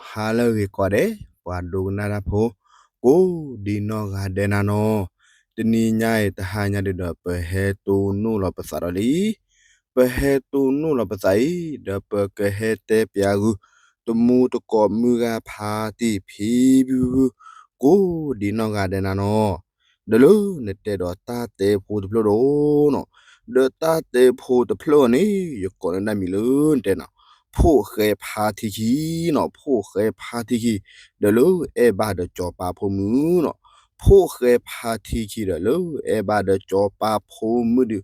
ဟါလၢအဂ့ၤကိးဂၤဒဲး ပှၤဒိကနၣ်တၢ်ဖိ ကိးဒံနီၢ်ဂၤဒဲးနၤနီၤ, တနံၤညါအံၤတဟါညါဒုဒီး ပဟဲတိၢ်နီၣ်လီၤပသးဒီးလံ ပဟဲတိၢ်နီၣ်လီၤပသးအံၤ ဒီးပကဟဲတဲပၠးဂုာ် တမူတကိးမုၢ်ဂၤဖါတံၢ်ဖံဖုဖု ကိးဒံနီၢ်ဂၤဒဲးနၤနီၤ, ဒီးလၢနတဲဒီးတၢ်တဲဖိတဖျၢၣ်ဒီးနီၤ, ဒီးတၢ်တဲဖိတဖျၢၣ်အံၤန့ၣ် ယကိးန့ၢ်ဒၣ်မံၤလၢနတဲနီၤ, ဖိၣ်ဃဲဖါထံခံနီၤ, ဖိၣ်ဃဲဖါထံခံ ဒီးလၢအဲၣ်ဘၣ်ဒီးစီၤပၤဖိမုၣ်နီၤ, ဖိၣ်ဃဲဖါထံခံဒီးလၢအဲၣ်ဘၣ်ဒီးစီၤပၤဖိမုၣ်ဒု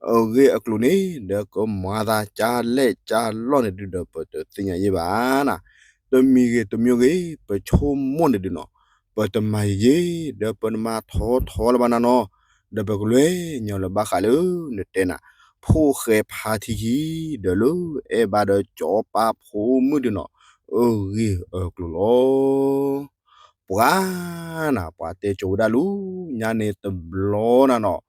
အဂ့ၢ်အကျိၤန့ၣ် ဒီးကမၤသးကၢ်လဲၣ်ကၢ်လီၢ်န့ၣ်ဒုဒီး ပတသ့ၣ်ညါယဲၢ်ဘၣ်နၤ, တမံၤဂ့ၤတမံၤဂ့ၤ ပဆိကမိၣ်န့ၣ်ဒုနီၤ, ပတမၤယံၤယံၤ ဒီးပတမၤထီထီလၢၤဘၣ်နၤနီၤ, ဒီးပကလဲၤညီလၢဘၣ်ဃးလၢနတဲနၤ, ဖိၣ်ဃဲဖါထံခံ ဒီးလၢအဲၣ်ဘၣ်ဒီးစီၤပၤဖိမုၣ်ဒုနီၤ, အဂ့ၢ်အကျိၤလီၤ. ပှၤနၤ ပှၤတဲကၠိဝဲဒၣ်လၢညါန့ၣ်တဘျီနၤနီၤ,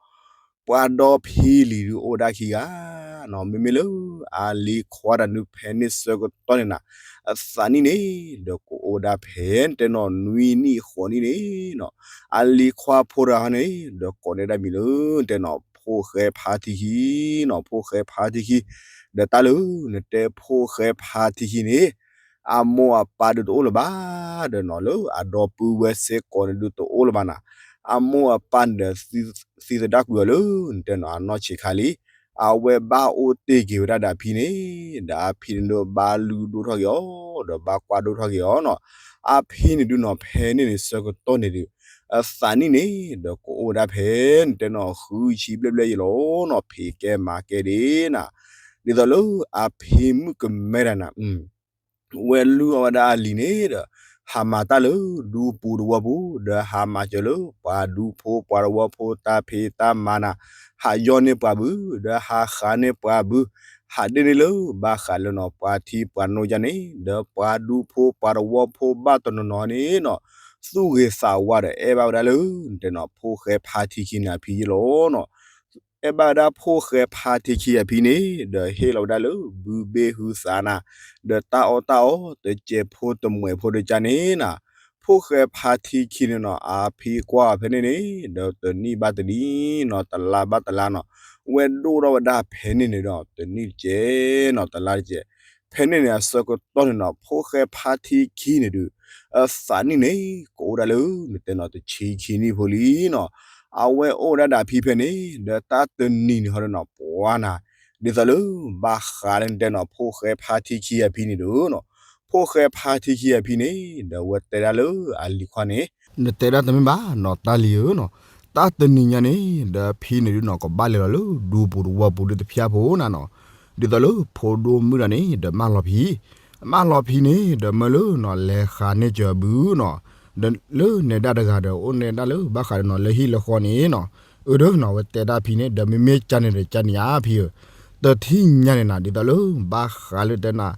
ပှၤဒီဖံလံၤဒုအိၣ်ဝဲဒၣ်ခံဂၤနီၤ, မ့မ့ၢ်လၢအလံၤခွါတၢ်နုာ်ဖဲန့ၣ်ဆၢကတီၢ်န့ၣ်နၤ, အသးနံၣ်န့ၣ် ဒီးကအိၣ်ဝဲဒၣ်ဖဲတဲနီၤ နွံနံၣ်ဃိးနံၣ်န့ၣ်နီၤ, အလံၤခွါဖိတဂၤန့ၣ် ဒီးကိးန့ၢ်ဒၣ်မံၤလၢတဲနီၤ ဖိၣ်ဃဲဖါထံခံနီၤ, ဖိၣ်ဃဲဖါထံခံ, ဒီးတၢ်လၢနတဲဖိၣ်ဃဲဖါထံခံန့ၣ် အမိၢ်အပၢ်ဒုတအိၣ်လၢၤဘၣ်, ဒီးနီၤလၢအဒီပုၢ်ဝဲၢ်စ့ၢ်ကီးန့ၣ်ဒုတအိၣ်လၢၤဘၣ်နၤ, အမိၢ်အပၢ်န့ၣ်ဒီး သံသဒၣ်ကွံာ်အီၤလၢနတဲနီၤ အနီၢ်ဆံးခါလံ, အဝဲဘၣ်အိၣ်တ့ၢ်က့ၤဝဲဒၣ်ဒီးအဖံန့ၣ်, ဒီးအဖံန့ၣ်ဒုဘၣ်လုၢ်ဒိၣ်ထီၣ်က့ၤအီၤ, ဒီးဘၣ်ကွၢ်ဒိၣ်ထီၣ်က့ၤအီၤနီၤ, အဖံန့ၣ်ဒုနီၤ ဖဲန့ၣ်န့ၣ်ဆၢကတီၢ်န့ၣ်ဒု အသးနံၣ်န့ၣ် ဒီးကအိၣ်ဝဲဒၣ်ဖဲန့ၣ်တဲနီၤ ဃုဆံဘျဲၣ်ဘျဲၣ်ယံၤလီၤနီၤ, ဖံးကဲမၤကဲဒၣ်နၤ, ဒ်သိးလၢအဖံမုၣ်ကမဲဒၣ်နၤ ဝဲလုၢ်အီၣ်ဝဲဒၣ်အလံၤန့ၣ်ဒီး ဟးမၤတၢ်လၢဒူပူၤတဝီပူၤ, ဒီးဟးမၤစၢၤလၢပှၤဒူဖိပှၤတဝီဖိတၢ်ဖံးတၢ်မၤနၤ, ဟးယီၢ်န့ၢ်ပှၤဘု, ဒီးဟးဃးန့ၢ်ပှၤဘု, ဟးဒ့ၣ်န့ၢ်လၢဘၣ်ဃးလၢနီၤ ပှၤထံပှၤနိယါန့ၣ်, ဒီးပှၤဒူဖိပှၤတဝီဖိဘၣ်တနီၤနီၤန့ၣ်နီၤ, သူၣ်ဂ့ၤသးဝါဒီးအဲၣ်ဘၣ်ဝဲဒၣ်လၢ နတဲနီၤ ဖိၣ်ဃဲဖါထံခံန့ၣ်အဖံယံၤလီၤနီၤ. အဲၣ်ဘၣ်ဝဲဒၣ်ဖိၣ်ဃဲဖါထံခံအဖံန့ၣ် ဒီးဟ့ၣ်လီၤဝဲဒၣ်လၢ ဘုဘ့ၣ်ဟုသးနၤ, ဒီးတၢ်အီၣ်တၢ်အီတစဲးဖိတမှဲးဖိဒီးကန့ၣ်နၤ, ဖိၣ်ဃဲဖါထံခံန့ၣ်နီၤ အဖံကွၢ်အီၤဖဲန့ၣ်န့ၣ် ဒီးတနံၣ်ဘၣ်တနံၣ်နီၤ တလါဘၣ်တလါနီၤ, ဝဲဒိၣ်ထီၣ်ဝဲဒၣ်ဖဲန့ၣ်န့ၣ်ဒီး တနံၣ်တစဲးနီၤ တလါတစဲး, ဖဲန့ၣ်န့ၣ်အဆၢကတီၢ်န့ၣ်နီၤ ဖိၣ်ဃဲဖါထံခံန့ၣ်ဒုး အသးနံၣ်န့ၣ် ကအိၣ်ဒၣ်လၢ နတဲနီၤတဆံခံနံၣ်ဖိလံနီၤ, အဝဲအိၣ်ဝဲဒၣ်ဒီးအဖံဖဲန့ၣ် ဒီးတၢ်တနံၤန့ၣ်ဟီဒီးနီၤ ပှၤနၤ, ဒ်သိးလၢ ဘၣ်ဃးလၢနတဲနီၤ ဖိၣ်ဃဲဖါထံခံအဖံန့ၣ်ဒီးနီၤ, ဖိၣ်ဃဲဖါထံခံအဖံန့ၣ် ဒီးဝဲတဲဒၣ်လၢအလံၤခွါန့ၣ်, နတဲဒၣ်တမ့ၢ်ဘၣ်နီၤ တၢ်လံၤဧၢနီၤ, တၢ်တနံၤညါန့ၣ် ဒီးဖံန့ၣ်ဒုးနီၤ ကဘၣ်လဲၤလီၤလၢဒူပူၤတဝီပူၤဒုးတဖျါဖိနၤနီၤ, ဒ်သိးလၢဖိဒိၣ်မုၣ်တဂၤန့ၣ် ဒီးမၢလီၤဖံ အမၢလီၤဖံန့ၣ် ဒီးမၢလၢနီၤ လဲၤဃးန့ၢ်စၢၤအဘုနီၤ, ဒီးလၢနဲဒၣ်တဂၤဒီး အိၣ်နဲဒၣ်လၢဘၣ်ဃးဒီးနီၤ လၢဟံၣ်လၢဃီန့ၣ်နီၤ, အၢ ဒီးနီၤ ဝဲတဲဒၣ်ဖံန့ၣ် ဒီးမ့မ့ၢ်ကန့ၣ်ဒီးကန့ၣ်ဧါဖံဧၢ, တထံၣ်ညါန့ၣ်နၤ ဒ်သိးလၢ ဘၣ်ဃးလၢတဲနၤ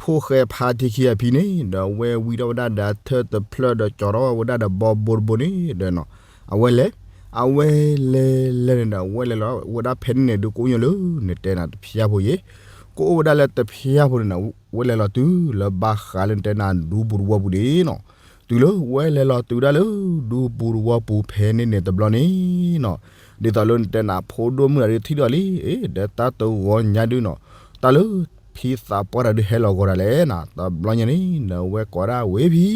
ဖိၣ်ဃဲဖါထံခံအဖံန့ၣ် ဒီးဝဲဝံထီၣ်ဝဲဒၣ်ဒီးထၢၣ်တဖျၢၣ်ဒီးကၠီထီၣ်ဝဲဒၣ်ဒီးဘီဘိတဘိန့ၣ်ဒီးနီၤ, အဝဲလဲၤ အဝဲလဲၤလဲၤန့ၣ်ဒီး အဝဲလဲၤလီၤဝဲဒၣ်ဖဲန့ၣ်န့ၣ် ဒုးကအိၣ်ညီလၢနတဲနၤတဖျါဖိယ့ၣ်, ကအိၣ်ဝဲဒၣ်လၢတဖျါဖိန့ၣ်နၤ ဝဲလဲၤလီၤတုၤလၢဘၣ်ဃးလၢနတဲနၤဒူပူၤတဝီပူၤဒၣ်နီၤ, တုၤလၢဝဲလဲၤလီၤတုၤဒၣ်လၢ ဒူပူၤတဝီပူၤဖဲန့ၣ်န့ၣ်တဘျီန့ၣ်နီၤ, ဒ်သိးလၢနတဲနၤ ဖိဒိၣ်မုၣ်တဂၤဒုးထံၣ်ဒီးလံ, အ့ ဒီးတၢ်တဂီၤညါဒုးနီၤ, တၢ်လၢဖံသးပှၢ်တဂၤဒုးဟဲလီၤဂီၤဒၣ်လဲာ်နၤ, တဘျီညါန့ၣ် ဒီးဝဲကိးဒၣ်ဝဲဖံ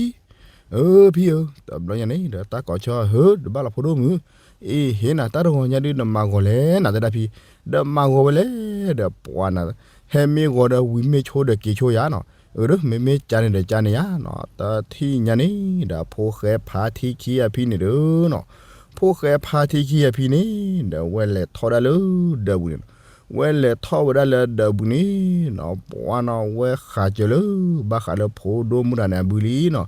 အၢ ဖံဧၢ, တဘျီညါန့ၣ် ဒီးတၢ်ကိးဆၢဟၢ တဘၣ်လီၤဖိဒိၣ်မုၣ်, အ့ ဟ့ၣ်နၤတၢ်တဂီၤညါဒုး နမၤဂီၤလဲၣ်နၤ တဲဒၣ်ဖံ, ဒီးမၤဂီၤဝဲလဲၣ် ဒီးပှၤနၤ, ဟဲမ့ၢ်ဂီၤဒီးဝံၤမ့ၢ်ဆိဒီးက့ၤဆိယါနီၤ, အၢ ဒီးမ့မ့ၢ်ကန့ၣ်ဒီးကန့ၣ်ဧါနီၤ, တထံၣ်ညါန့ၣ် ဒီးဖိၣ်ဃဲဖါထံခံအဖံန့ၣ်ဒီးနီၤ, ဖိၣ်ဃဲဖါထံခံအဖံန့ၣ် ဒီးဝဲလဲၤထီၣ်ဒၣ်လၢဒၢးပူၤန့ၣ်နီၤ, ဝဲလဲၤထီၣ်ဝဲဒၣ်လၢဒၢးပူၤန့ၣ်နီၤ, ပှၤနီၤ ဝဲဃးစၢၤလၢ ဘၣ်ဃးလၢဖိဒိၣ်မုၣ်တဂၤန့ၣ်အဘုလံနီၤ,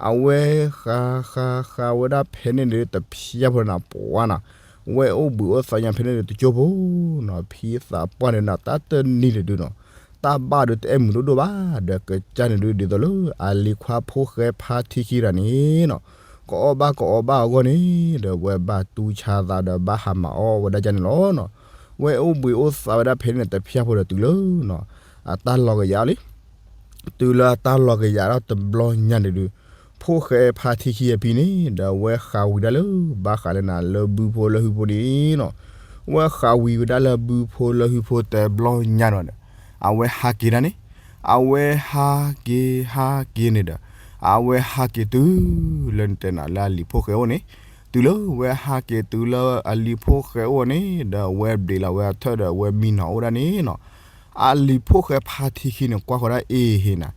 အဝဲဃးဃးဃးဝဲဒၣ်ဖဲန့ၣ်န့ၣ် တဖျါဖိန့ၣ်နၤ ပှၤနီၤ, ဝဲအိၣ်ဘှံးအိၣ်သါညါဖဲန့ၣ်န့ၣ် တကၠိဖိနီၤ, ဖံသးပှၢ်န့ၣ်နီၤ တၢ်တနံၤန့ၣ်ဒုးနီၤ, တၢ်ဘၣ်ဒုးတအဲၣ်မုာ်ဒိၣ်ဒိၣ်ဘၣ်, ဒီးကစၢ်န့ၣ်ဒုး ဒ်သိးလၢအလံၤခွါဖိၣ်ဃဲဖါထံခံတဂၤန့ၣ်နီၤ, ကအီၣ်ဘၣ်ကအီဘၣ်အဂီၢ်န့ၣ် ဒီးဝဲဘၣ်တူၢ်ဆါသးဒီးဘၣ်ဟးမၤအီၣ်ဝဲဒၣ်ကန့ၣ်လီၤနီၤ, ဝဲအိၣ်ဘှံးအိၣ်သါဝဲဒၣ်ဖဲန့ၣ်န့ၣ် တဖျါဖိဒီးတုၤလၢနီၤ, အတၢ်လီၤကယၤလံ တုၤလၢအတၢ်လီၤကယၤထီၣ်တဘျီညါန့ၣ်ဒုး, ဖိၣ်ဃဲဖါထံခံအဖံန့ၣ် ဒီးအဝဲဃးဝံၤဒၣ်လၢ ဘၣ်ဃးလၢနၤလၢဘုဖိလၢဟုဖိန့ၣ်နီၤ, အဝဲဃးဝံၤဝဲဒၣ်လၢဘုဖိလၢဟုဖိတဘျီညါဒီး, အဝဲဟးက့ၤဒၣ်န့ၣ်, အဝဲဟးက့ၤဟးက့ၤန့ၣ်ဒီး, အဝဲဟးက့ၤတုၤလၢနတဲနၤလၢအလံၤဖိၣ်ဃဲအိၣ်န့ၣ်, တုၤလၢဝဲဟးက့ၤတုၤလၢအလံၤဖိၣ်ဃဲအိၣ်န့ၣ် ဒီးအဝဲဘျ့းလီၤဝဲအထၢၣ်ဒီးအဝဲမံနီၤအိၣ်ဒၣ်န့ၣ်နီၤ, အလံၤဖိၣ်ဃဲဖါထံခံန့ၣ် ကွၢ်ဃီၤဒၣ်အ့ၣ်ဟ့ၣ်နၤ,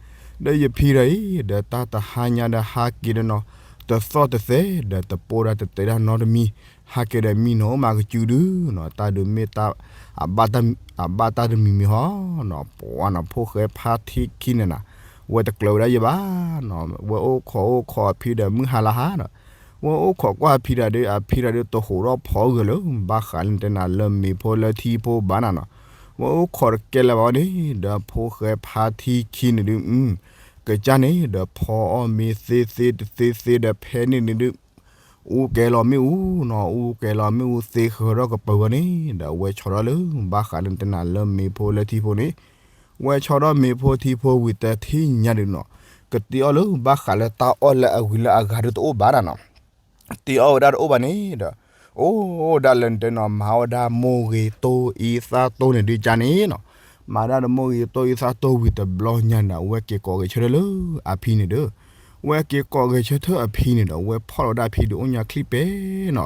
ဒီးယဖံဒီးအံၤ ဒီးတၢ်တဟါညါဒီးဟးက့ၤဒီးနီၤ, တသီၣ်တသဲဒီးတပိၢ်ဒၣ်တတဲဒၣ်နီတမံၤ, ဟးက့ၤဒီးမံနီၤအိၣ်မးကစုဒုနီၤ, တၢ်ဒုးမ့ၢ်တၢ် အဘၣ်တၢ်တမံၤမံၤဟီနီၤ, ပှၤနီၤ ဖိၣ်ဃဲဖါထံခံန့ၣ်နၤ, ဝဲတကျၢၤဝဲဒၣ်ယဘၣ်နီၤ, ဝဲအိၣ်ခိးအိၣ်ခိးအဖံဒီးမုၢ်ဟါလါဟါဒီး, ဝဲအိၣ်ခိးကွၢ်အဖံတၢ်ဒီး အဖံတၢ်ဒီးတဟူးထီၣ်ဖီအဂၢၢ်လၢ ဘၣ်ဃးလၢနတဲနၤလၢမ့ၤဖိလၢထံဖိဘၣ်နၤနီၤ, ဝဲအိၣ်ခိးတကဲလၢၤဘၣ်ဝဲန့ၣ် ဒီးဖိၣ်ဃဲဖါထံခံန့ၣ်ဒုး, ကစၢ်န့ၣ်ဒီးဖီအီၣ်မ့ၤသ့သ့တသ့သ့ဒီးဖဲန့ၣ်န့ၣ်ဒုး အူကဲလီၤမ့ၣ်အူနီၤ, အူကဲလီၤမ့ၣ်အူသ့ဃၢၤထီၣ်ကပၢၤဝဲန့ၣ် ဒီးဝဲဆီထီၣ်လၢ ဘၣ်ဃးလၢနတဲနၤလၢမ့ၤဖိလၢထံဖိန့ၣ်, ဝဲဆီထီၣ်မ့ၤဖိထံဖိဝံၤတထံၣ်ညါဒုးနီၤ, ကတ့အီၣ်လၢ ဘၣ်ဃးလၢတၢ်အီၣ်လၢအဂ့ၤလၢအဂၤဒုးတအိၣ်ဘၣ်နၤနီၤ, တ့အီၣ်ဝဲဒၣ်တအိၣ်ဘၣ်န့ၣ်ဒီး, အိၣ်ဒၣ်လၢနတဲနီၤ မၤအီၣ်ဝဲဒၣ်မိၢ်ဂ့ၤတိၢ်အံသၣ်တိၢ်န့ၣ်ဒုးကါန့ၣ်နီၤ, မၤဒၣ်ဒီးမိၢ်ဂ့ၤတိၢ်အံသၣ်တိၢ်ဝံၤတဘျီညါန့ၣ်ဒီး အဝဲက့ၤကိးဂဲၤဆၢထၢၣ်လၢအဖံန့ၣ်ဒီး, ဝဲက့ၤကိးဂဲၤဆၢထၢၣ်အဖံန့ၣ်ဒီး ဝဲဖီၣ်လီၤဝဲဒၣ်အဖံဒီးအိၣ်ညါချံပဲနီၤ,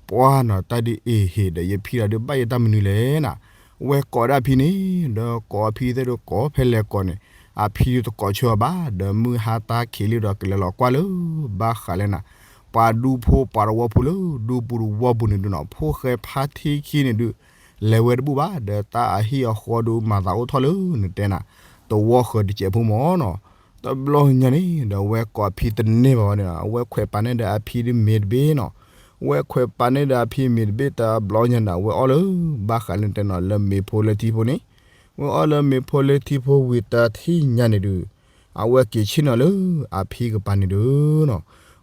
ပှၤနီၤ တၢ်ဒုးအ့ၣ်ဟ့ၣ်ဒီး ယဖံတၢ်ဒုးဘၣ်ယဲၢ်တၢ်မနုၤလဲၣ်နၤ, ဝဲကိးဒၣ်အဖံန့ၣ် ဒီးကိးအဖံသ့ၣ်ဒီးကိးဖဲလဲၣ်ကိးန့ၣ်, အဖံဒုးတကိးဆၢအီၤဘၣ် ဒီးမုၢ်ဟါတၢ်ခံးလံဒီးကလဲၤလီၤကွၢ်လၢ ဘၣ်ဃးလၢနၤ, ပှၤဒူဖိပှၤတဝီဖိလၢ ဒူပူၤတဝီပူၤန့ၣ်ဒုးနီၤ ဖိၣ်ဃဲဖါထံခံန့ၣ်ဒုး, လဲၤဝဲတဘူၣ်ဘၣ် ဒီးတၢ်အဟံၣ်အဃီဒုးမၤသးအိၣ်ထီၣ်လၢနတဲနၤ, တဝီဃၢၤတစဲးဖိမၢ်နီၤ, တဘျီညါန့ၣ်ဒီး ဝဲကိးအဖံတန့ၢ်ဘၣ်ဝဲန့ၣ် အဝဲခွဲးပာ်န့ၢ်ဒီးအဖံဒုးမ့ၤတဘ့ၣ်နီၤ, ဝဲခွဲးပာ်န့ၢ်ဒီးအဖံမ့ၤတဘ့ၣ်တဘျီညါန့ၣ် အဝဲအီၣ်လၢ ဘၣ်ဃးလၢနတဲနၤလၢမ့ၤဖိလၢထံဖိန့ၣ်, ဝဲအီၣ်လၢမ့ၤဖိလၢထံဖိဝံၤတထံၣ်ညါန့ၣ်ဒုး, အဝဲက့ၤဆ့ၣ်နီၤလၢအဖံကပၤန့ၣ်ဒုးနီၤ,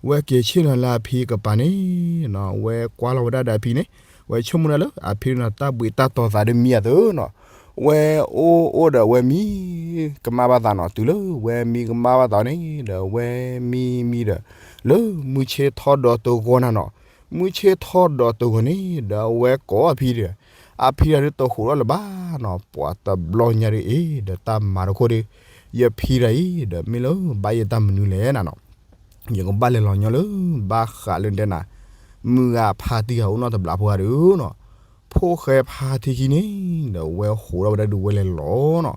ဝဲက့ၤဆ့ၣ်နီၤလၢအဖံကပၤန့ၣ်နီၤ, ဝဲကွၢ်လီၤဝဲဒၣ်ဒီးအဖံန့ၣ်, ဝဲဆိကမိၣ်ဒၣ်လၢအဖံဒုးနီၤ တၢ်ဘှံးတၢ်တီၤသးဒုးမံအသိးနီၤ, ဝဲအိၣ်အိၣ်ဒီးဝဲမံ ကမၣ်ဘၣ်သးနီၤ, တုၤလၢဝဲမံကမၣ်ဘၣ်သးန့ၣ်ဒီး ဝဲမံမံဒီး, လၢမုၢ်ဆ့ၣ်ထီၣ်ဒီးတဂီၤနၤနီၤ, မုၢ်ဆ့ၣ်ထီၣ်ဒီးတဂီၤန့ၣ်ဒီး အဝဲကိးအဖံဒီး, အဖံတၢ်ဒုးတဟူးထီၣ်လၢၤဘၣ်နီၤ, ပှၤတဘျီညါဒုးအံၤ ဒီးတၢ်မၤတခိၣ်ဒီး, ယဖံတၢ်အံၤ ဒီးမ့ၢ်လၢဘၣ်ယဲၢ်တၢ်မနုၤလဲၣ်နၤနီၤ, ယကဘၣ်လဲၤလီၤညီလၢ ဘၣ်ဃးလၢနတဲနၤ, မုၢ်ဂၤဖါတံၢ်ဂၤအိၣ်နီတဘျီဖိဂၤဒုးနီၤ, ဖိၣ်ဃဲဖါထံခံန့ၣ်ဒီး ဝဲဟူးထီၣ်ဝဲဒၣ်ဒုးဝဲလဲၤလီၤနီၤ,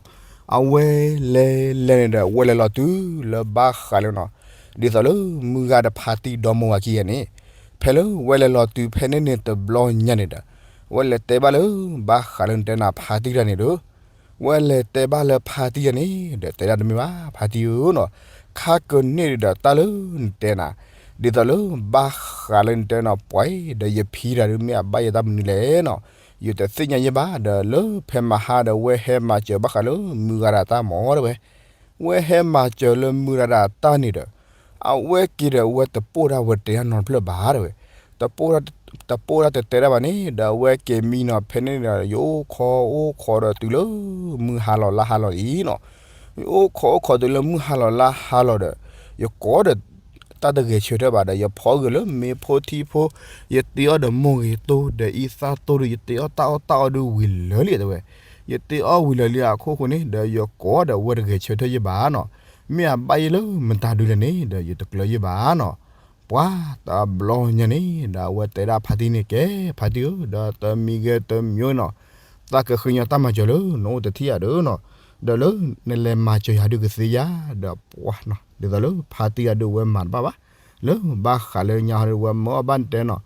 အဝဲလဲၤလဲၤန့ၣ်ဒီး ဝဲလဲၤလီၤတုၤလၢဘၣ်ဃးလၢနီၤ, ဒ်သိးလၢမုၢ်ဂၤဒီးဖါတံၢ်ဒီမိၢ်ဝၤခံဂၤန့ၣ်, ဖဲလၢဝဲလဲၤလီၤတုၤဖဲန့ၣ်န့ၣ်တဘျီညါန့ၣ်ဒီး, ဝဲလဲၤတဲဘၣ်လၢ ဘၣ်ဃးလၢနတဲနၤဖါတံၢ်တဂၤန့ၣ်ဒီး ဝဲလဲၤတဲဘၣ်လၢဖါတံၢ်တဂၤန့ၣ်ဒီး တဲဒၣ်တမ့ၢ်ဘၣ် ဖါတံၢ်ဧၢနီၤ, ခါကန့ၢ်ဒံးဒီးတၢ်လၢနတဲနၤ, ဒ်သိးလၢဘၣ်ဃးလၢနတဲနီၤ ပှၤဒီးယဖံတဂၤဒုးမ့ၢ်အဘၣ်ယဲၢ်တၢ်မနုၤလဲၣ်နီၤ, ယတသ့ၣ်ညါယဲၢ်ဘၣ်ဒီး လၢဖဲမဟါဒီး ဝဲဟဲမၤစၢၤဘၣ်ဃးလၢမုၢ်ဂၤဒီးတၢ်မၤတဝဲ, ဝဲဟဲမၤစၢၤလၢမုၢ်ဂၤဒီးတၢ်န့ၣ်ဒီး အဝဲက့ၤဒီး အဝဲတပိၢ်ဒၣ်ဝဲတတဲဒၣ်နီတဖျၢၣ်ဘၣ်တဝဲ, တပိၢ်ဒၣ်တတဲဒၣ်ဘၣ်န့ၣ်ဒီး အဝဲက့ၤမံနီၤဖဲန့ၣ်ဒီး ယအိၣ်ခိးအိၣ်ခိးဒီးတုၤလၢ မုၢ်ဟါလီၤလါဟါလီၤအံၤနီၤ, ယအိၣ်ခိးအိၣ်ခိးတုၤလၢမုၢ်ဟါလီၤလါဟါလီၤဒီး ယကိးဒီး တၢ်တဂဲၤဆၢထၢၣ်ဘၣ်ဒီး ယဖီအဂၢၢ်လၢမ့ၤဖိထံဖိ, ယတ့အီၣ်ဒီးမိၢ်ဂ့ၤတိၢ်ဒီးအံသၣ်တိၢ်ဒီး ယတ့အီၣ်တၢ်အီၣ်တၢ်အီဒုးဝံၤလၢာ်လံတဝဲ, ယတ့အီၣ်ဝံၤလၢာ်လံအခိၣ်ဃိန့ၣ်ဒီး ယကိးဒီးအဝဲတဂဲၤဆၢထၢၣ်ယဲၢ်ဘၣ်နီၤ, မ့ၢ်အဘၣ်ယဲၢ်လၢမတၤဒုးလဲၣ်န့ၣ်ဒီး ယတကျၢၤယဲၢ်ဘၣ်နီၤ, ပှၤတဘျီညါန့ၣ်ဒီး အဝဲတဲဒၣ်ဖါတံၢ်န့ၣ် ကဲ ဖါတံၢ်ဧၢ ဒီးတမံၤဂ့ၤတမံၤနီၤ, သးကဃ့ညီတၢ်မၤစၢၤလၢနအိၣ်တထံၣ်ယၤဒီးနီၤ, ဒီးလၢနလဲၤမၤစၢၤယၤဒုးကသ့ယၤ, ဒီးပှၤနီၤ ဒ်သိးလၢဖါတံၢ်ယၤဒုးဝဲမၤတဘၣ်ဘၣ်, လၢဘၣ်ဃးလၢညါဟီဒီး ဝဲမၢအီၣ်ဘၣ်နတဲနီၤ,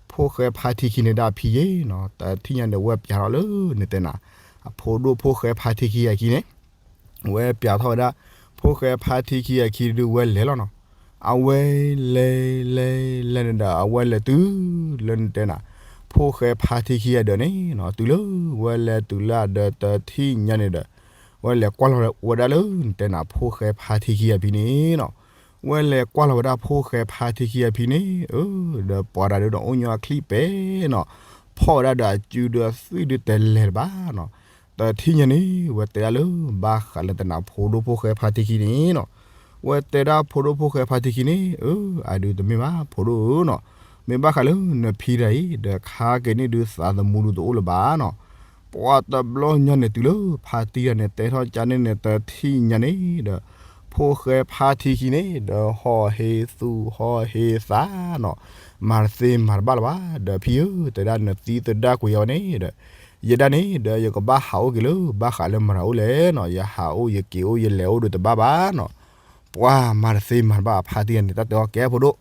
ဖိၣ်ဃဲဖါထံခံန့ၣ်ဒၣ်အဖံယဲၢ်နီၤ, တထံၣ်ညါဒီး ဝဲပျးထီၣ်လၢနတဲနၤ, အဖိဒိၣ်ဖိၣ်ဃဲဖါထံခံအခံန့ၣ် ဝဲပျးထီၣ်ဝဲဒၣ် ဖိၣ်ဃဲဖါထံခံအခံဒုးဝဲလဲၤလီၤနီၤ, အဝဲလဲၤလဲၤလဲၤန့ၣ်ဒီး အဝဲလဲၤတုၤလၢနတဲနၤ, ဖိၣ်ဃဲဖါထံခံအဒၢးန့ၣ်နီၤ, တုၤလၢဝဲလဲၤတုၤလၢအဒၢးတထံၣ်ညါန့ၣ်ဒီး ဝဲလဲၤကွၢ်လီၤဝဲဒၣ်လၢနတဲနၤ ဖိၣ်ဃဲဖါထံခံအဖံန့ၣ်နီၤ, ဝဲလဲၤကွၢ်လီၤဝဲဒၣ်ဖိၣ်ဃဲဖါထံခံအဖံန့ၣ်, အၢ ဒီးပှၤတၢ်ဒုးဒီးအိၣ်ညီအချံပဲနီၤ, ဖီၣ်ဝဲဒၣ်ဒီးအစုဒီးအသွံၣ်ဒုးတလဲၤတဘၣ်နီၤ, တထံၣ်ညါန့ၣ် ဝဲတဲဒၣ်လၢ ဘၣ်ဃးလၢတနၤဖိဒိၣ်ဖိၣ်ဃဲဖါတံၢ်ခံန့ၣ်နီၤ, ဝဲတဲဒၣ်ဖိဒိၣ်ဖိၣ်ဃဲဖါတံၢ်ခံန့ၣ် အၢ အဒုးတမ့ၢ်ဘၣ်ဖိဒိၣ်ဧၢနီၤ, မ့ၢ်ဘၣ်ဃးလၢနဖံတဂၤအံၤ ဒီးခါက့ၤန့ၣ်ဒုးသးသမူဒုးတအိၣ်လၢၤဘၣ်နီၤ, ပှၤတဘျီညါန့ၣ်တုၤလၢဖါတံၢ်တဂၤန့ၣ် တဲထီၣ်ကန့ၣ်န့ၣ် တထံၣ်ညါန့ၣ်ဒီး ဖိၣ်ဃဲဖါတံၢ်ခံန့ၣ် ဒီးဟီၣ်ဟ့သူၣ်ဟီၣ်ဟ့သးနီၤ, မၤတသ့မၤတဘၣ်လၢၤဘၣ်, ဒီးဖံဧၢ တဲဒၣ်နသံသဒၣ်ကွံာ်ယၤဝဲန့ၣ်ဒီး ယဲဒၣ်န့ၣ်ဒီး ယကဘၣ်ဟးအိၣ်က့ၤလၢ ဘၣ်ဃးလၢမတၤအိၣ်လဲၣ်နီၤ, ယဟးအိၣ်ယက့ၤအိၣ်ယလဲၤအိၣ်ဒုးတဘၣ်ဘၣ်နီၤ, ပှၤမၤတသ့မၤတဘၣ်အဖါတံၢ်တဂၤန့ၣ် တၢ်တဲအီၤကဲဖိဒိၣ်,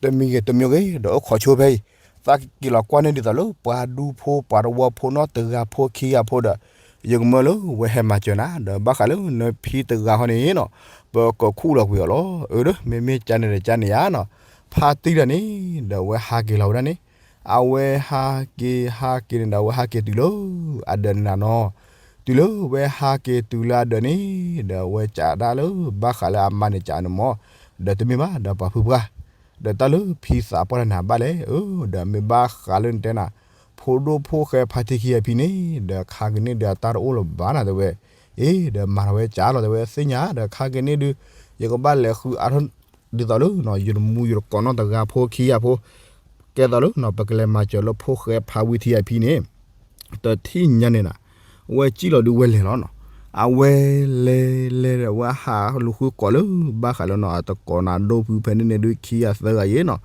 တမံၤဂ့ၤတမံၤဂ့ၤ ဒီးအိၣ်ခိးဆိဖဲအံၤ, သးကက့ၤလီၤကွၢ်န့ၢ်ဒ်သိးလၢ ပှၤဒူဖိပှၤတဝီဖိနီတဂၤဖိခံဂၤဖိဒီး ယကမၢလၢဝဲဟဲမၤစၢၤနၤ ဒီးဘၣ်ဃးလၢနဖံတဂၤဃီန့ၣ်နီၤ, ပကခူၣ်လီၤကွံာ်အီၤလီၤ, အၢ ဒီးမ့မ့ၢ်ကန့ၣ်ဒီးကန့ၣ်ဧါနီၤ, ဖါတံၢ်တဂၤန့ၣ် ဒီးဝဲဟးက့ၤလီၤဝဲဒၣ်န့ၣ်, အဝဲဟးက့ၤဟးက့ၤန့ၣ်ဒီး အဝဲဟးက့ၤတုၤလၢ အဒၢးန့ၣ်နၤနီၤ, တုၤလၢဝဲဟးက့ၤတုၤလၢအဒၢးန့ၣ် ဒီးဝဲကးဒၣ်လၢ ဘၣ်ဃးလၢအမါန့ၣ်ကးန့ၣ်မၢ်, ဒီးတမ့ၢ်ဘၣ်ဒီးပှၤဖုပှၢ် ဒီးတၢ်လၢဖံသးပှၢ်တဂၤန့ၣ်အဘၣ်လဲၣ်, အၢ ဒီးမ့ၢ်ဘၣ်ဃးလၢနတဲနၤ, ဖိဒိၣ်ဖိၣ်ဃဲဖါတံၢ်ခံအဖံန့ၣ် ဒီးခါက့ၤန့ၣ်ဒုးအတၢ်တအိၣ်လၢၤဘၣ်နၤတဲဝဲ, အ့ ဒီးမၤထီၣ်ဝဲကးလီၤတဲဝဲသ့ၣ်ညါ ဒီးခါက့ၤန့ၣ်ဒုး ယကဘၣ်လဲၤဃုအါထီၣ် ဒ်သိးလၢ ယတမူယတကိးနီတဂၤဖိခံဂၤဖိ, ကဲသိးလၢ ပကလဲၤမၤစၢၤလၢဖိၣ်ဃဲဖါဝံထံအဖံန့ၣ်, တထံၣ်ညါန့ၣ်နၤ, ဝဲစံၣ်လီၤဒုးဝဲလဲၤလီၤနီၤ, အဝဲလဲၤလဲၤဒီး အဝဲဟးလူၤဃုကိးလၢ ဘၣ်ဃးလၢနီၤ အတကိးနၤဒိၣ်ဖုဖဲန့ၣ်န့ၣ်ဒုးခံဂၤသၢဂၤယဲနီၤ,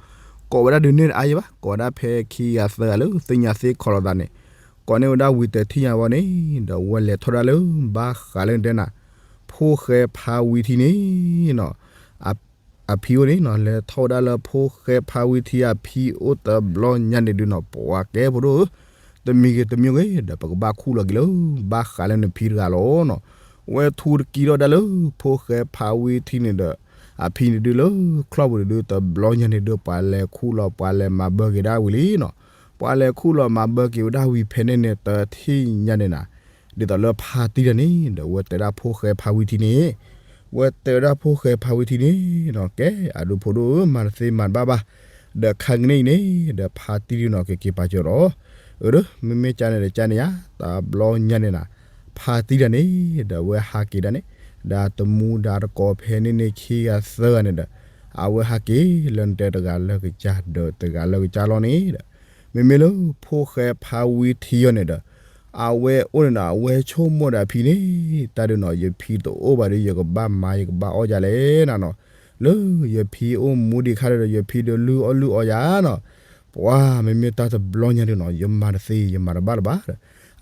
ကိးဝဲဒၣ်ဒုးန့ၢ်တအါယဲဘၣ် ကိးဝဲဒၣ်ဖဲခံဂၤသၢဂၤလၢသ့ၣ်ညါသ့ၣ်ခီလီၤသးန့ၣ်, ကိးန့ၢ်ဝဲဒၣ်ဝံၤတထံၣ်ညါဝဲန့ၣ် ဒီးဝဲလဲၤထီၣ်ဒၣ်လၢ ဘၣ်ဃးလၢနတဲနၤ, ဖိၣ်ဃဲဖါဝံထံန့ၣ်နီၤ အဖံအိၣ်န့ၣ်နီၤ လဲၤထီၣ်ဝဲဒၣ်လၢဖိၣ်ဃဲဖါဝံထံအဖံအိၣ်တဘျီညါန့ၣ်ဒုးနီၤ ပှၤကဲဖိဒိၣ်ဧၢ, တမံၤဂ့ၤတမံၤဂ့ၤ ဒီးပကဘၣ်ခူၣ်လီၤက့ၤလၢ ဘၣ်ဃးလၢနဖံတဂၤလီၤနီၤ, ဝဲထူတကံထီၣ်ဒၣ်လၢ ဖိၣ်ဃဲဖါဝံထံန့ၣ်ဒီး အဖံန့ၣ်ဒုးလၢ ချီၣ်ပူၤန့ၣ်ဒုး တဘျီညါန့ၣ်ဒုး ပှၤလဲၤခူၣ်လီၤ ပှၤလဲၤမၤဘၢက့ၤဒၣ်ဝံၤလံနီၤ, ပှၤလဲၤခူၣ်လီၤမၤဘၢက့ၤဝဲဒၣ်ဝံၤဖဲန့ၣ်န့ၣ် တထံၣ်ညါန့ၣ်နၤ ဒ်သိးလၢဖါတံၢ်တဂၤန့ၣ် ဒီးဝဲတဲဒၣ်ဖိၣ်ဃဲဖါဝံထံန့ၣ်, ဝဲတဲဝဲဒၣ်ဖိၣ်ဃဲဖါဝံထံန့ၣ်နီၤ ကဲအဒုးဖိဒိၣ်ဧၢ မၤတသ့မၤတဘၣ်ဘၣ်, ဒီးခါကန့ၣ်အံၤန့ၣ် ဒီးဖါတံၢ်ဒုးနီၤ ကက့ၤပာ်စၢၤလီၤ, အၢ ဒီးမ့မ့ၢ်ကန့ၣ်ဒီးကန့ၣ်ဧါ, တဘျီညါန့ၣ်နၤ, ဖါတံၢ်တဂၤန့ၣ် ဒီးဝဲဟးက့ၤဒၣ်န့ၣ်, ဒီးတမူဒီးတကိးဖဲန့ၣ်န့ၣ်ခံဂၤသၢဂၤန့ၣ်ဒီး, အဝဲဟးက့ၤလၢနတဲတဂၤလၢကစၢ်ဒီးတဂၤလၢကစၢ်လီၤန့ၣ်ဒီး မ့မ့ၢ်လၢဖိၣ်ဃဲဖါဝံထံအံၤန့ၣ်ဒီး, အဝဲအိၣ်န့ၣ်ဒီး အဝဲဆိကမိၣ်ဒီးအဖံန့ၣ်, တၢ်ဒုးနီၤ ယဖံတအိၣ်ဘၣ်ဒီး ယကဘၣ်မၤယကဘၣ်အီၣ်ယၤလဲၣ်နၤနီၤ, လၢယဖံအိၣ်မူဒံးခါဒီး ယဖံဒုးလုၢ်အီၣ်လုၢ်အီယၤနီၤ, ပှၤမ့မ့ၢ်တၢ်တဘျီညါဒုးနီၤ ယမၤတသ့ယမၤတဘၣ်လၢၤဘၣ်ဒီး,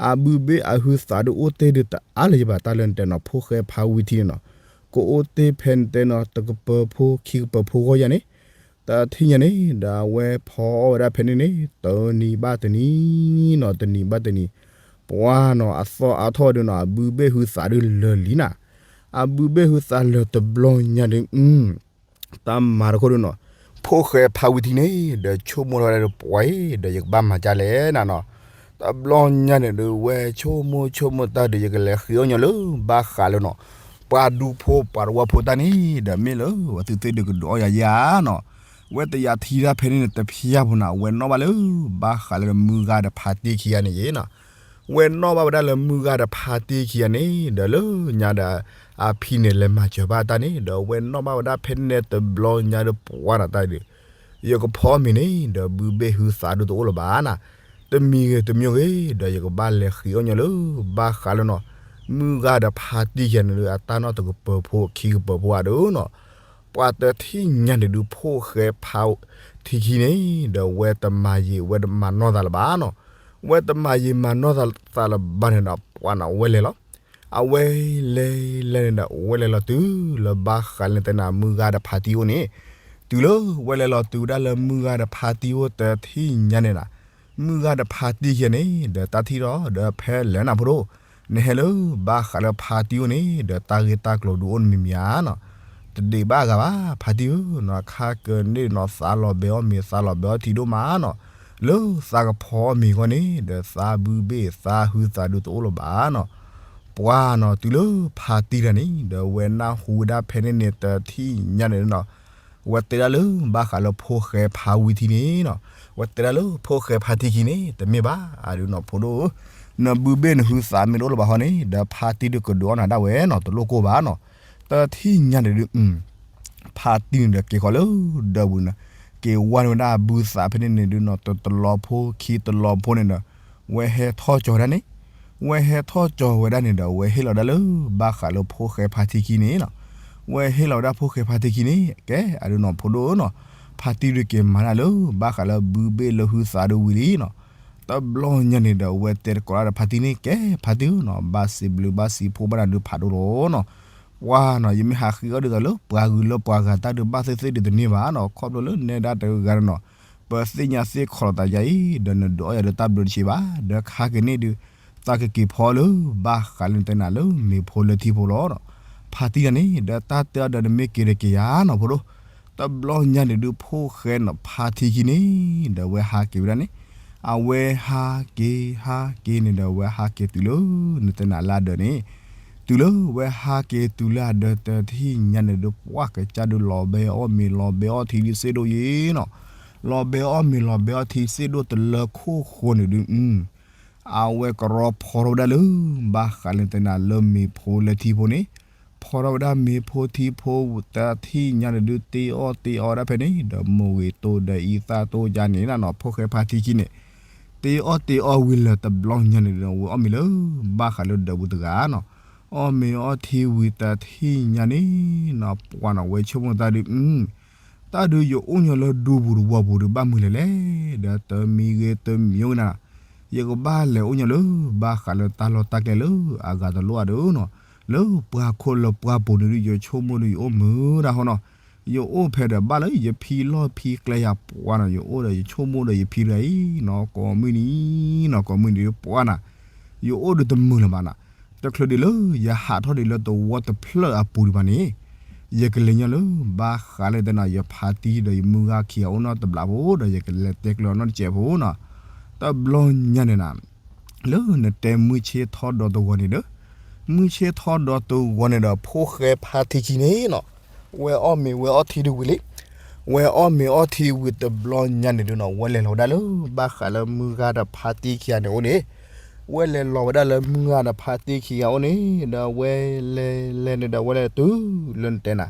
အဘုဘ့ၣ်အဟုသးဒုးအိၣ်တ့ၢ်ဒုးတအါလၢၤယဘၣ် တၢ်လၢနတဲနီၤ ဖိၣ်ဃဲဖါဝံထံန့ၣ်နီၤ, ကအိၣ်တ့ၢ်ဖဲနတဲနီၤ တကပၤဖိခံကပၤဖိဂီၢ်ယၤန့ၣ် တထံၣ်ညါန့ၣ် ဒီးအဝဲဖီအီၣ်ဝဲဒၣ်ဖဲန့ၣ်န့ၣ် တနံၤဘၣ်တနံၤနီၤ တနံၤဘၣ်တနံၤ, ပှၤနီၤ အသီအါထီၣ်ဒုးနီၤ အဘုဘ့ၣ်ဟုသးဒုးလၢာ်လံနၤ, အဘုဘ့ၣ်ဟုသးလၢာ်တဘျီညါဒုး တၢ်မၤတခီဒုးနီၤ, ဖိၣ်ဃဲဖါဝံထံန့ၣ် ဒီးဆိကမိၣ်ထီၣ်ဝဲဒၣ်ဒီး ပှၤအံၤ ဒီးယကဘၣ်မၤဒ်လဲၣ်နၤနီၤ, တဘျီညါန့ၣ်ဒုး ဝဲဆိကမိၣ်ဆိကမိၣ်တၢ်ဒီး ယကလဲၤဃ့အီၣ်ညီလၢ ဘၣ်ဃးလၢနီၤ ပှၤဒူဖိပှၤတဝီဖိတၢ်န့ၣ် ဒီးမ့ၢ်လၢ ဝဲသုသ့ၣ်ဒုးကဒုးအီၣ်ယၤယဲဧါနီၤ, ဝဲတယၤထံတၢ်ဖဲန့ၣ်န့ၣ် တဖျၢၣ်ဖိနၤ ဝဲနီၣ်ဘၣ်လၢ ဘၣ်ဃးလၢမုၢ်ဂၤဒီးဖါတံၢ်ခံဂၤန့ၣ်ယဲနီၤ, ဝဲနီၣ်ဘၣ်ဝဲဒၣ်လၢမုၢ်ဂၤဒီးဖါတံၢ်ခံဂၤန့ၣ် ဒီးလၢညါဒီး အဖံန့ၣ်လဲၤမၤစၢၤဘၣ်တၢ်န့ၣ် ဒီးဝဲနီၣ်ဘၣ်ဝဲဒၣ်ဖဲန့ၣ်တဘျီညါဒီး ပှၤနီၤတၢ်အံၤဒီး ယကဖီမ့ၤန့ၣ် ဒီးဘုဘ့ၣ်ဟုသးဒုးတအိၣ်လၢၤဘၣ်နၤ, တမံၤဂ့ၤတမံၤဂ့ၤ ဒီးယကဘၣ်လဲၤဃ့အီၣ်ညီလၢ ဘၣ်ဃးလၢနီၤ မုၢ်ဂၤဒီးဖါတံၢ်ခံဂၤန့ၣ်ဒုး အတၢ်နီၣ်တကပၤဖိခံကပၤဖိဧါဒုးနီၤ, ပှၤတထံၣ်ညါန့ၣ်ဒုး ဖိၣ်ဃဲဖါဝံထံန့ၣ် ဒီးဝဲတမၤယံာ်ဝဲတမၤနီၢ်သးလၢၤဘၣ်နီၤ, ဝဲတမၤယံာ်မၤနီၢ်သးလၢၤဘၣ်န့ၣ်ဒီး ပှၤနီၤဝဲလဲၤလီၤ, အဝဲလဲၤလဲၤန့ၣ်ဒီး ဝဲလဲၤလီၤတုၤလၢဘၣ်ဃးလၢနတဲနၤ မုၢ်ဂၤဒီးဖါတံၢ်အိၣ်န့ၣ်, တုၤလၢဝဲလဲၤလီၤတုၤဝဲဒၣ်လၢမုၢ်ဂၤဒီးဖါတံၢ်အိၣ်တထံၣ်ညါန့ၣ်နၤ, မုၢ်ဂၤဒီးဖါတံၢ်ခံဂၤန့ၣ် ဒီးတၢ်ထံၣ်ဒီး ဒီးဖဲလဲၣ်နၤဖိဒိၣ်, နဟဲလၢဘၣ်ဃးလၢဖါတံၢ်အိၣ်န့ၣ် ဒီးတၢ်ဂ့ၢ်တၢ်ကျိၤဒုးအိၣ်နမံၤမံၤဧါနီၤ, တဒံးဘၣ်အဂၤဘၣ် ဖါတံၢ်ဧၢနီၤ, ခါကန့ၣ်နီၤ သးလီၤဘဲအီၣ်မ့ၤ သးလီၤဘဲအီၣ်ထံဒိၣ်မးနီၤ, လၢသးကဖီအီၣ်မ့ၤအဂီၢ်န့ၣ် ဒီးသးဘုဘ့ၣ်သးဟုသးဒုးတအိၣ်လၢၤဘၣ်နီၤ, ပှၤနီၤ တုၤလၢဖါတံၢ်တဂၤန့ၣ် ဒီးဝဲနၢ်ဟူဝဲဒၣ်ဖဲန့ၣ်န့ၣ်တထံၣ်ညါန့ၣ်နီၤ, ဝဲတဲဒၣ်လၢဘၣ်ဃးလၢဖိၣ်ဃဲဖါဝံထံန့ၣ်နီၤ, ဝဲတဲဒၣ်လၢဖိၣ်ဃဲဖါတံၢ်ခံန့ၣ် တမ့ၢ်ဘၣ်အဒုးနီၤဖိဒိၣ်ဧၢ, နဘုဘ့ၣ်နဟုသးမ့ၢ်တအိၣ်လၢၤဘၣ်ဟီန့ၣ် ဒီးဖါတံၢ်ဒုးကဒုးအီၣ်နၤဒၣ်ဝဲနီၤ တလိၣ်ကိၢ်ဘၣ်နီၤ. တထံၣ်ညါန့ၣ်ဒုး ဖါတံၢ်န့ၣ်ဒီးက့ၤဃီၤလၢဒၢးပူၤန့ၣ် က့ၤဝါန့ၢ်ဝဲဒၣ်ဘုသးဖဲန့ၣ်န့ၣ်ဒုးနီၤ တတလီၤဖိခံတလီၤဖိန့ၣ်ဒီး ဝဲဟဲထီၣ်ကၠီၤဝဲဒၣ်န့ၣ် ဝဲဟဲထီၣ်ကၠီၤဝဲဒၣ်န့ၣ်ဒီး ဝဲဟ့ၣ်လီၤဒၣ်လၢဘၣ်ဃးလၢဖိၣ်ဃဲဖါတံၢ်ခံန့ၣ်နီၤ. ဝဲဟ့ၣ်လီၤဝဲဒၣ်ဖိၣ်ဃဲဖါတံၢ်ခံန့ၣ် ကဲအဒုးနီၤ ဖိဒိၣ်ဧၢနီၤ ဖါတံၢ်ဒုးက့ၤမၤတၢ်လၢ ဘၣ်ဃးလၢဘုဘ့ၣ်လၢဟုသးဒုးဝံၤလံနီၤ. တဘျီညါန့ၣ်ဒီး ဝဲတဲသကိးတၢ်ဒီးဖါတံၢ်န့ၣ် ကဲဖါတံၢ်ဧၢနီၤ ဘၣ်စံးဘျုးဘၣ်စံးဖှိၣ်ဘၣ်နၤဒုးဖးဒိၣ်လီၤနီၤ. ပှၤနီၤ ယမ့ၢ်ဟးဃ့အီၣ်ဒ်သိးလၢပှၤဂုၤလၢပှၤဂၤတၢ်ဒုးဘၣ်သ့ၣ်သ့ၣ်ဒုးတန့ၢ်ဘၣ်နီၤ ခီဖျိလၢနဲဒၣ်တဂၤဒီးနီၤ ပသ့ၣ်ညါသ့ၣ်ခီလီၤသးယါအံၤ ဒီးနဒုးအီၣ်ယၤဒီးတၢ်ဘျုးတဆံးဘၣ် ဒီးခါက့ၤန့ၣ်ဒုး သးကက့ၤဖီလၢ ဘၣ်ဃးလၢနတဲနၤလၢမ့ၤဖိလၢထံဖိလီၤနီၤ. ဖါတံၢ်တၢ်န့ၣ် ဒီးတၢ်တဲအီၤဒီးနမ့ၢ်က့ၤဒီးက့ၤယၤနီၤဖိဒိၣ်. တဘျီညါန့ၣ်ဒုး ဖိၣ်ဃဲနီၤဖါတံၢ်ခံန့ၣ် ဒီးဝဲဟးက့ၤဝဲဒၣ်န့ၣ် အဝဲဟးက့ၤဟးက့ၤန့ၣ်ဒီး ဝဲဟးက့ၤတုၤလၢ နတဲနၤလၢအဒၢးန့ၣ် တုၤလၢဝဲဟးက့ၤတုၤလၢအဒၢးတထံၣ်ညါန့ၣ်ဒုး ပှၢ်ကစၢ်ဒုးလီၤဘဲအီၣ်မ့ၤလီၤဘဲအီၣ်ထံဒုးစ့ဒိၣ်ယံၤနီၤ. လီၤဘဲအီၣ်မ့ၤလီၤဘဲအီၣ်ထံစ့ဒိၣ်တလၢခိၣ်ဃိန့ၣ်ဒုး အဝဲကရီဖီထီၣ်ဝဲဒၣ်လၢ ဘၣ်ဃးလၢနတဲနၤလၢမ့ၤဖိလၢထံဖိန့ၣ် ဖီထီၣ်ဝဲဒၣ်မ့ၤဖိထံဖိတထံၣ်ညါန့ၣ်ဒုး တ့အီၣ်တ့အီဝဲဒၣ်ဖဲန့ၣ် ဒီးမိၢ်ဂ့ၤတိၢ်ဒီးအံသၣ်တိၢ်ယါန့ၣ်နီၤ ဖိၣ်ဃဲဖါတံၢ်ခံန့ၣ် တ့အီၣ်တ့အီဝံၤလၢၤတဘျီညါန့ၣ်ဒီး ဝဲအီၣ်မ့ၤလၢ ဘၣ်ဃးလၢဒၢးပူၤတဂၤနီၤ. အီၣ်မ့ၤအီၣ်ထံဝံၤတထံၣ်ညါန့ၣ်နီၤ ပှၤနီၤ ဝဲဆိကမိၣ်တၢ်ဒုး တၢ်ဒုးယအိၣ်ညီလၢဒူပူၤတဝီပူၤဒုးဘၣ်မုာ်လဲၣ်လဲၣ်, ဒီးတမံၤဂ့ၤတမံၤဂ့ၤနၤ, ယကဘၣ်လဲၤအိၣ်ညီလၢ ဘၣ်ဃးလၢတၢ်လီၢ်တၢ်ကျဲလၢအဂၤတလိၣ်အဒုးနီၤ, လၢပှၤခိၣ်လၢပှၤပိာ်န့ၣ်ဒုး ယဆိကမိၣ်ဒီးယအိၣ်မုာ်ဒၣ်ဟီနီၤ, ယအိၣ်ဖဲဒီးဘၣ်လၢယဖံလီၢ်ဖံကျဲယၤပှၤနီၤ, ယအိၣ်ဒီးယဆိကမိၣ်ဒီးယဖံတဂၤအံၤနီၤ, ကိးမုၢ်နံၤနီၤ ကိးမုၢ်နံၤပှၤနၤ, ယအိၣ်ဒီးတမုာ်လၢၤဘၣ်နၤ, တချုးဒံးလၢယဟးထီၣ်ဒံးလၢသဝီတဖျၢၣ်အပူၤဒံးဘၣ်န့ၣ်, ယကလဲၤညီလၢ ဘၣ်ဃးလၢတဲနီၤ ယဖါတံၢ်ဒီးယမုၢ်ဂၢ်ခံဂၤအိၣ်နီတဘျီဖိဒီး ယကလဲၤတဲကျၢၤအီၤနီတစဲးဖိနီၤ, တဘျီညါန့ၣ်နၤ, လၢနတဲမုၢ်ဆ့ၣ်ထီၣ်ဒီးတဂီၤန့ၣ်ဒီး, မုၢ်ဆ့ၣ်ထီၣ်ဒီးတဂီၤန့ၣ်ဒီး ဖိၣ်ဃဲဖါတံၢ်ခံန့ၣ်နီၤ, ဝဲအီၣ်မ့ၤဝဲအီၣ်ထံဒုးဝံၤလံ, ဝဲအီၣ်မ့ၤအီၣ်ထံဝံၤတဘျီညါန့ၣ်ဒုးနီၤ ဝဲလဲၤလီၤဝဲဒၣ်လၢ ဘၣ်ဃးလၢမုၢ်ဂၤဒီးဖါတံၢ်ခံဂၤန့ၣ်အိၣ်န့ၣ်, ဝဲလဲၤလီၤဝဲဒၣ်လၢမုၢ်ဂၤဒီးဖါတံၢ်ခံဂၤအိၣ်န့ၣ်, ဒီးဝဲလဲၤလဲၤန့ၣ်ဒီးဝဲလဲၤတုၤလၢနတဲနၤ,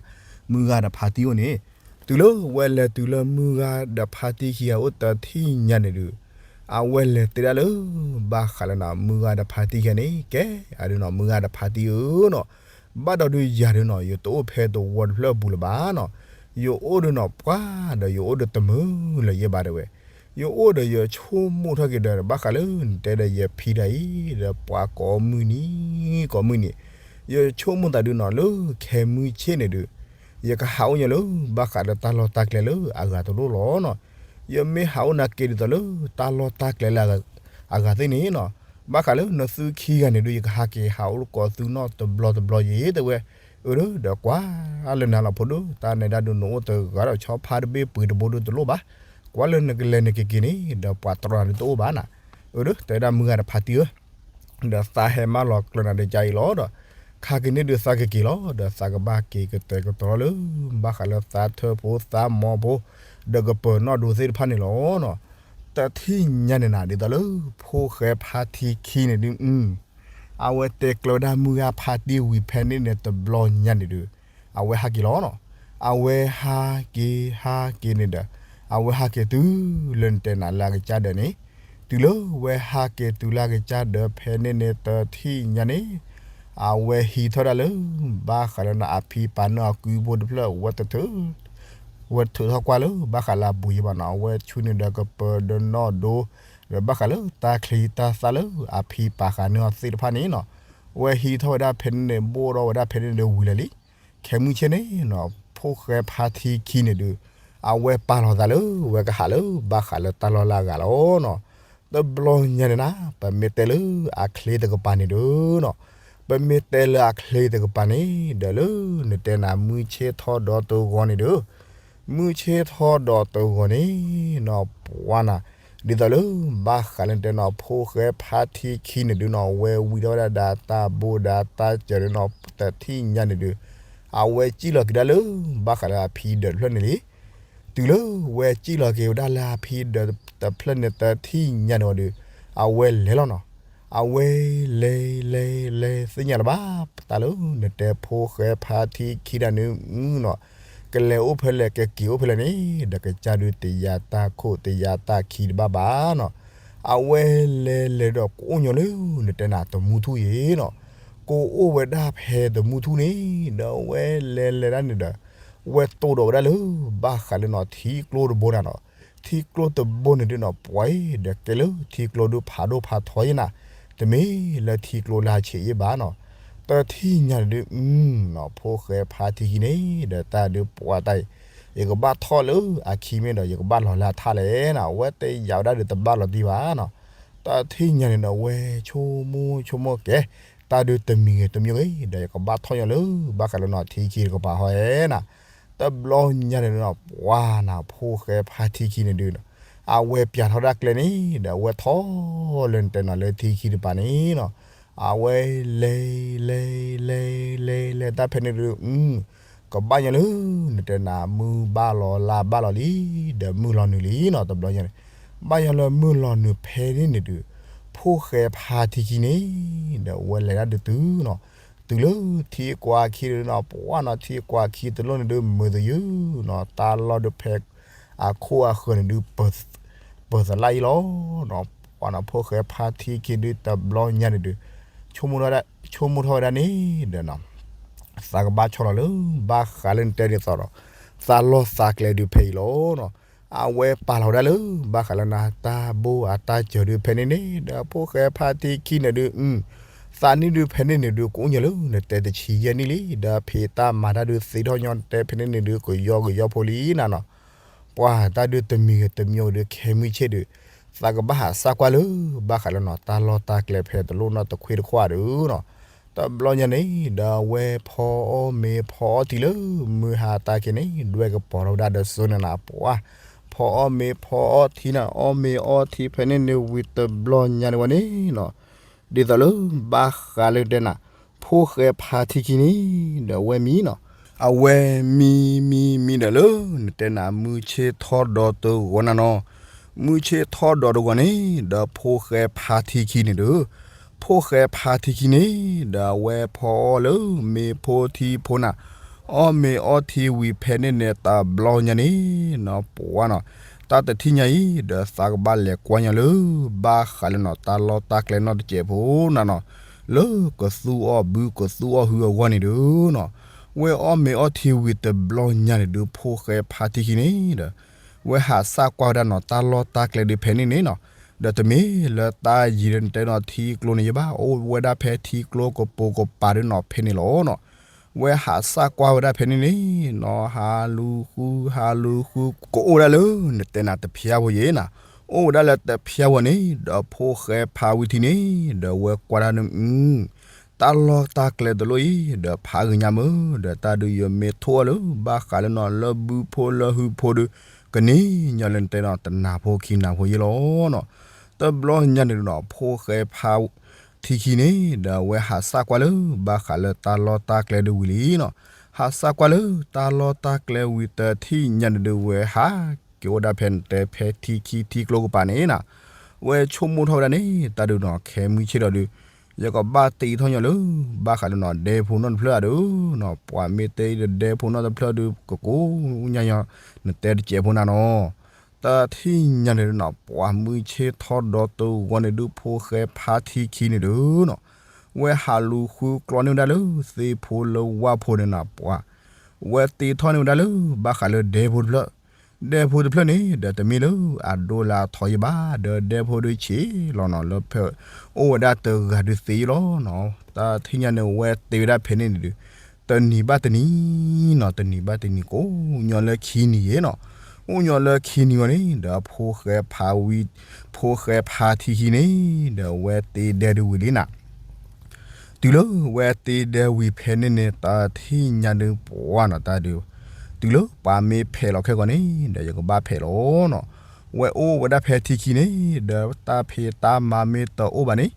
မုၢ်ဂၤဒီးဖါတံၢ်အိၣ်န့ၣ်, တုၤလၢဝဲလဲၤတုၤလၢမုၢ်ဂၤဒီးဖါတံၢ်ခံဂၤအိၣ်တထံၣ်ညါန့ၣ်ဒုး, အဝဲလဲၤတဲဒၣ်လၢ ဘၣ်ဃးလၢနၤ မုၢ်ဂၤဒီးဖါတံၢ်ခံဂၤန့ၣ် ကဲ, အဒုးနီၤ မုၢ်ဂၤဒီးဖါတံၢ်ဧၢနီၤ, ဘၣ်ဒီးဒုးယၤဒုးနီၤ ယတအိၣ်ဖဲသဝီတဖျၢၣ်အပူၤလၢၤဘၣ်နီၤ, ယအိၣ်ဒုးနီၤပှၤဒီးယအိၣ်ဒီးတမုာ်လၢၤယဲဘၣ်တဲဝဲ, ယအိၣ်ဒီးယဆိကမိၣ်ထီၣ်က့ၤဒီး ဘၣ်ဃးလၢနတဲဒီးယဖံတဂၤအံၤဒီးပှၤကိးမုၢ်နံၤ, ကိးမုၢ်နံၤ, ယဆိကမိၣ်သးဒုးနီၤလၢခဲမုၢ်ဆ့ၣ်န့ၣ်ဒုး, ယကဟးအိၣ်ညီလၢ ဘၣ်ဃးဒီးတၢ်လီၢ်တၢ်ကျဲလၢအဂၤတလိၣ်လီၤနီၤ, ယမ့ၢ်ဟးအိၣ်နာ်က့ဒ်သိးလၢတၢ်လီၢ်တၢ်ကျဲလၢအဂၤသ့ၣ်န့ၣ်နီၤ, ဘၣ်ဃးလၢနသုခံဂၤန့ၣ်ဒုး ယကဟးက့ၤဟးအိၣ်ကိးသုနီတဘျီတဘျီယဲတဲဝဲ, အၢဒီးကွၢ်လၢနၤလီၤဖိဒိၣ် တၢ်နဲဒၣ်ဒုးနအိၣ်တဂၤဒီးဆီဖါတဘ့ၣ်ပှ့ၤတဘိဒုးတလိၣ်ဘၣ်, ကွၢ်လၢနကလဲၤနကက့ၤန့ၣ် ဒီးပှၤတြီနၤဒုးတအိၣ်ဘၣ်နၤ, အၢဒီး တဲဒၣ်မုၢ်ဂၤဒီးဖါတံၢ်ဧၢ ဒီးသးဟဲမၤလီၤကျၢၤနၤဒီးကါအံၤလီၤဒီး, ခါက့ၤန့ၣ်ဒုးသးကက့ၤလီၤ ဒီးသးကဘၣ်က့ၤကတဲာ်ကတီၤလၢ ဘၣ်ဃးလၢသးထၢဖိသးမီၤဖိ ဒီးကပၢၤနီၣ်ဒိသ့ၣ်တဖၣ်န့ၣ်လီၤနီၤ, တထံၣ်ညါန့ၣ်နၤ ဒ်သိးလၢ ဖိၣ်ဃဲဖါတံၢ်ခံန့ၣ်ဒုး အဝဲတဲကျၢၤဝဲဒၣ်မုၢ်ဂၤဖါတံၢ်ဝံၤဖဲန့ၣ်န့ၣ်တဘျီညါန့ၣ်ဒုး, အဝဲဟးက့ၤလီၤနီၤ, အဝဲဟးက့ၤဟးက့ၤန့ၣ်ဒီး, အဝဲဟးက့ၤတုၤလၢနတဲနၤလၢအကစၢ်ဒၢးန့ၣ်, တုၤလၢဝဲဟးက့ၤတုၤလၢအကစၢ်ဒၢးဖဲန့ၣ်န့ၣ်တထံၣ်ညါန့ၣ်, အဝဲဟံးထီၣ်ဒၣ်လၢ ဘၣ်ဃးလၢနအဖံပာ်နၢအကုဖိတဖျၢၣ် ဝဲတထုး ဝဲထုးထီၣ်ကွၢ်လၢဘၣ်ဃးလၢအဘူးယံၤဘၣ်နီၤ, အဝဲဆူန့ၣ်ဒီးကပၢၤဒီးနီၣ်ဒိ, ဒီးဘၣ်ဃးလၢတၢ်ချံတၢ်သၣ်လၢအဖံပာ်ဃာ်န့ၢ်အီၤသ့ၣ်တဖၣ်န့ၣ်နီၤ, ဝဲဟံးထီၣ်ဝဲဒၣ်ဖဲန့ၣ်န့ၣ် ဘိၣ်ထီၣ်ဝဲဒၣ်ဖဲန့ၣ်န့ၣ်ဝံၤလၢာ်လံ, ခဲမုၢ်ဆ့ၣ်န့ၣ်နီၤ ဖိၣ်ဃဲဖါတံၢ်ခံန့ၣ်ဒုး, အဝဲပာ်လီၤသးလၢ ဝဲကဟးလၢဘၣ်ဃးလၢတၢ်လီၢ်လၢအဂၤလီၤနီၤ, တဘျီညါန့ၣ်နၤ ပမ့ၢ်တဲလၢအချ့တကပၤန့ၣ်ဒုးနီၤ, ပမ့ၢ်တဲလၢအချ့တကပၤန့ၣ် ဒီးလၢနတဲနၤမုၢ်ဆ့ၣ်ထီၣ်ဒီးတဂီၤန့ၣ်ဒုး, မုၢ်ဆ့ၣ်ထီၣ်ဒီးတဂီၤန့ၣ်နီၤ ပှၤနၤ, ဒ်သိးလၢ ဘၣ်ဃးလၢနတဲနီၤ ဖိၣ်ဃဲဖါတံၢ်ခံန့ၣ်ဒုးနီၤ ဝဲဝံၤထီၣ်ဝဲဒၣ်ဒီးတၢ်ဘိဒီးတၢ်စၢၤဒုးနီၤ တထံၣ်ညါန့ၣ်ဒုး, အဝဲစံၣ်လီၤက့ၤဒၣ်လၢ ဘၣ်ဃးလၢအဖံဒၢးတဖျၢၣ်န့ၣ်လံ, တုၤလၢဝဲစံၣ်လီၤက့ၤဝဲဒၣ်လၢအဖံဒၢးတဖျၢၣ်န့ၣ်တထံၣ်ညါန့ၣ်ဝံၤဒီး, အဝဲလဲၤလီၤနီၤ, အဝဲလဲၤလဲၤလဲၤသ့ၣ်ညါလၢၤဘၣ် တၢ်လၢနတဲဖိၣ်ဃဲဖါထံခံဒၣ်န့ၣ်နီၤ, ကလဲၤအိၣ်ဖဲလဲၣ် ကက့ၤအိၣ်ဖဲလဲၣ်န့ၣ် ဒီးကစၢ်ဒုးတယာ်တၢ်ခိၣ်တယာ်တၢ်ခံတဘၣ်ဘၣ်နီၤ. အဝဲလဲၤလဲၤဒီးကအိၣ်ညီလၢ နတဲနၤတမူထူၣ်ယံၤနီၤ, ကအိၣ်ဝဲဒၣ်ဖဲတမူထူၣ်န့ၣ် ဒီးအဝဲလဲၤလဲၤဒၣ်န့ၣ်ဒီး ဝဲတိၢ်ဒီးဝဲဒၣ်လၢ ဘၣ်ဃးလၢနီၤ ထံကျိတဘိနၤနီၤ, ထံကျိတဘိန့ၣ်ဒုးနီၤ ပှၤအံၤ ဒီးကဲလၢထံကျိဒုးဖးဒိၣ်ဖးထီယံၤနၤ, တမ့ၢ်လၢထံကျိလၢအဆံးယံၤဘၣ်နီၤ. တထံၣ်ညါန့ၣ်ဒုး နီၤ ဖိၣ်ဃဲဖါထံခံန့ၣ် ဒီးတၢ်ဒုးပှၤတၢ်အံၤ ယကဘၣ်ထီၣ်လၢအခံမ့ၢ်ဒီး ယကဘၣ်လီၤလၢအထါလဲၣ်နီၤ, အဝဲတယာ်ဝဲဒၣ်ဒုးတဘၣ်လီၤတံၢ်ဘၣ်နီၤ. တထံၣ်ညါန့ၣ်ဒီး ဝဲဆိကမိၣ်ဆိကမိၣ်ကဲ တၢ်ဒုးတမံၤဂ့ၤတမံၤဂ့ၤ ဒီးယကဘၣ်ထီၣ်ညီလၢ ဘၣ်ဃးလၢနီၤ ထံခံတကပၤဟီဧဲနၤ. တဘျီညါန့ၣ်နီၤ ပှၤနၤ ဖိၣ်ဃဲဖါထံခံန့ၣ်ဒုး အဝဲပျးထီၣ်ဒၣ်ကျဲန့ၣ် ဒီးအဝဲထီၣ်လၢနတဲနီၤလၢထံခံတကပၤန့ၣ်နီၤ, အဝဲလဲၤလဲၤလဲၤလဲၤလဲၤတၢ်ဖဲန့ၣ်ဒုး ကဘၣ်ညီလၢ နတဲနၤ မုၢ်ဘၣ်လီၤလါဘၣ်လီၤလံ, ဒီးမုၢ်လီၤနုာ်လံနီၤ တဘျီညါန့ၣ်, ဘၣ်ညီလၢမုၢ်လီၤနုာ်ဖဲန့ၣ်န့ၣ်ဒုး ဖိၣ်ဃဲဖါထံခံန့ၣ် ဒီးအဝဲလဲၤဒၣ်ဒုးတုၤနီၤ, တုၤလၢထံကွၢ်ခံဒုးနီၤ ပှၤနီၤ ထံကွၢ်ခံတလိၣ်န့ၣ်ဒုး မုာ်သယုၢ်နီၤ တၢ်လီၢ်ဒုးဖဲ အခိၣ်အဃၢၤန့ၣ်ဒုး ပၢၤသလၣ်အံၤလီၤနီၤ, ပှၤနီၤ ဖိၣ်ဃဲဖါထံခံဒုး တဘျီညါန့ၣ်ဒုး ဆိကမိၣ်ထီၣ်ဝဲဒၣ်န့ၣ်ဒီးနီၤ သးကဘၣ်ဆီလီၤလၢ ဘၣ်ဃးလၢနတဲဒ်သိးဒီး သးလီၢ်သးကျဲဒုးဖဲအံၤလီၤနီၤ. အဝဲပာ်လီၤဝဲဒၣ်လၢ ဘၣ်ဃးလၢနၤ တၢ်ဘိအတၢ်စၢၤဒုးဖဲန့ၣ်န့ၣ် ဒီးဖိၣ်ဃဲဖါထံခံန့ၣ်ဒုး သးနံၣ်ဒုးဖဲန့ၣ်န့ၣ်ဒုး ကအိၣ်ညီလၢ နတဲတဆံယဲၢ်နံၣ်လံ ဒီးဖံးတၢ်မၤတၢ်ဒုးသ့ထီၣ်ညီ နတဲဖဲန့ၣ်န့ၣ်ဒုး ကယီကယီဖိလံနၤနီၤ. ပှၤတၢ်ဒုးတမံၤဂ့ၤတမံၤဂ့ၤဒုး ခဲမုၢ်ဆ့ၣ်ဒုး သးကဘၣ်ဟးစၢ်ကွၢ်လၢ ဘၣ်ဃးလၢနီၤ တၢ်လီၢ်တၢ်ကျဲဖဲတလိၣ်နီတခွ့တခွါဒုးနီၤ. တဘျီညါန့ၣ် ဒီးအဝဲဖီအီၣ်မ့ၤဖီအီၣ်ထံလၢ မုၢ်ဟါတၢ်ခ့န့ၣ် ဒွဲၣ်ကပီၤထီၣ်ဝဲဒၣ်ဒီးစၢၤန့ၣ်နၤ ပှၤ ဖီအီၣ်မ့ၤဖီအီၣ်ထံနၤ အီၣ်မ့ၤအီထံဖဲန့ၣ်န့ၣ်ဝံၤတဘျီညါန့ၣ်ဝဲန့ၣ်နီၤ ဒ်သိးလၢ ဘၣ်ဃးလၢတဲနၤ ဖိၣ်ဃဲဖါထံခံန့ၣ် ဒီးအဝဲမံနီၤ. အဝဲမံမံမံဒီးလၢ နတဲနၤ မုၢ်ဆ့ၣ်ထီၣ်ဒီးတဂီၤနၤနီၤ. မုၢ်ဆ့ၣ်ထီၣ်ဒီးတဂီၤန့ၣ် ဒီးဖိၣ်ဃဲဖါထံခံန့ၣ်ဒီး ဖိၣ်ဃဲဖါထံခံန့ၣ် ဒီးအဝဲဖီအီၣ်လၢမ့ၤဖိထံဖိနၤ အီၣ်မ့ၤအီထံဝံၤဖဲန့ၣ်န့ၣ် တဘျီညါန့ၣ်နီၤ ပှၤနီၤ တၢ်တထံၣ်ညါအံၤ ဒီးသးကဘၣ်လဲၤကွၢ်ညီလၢ ဘၣ်ဃးလၢနီၤ တၢ်လီၢ်တၢ်ကျဲနီတစဲးဖိနၤနီၤ လၢကသူအီၣ်ဘုကသူအီၣ်ဟုအဂီၢ်န့ၣ်ဒုးနီၤ ဝဲအီၣ်မ့ၤအီထံဝံၤတဘျီညါန့ၣ်ဒုး ဖိၣ်ဃဲဖါထံခံန့ၣ်ဒီး ဝဲဟးစၢ်ကွၢ်ဝဲဒၣ်နီၤ တၢ်လီၢ်တၢ်ကျဲဒုးဖဲန့ၣ်န့ၣ်နီၤ ဒီးတမ့ၢ်လၢတၢ်ယံၤလၢနတဲနီၤ ထံကျိန့ၣ်ယဘၣ် အိၣ်ဝဲဒၣ်ဖဲထံကျိကပိာ်ကပၤဒုးနီၤ ဖဲန့ၣ်လီၤနီၤ. ဝဲဟးစၢ်ကွၢ်ဝဲဒၣ်ဖဲန့ၣ်န့ၣ်နီၤ ဟးလူၤဃု ဟးလူၤဃု ကအိၣ်ဝဲဒၣ်လၢ နတဲနၤတဖျါဝဲယဲနၤ အိၣ်ဝဲဒၣ်လၢတဖျါဝဲန့ၣ် ဒီးဖိၣ်ဃဲဖါဝံထံန့ၣ် ဒီးဝဲကွၢ်ဒၣ်န့ၣ် တၢ်လီၢ်တၢ်ကျဲတလိၣ်အံၤ ဒီးဖးဂ့ၤညါမ့ၢ် ဒီးတၢ်ဒုးယမ့ၢ်ထိၣ်အီၤလၢ ဘၣ်ဃးလၢနီၤ လၢဘုဖိလၢဟုဖိဒုး ကန့ၢ်ညီလၢနတဲနီၤ တနၤဖိခံနၤဖိယဲလီၤနီၤ. တဘျီညါန့ၣ်နီၤ ဖိၣ်ဃဲဖါထံခံန့ၣ် ဒီးအဝဲဟးစၢ်ကွၢ်လၢ ဘၣ်ဃးလၢတၢ်လီၢ်တၢ်ကျဲဒုးဝံၤလံနီၤ. ဟးစၢ်ကွၢ်လၢ တၢ်လီၢ်တၢ်ကျဲဝံၤတထံၣ်ညါန့ၣ်ဒုး ဝဲဟးက့ၤအိၣ်ဒၣ်ဖဲနတဲဖဲထံခံထံကျိကပၤန့ၣ်နီၤ ဝဲဆိကမိၣ်ထီၣ်ဝဲဒၣ်န့ၣ် တၢ်ဒုးနီၤ ခဲမုၢ်ဆ့ၣ်ဒီးဒုး ယကဘၣ်တ့ထီၣ်ညီလၢ ဘၣ်ဃးလၢနီၤ ဒဲဖိနီတဖျၢၣ်အဒုးနီၤ ပှၤမ့ၢ်တဲအံၤဒီး ဒဲဖိနီတဖျၢၣ်ဒုး ကကိးညါညီ နတဲတစဲးဖိနၤနီၤ. တထံၣ်ညါန့ၣ်နီၤ ပှၤမုၢ်ဆ့ၣ်ထီၣ်ဒီးတဂီၤန့ၣ်ဒုး ဖိၣ်ဃဲဖါထံခံန့ၣ်ဒုးနီၤ ဝဲဟးလူၤဃုကျီန့ၢ်ဝဲဒၣ်လၢ သ့ၣ်ဖိလၢဝၣ်ဖိန့ၣ်နီၤ ပှၤ ဝဲတ့ထီၣ်န့ၢ်ဝဲဒၣ်လၢ ဘၣ်ဃးလၢဒဲဖိတဖျၢၣ် ဒဲဖိတဖျၢၣ်န့ၣ် ဒီးတမ့ၢ်လၢအဒိလၢအထီယံၤဘၣ် ဒီးဒဲဖိဒုးဆံးလီၤနီၤ လၢဖဲ အိၣ်ဝဲဒၣ်တဂၤဒုးသ့ယံၤလီၤနီၤ. တထံၣ်ညါန့ၣ် ဝဲတ့ဝဲဒၣ်ဖဲန့ၣ်န့ၣ်ဒုး တနံၤဘၣ်တနံၤနီၤ တနံၤဘၣ်တနံၤ ကအိၣ်ညီလၢခံနံၤယဲနီၤ. အိၣ်ညီလၢခံနံၤဝဲန့ၣ် ဒီးဖိၣ်ဃဲဖါဝံ ဖိၣ်ဃဲဖါထံခံန့ၣ် ဒီးဝဲတ့ဒဲဒုးဝံၤလံနၤ တုၤလၢဝဲတ့ဒဲဝံၤဖဲန့ၣ်န့ၣ် တထံၣ်ညါဒုးပှၤနီၤ တၢ်ဒုး တုၤလၢပှၤမ့ၢ်ဖဲးလီၤခဲကီးန့ၣ် ဒီးယကဘၣ်ဖဲးလီၤနီၤ. ဝဲအိၣ်ဝဲဒၣ်ဖဲထံခံန့ၣ် ဒီးတၢ်ဖံးတၢ်မၤမ့ၢ်တအိၣ်ဘၣ်န့ၣ်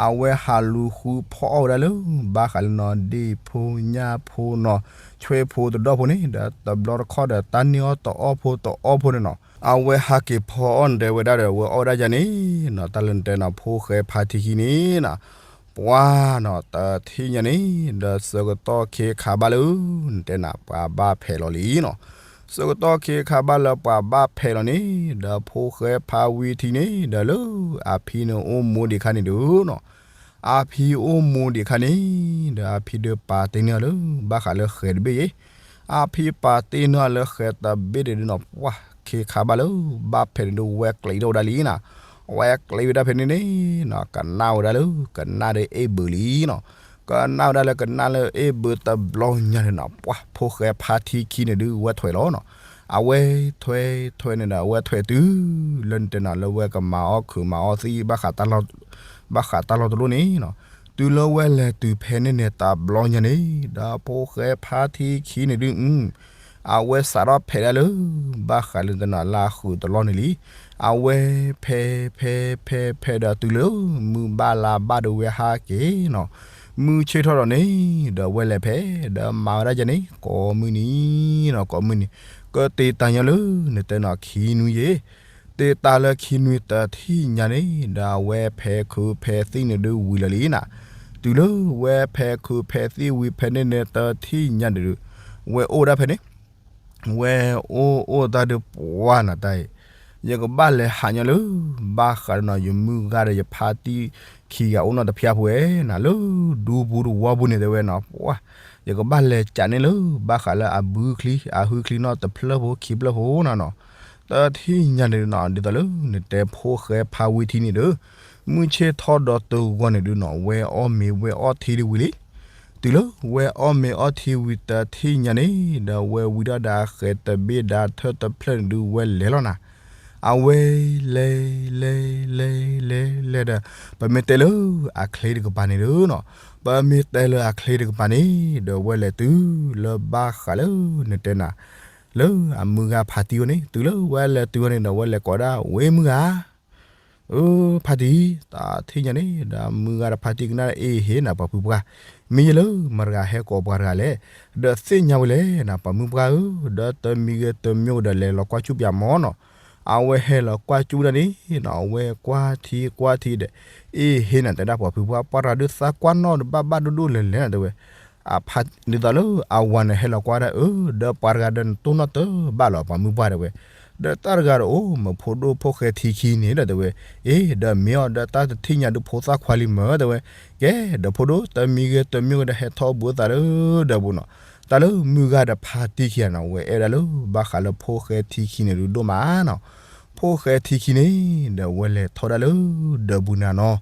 အဝဲဟးလူၤဃုဖီအီၣ်ဝဲဒၣ်လၢ ဘၣ်ဃးလၢနီၢ်ဒ့ၣ်ဖိညၣ်ဖိနီၢ်ဆွဲၣ်ဖိတဒီၣ်ဖိန့ၣ် ဒီးတဘျီတခီၣ်ဒီးတၢ်န့ၢ်အီၣ်တအီၣ်ဖိတအီၣ်ဖိန့ၣ်နီၤ အဝဲဟးက့ၤဖီအီၣ်နတဲဝဲဒၣ်ဒီး ဝဲအီၣ်ဝဲဒၣ်ယၤန့ၣ်နီၤ တၢ်လၢနတဲနီၤ ဖိၣ်ဃဲဖါထံခံန့ၣ်နီၤ ပှၤနီၤ တထံၣ်ညါန့ၣ် ဒီးဆၢကတီၢ်ခ့ခါဘၣ်လၢ နတဲနၤ ပှၤဘၣ်ဖဲးလီၤလံနီၤ ဆၢကတီၢ်ခ့ခါဘၣ်လၢပှၤဘၣ်ဖဲးလီၤန့ၣ် ဒီးဖိၣ်ဃဲဖါဝံထံန့ၣ် ဒီးလၢအဖံန့ၣ်အိၣ်မူဒံးခါန့ၣ်ဒုးနီၤ အဖံအိၣ်မူဒံးခါန့ၣ် ဒီးအဖံဒုးပာ်တ့ၢ်န့ၢ်အီၤလၢ ဘၣ်ဃးလၢဃဲၤတဘ့ၣ်ယဲ အဖံပာ်တ့ၢ်န့ၢ်အီၤလၢဃဲၤတဘ့ၣ်န့ၣ်ဒုးနီၤ ပှၤခ့ခါဘၣ်လၢ ဘၣ်ဖဲးန့ၣ်ဒုး ဝဲကျဲးထီၣ်ဝဲဒၣ်လံနီၤ ဝဲကျဲးဝဲဒၣ်ဖဲန့ၣ်န့ၣ်နီၤ ကနၣ်ဝဲဒၣ်လၢ ကနၣ်ဒီးအ့ၣ်ဘုးလံနီၤ ကနၣ်ဝဲဒၣ်လၢကနၣ်လၢအ့ၣ်ဘုးတဘျီညါန့ၣ်နီၤ ပှၤဖိၣ်ဃဲဖါထံခံန့ၣ်ဒုး ဝဲထွဲးလီၤနီၤ အဝဲထွဲးထွဲးန့ၣ်ဒီး အဝဲထွဲးတုၤ လၢနတဲနီၤ လၢဝဲကမၤအီၣ်ခုးမၤအီၣ်သံၣ် ဘၣ်ဃးတၢ်လီၢ်တလိၣ်န့ၣ်နီၤ တုၤလၢဝဲလဲၤတုၤဖဲန့ၣ်န့ၣ် တဘျီညါန့ၣ် ဒီးဖိၣ်ဃဲဖါထံခံန့ၣ်ဒုး အဝဲစးထီၣ်ဖဲးဒၣ်လၢ ဘၣ်ဃးလၢနတဲနီၤ လၢအဃုးတလီၢ်န့ၣ်လံ အဝဲဖဲးဖဲးဖဲးဖဲးဒီးတုၤလၢ မုၢ်ဘၣ်လါဘၣ်ဒီးဝဲဟးက့ၤနီၤ မုၢ်ဆ့ၣ်ထီၣ်ဒီးန့ၣ် ဒီးဝဲလဲၤဖဲး ဒီးမၤဝဲဒၣ်ယဲန့ၣ် ကိးမုၢ်နံၤနီၤ ကိးမုၢ်နံၤ ကတ့တၢ်ညီလၢ နတဲနီၤ ခံနွံယဲ တ့တၢ်လၢခံနွံတထံၣ်ညါန့ၣ် ဒီးအဝဲဖဲးခုးဖဲးသံၣ်န့ၣ်ဒုးဝံၤလၢာ်လံနီၤ တုၤလၢဝဲဖဲးခုးဖဲးသံၣ်ဝံၤဖဲန့ၣ်န့ၣ်တထံၣ်ညါန့ၣ်ဒုး ဝဲအိၣ်ဒၣ်ဖဲန့ၣ် ဝဲအိၣ်အိၣ်တၢ်ဒုးပှၤနီၤတၢ်အံၤ ယကဘၣ်လဲၤဟးညီလၢ ဘၣ်ဃးဒီးနီၤ ယမုၢ်ဂၤဒီးယဖါတံၢ်ခံဂၤအိၣ်နီတဖျၢၣ်ဖိဝဲနီၤ လၢဒူပူၤတဝီပူၤန့ၣ်တဲဝဲနီၤ ပှၤ ယကဘၣ်လဲၤကးန့ၢ်လၢ ဘၣ်ဃးလၢအဘုချံ အဟုချံနီတဖျၢၣ်ဖိခံဖျၢၣ်ဖိနီၤနီၤ တထံၣ်ညါန့ၣ်နီၤ ဒ်သိးလၢနတဲဖိၣ်ဃဲဖါဝံထံန့ၣ်ဒီး မုၢ်ဆ့ၣ်ထီၣ်ဒီးတဂီၤန့ၣ်ဒုးနီၤ ဝဲအီၣ်မ့ၤဝဲအီထံဒုးဝံၤလံ တုၤလၢဝဲအီၣ်မ့ၤအီထံဝံၤတထံၣ်ညါန့ၣ် ဒီးဝဲဝံၤဒီးဒီးဃဲၤတဘ့ၣ်ဒီးထၢၣ်တဖျၢၣ်န့ၣ်ဒုး ဝဲလဲၤလီၤနၤ အဝဲလဲၤလဲၤလဲၤလဲၤလဲၤဒီး ပမ့ၢ်တဲလၢအချ့တကပၤန့ၣ်ဒုးနီၤ ပမ့ၢ်တဲလၢအချ့တကပၤန့ၣ် ဒီးဝဲလဲၤတုၤလၢဘၣ်ဃးလၢနတဲနၤ လၢအမုၢ်ဂၤဖါတံၢ်အအိၣ်န့ၣ် တုၤလၢဝဲလဲၤတုၤအီၤန့ၣ်ဒီး ဝဲလဲၤကိးဒၣ် ဝဲမုၢ်ဂၤ အၢ ဖါတံၢ် တၢ်ထံၣ်ညါန့ၣ် ဒီးမုၢ်ဂၤဒီးဖါတံၢ်ကနၣ်အ့ၣ်ဟ့ၣ်နၤပှၤဖုပှၢ် မ့ၢ်ယလၢမတၤတဂၤဟဲကိးပှၤတဂၤလဲၣ် ဒီးသ့ၣ်ညါဝဲလဲၣ်နၤ ပှၤမုၢ်ပှၢ်ဧၢ ဒီးတမံၤဂ့ၤတမံၤဂ့ၤဒီးလဲၤလီၤကွၢ်ကၠူၣ်ပၠးမီၤနီၤ အဝဲဟဲလီၤကွၢ်ကၠူၣ်ဒၣ်န့ၣ်နီၤ အဝဲကွၢ်ထံကွၢ်ထံဒီး အ့ၣ်ဟ့ၣ်နၤတဲဒၣ်ပှၤဖုပှၢ် ပှၤတဂၤဒုးသးကွၢ်နီၣ်ဒီးဘၣ်ဘၣ်ဒိၣ်ဒိၣ်လဲၤလဲၤနၤတဲဝဲ ဒ်သိးလၢအဝၤန့ၣ်ဟဲလီၤကွၢ်ဒၣ်အၢ ဒီးပှၤတဂၤဒီးနတိၢ်နီၣ်တဘၣ်လီၤ ပှၤမုၢ်ပှၢ်တဲဝဲ ဒီးတၢ်တဂၤဒီးအိၣ်မ့ၢ်ဖိဒိၣ်ဖိၣ်ဃဲထံခံန့ၣ်ဒီးတဲဝဲ အ့ ဒီးမ့ၢ်အီၤဒီးတၢ်တထံၣ်ညါဒုးဖိသၣ်ခွါလံမၢတဲဝဲ ကဲ ဒီးဖိဒိၣ်တမံၤဂ့ၤတမံၤဂ့ၤဒီးဟဲထီၣ်ဘူးသးလၢဒီးပူၤနီၤ တၢ်လၢမုၢ်ဂၤဒီးဖါတံၢ်ခံဂၤနီၤ ဝဲအဲၣ်ဝဲဒၣ်လၢဘၣ်ဃးလၢဖိၣ်ဃဲထံခံန့ၣ်ဒုးဒိၣ်မးနီၤ ဖိၣ်ဃဲထံခံန့ၣ် ဒီးဝဲလဲၤထီၣ်ဝဲဒၣ်လၢဒီးပူၤန့ၣ်နီၤ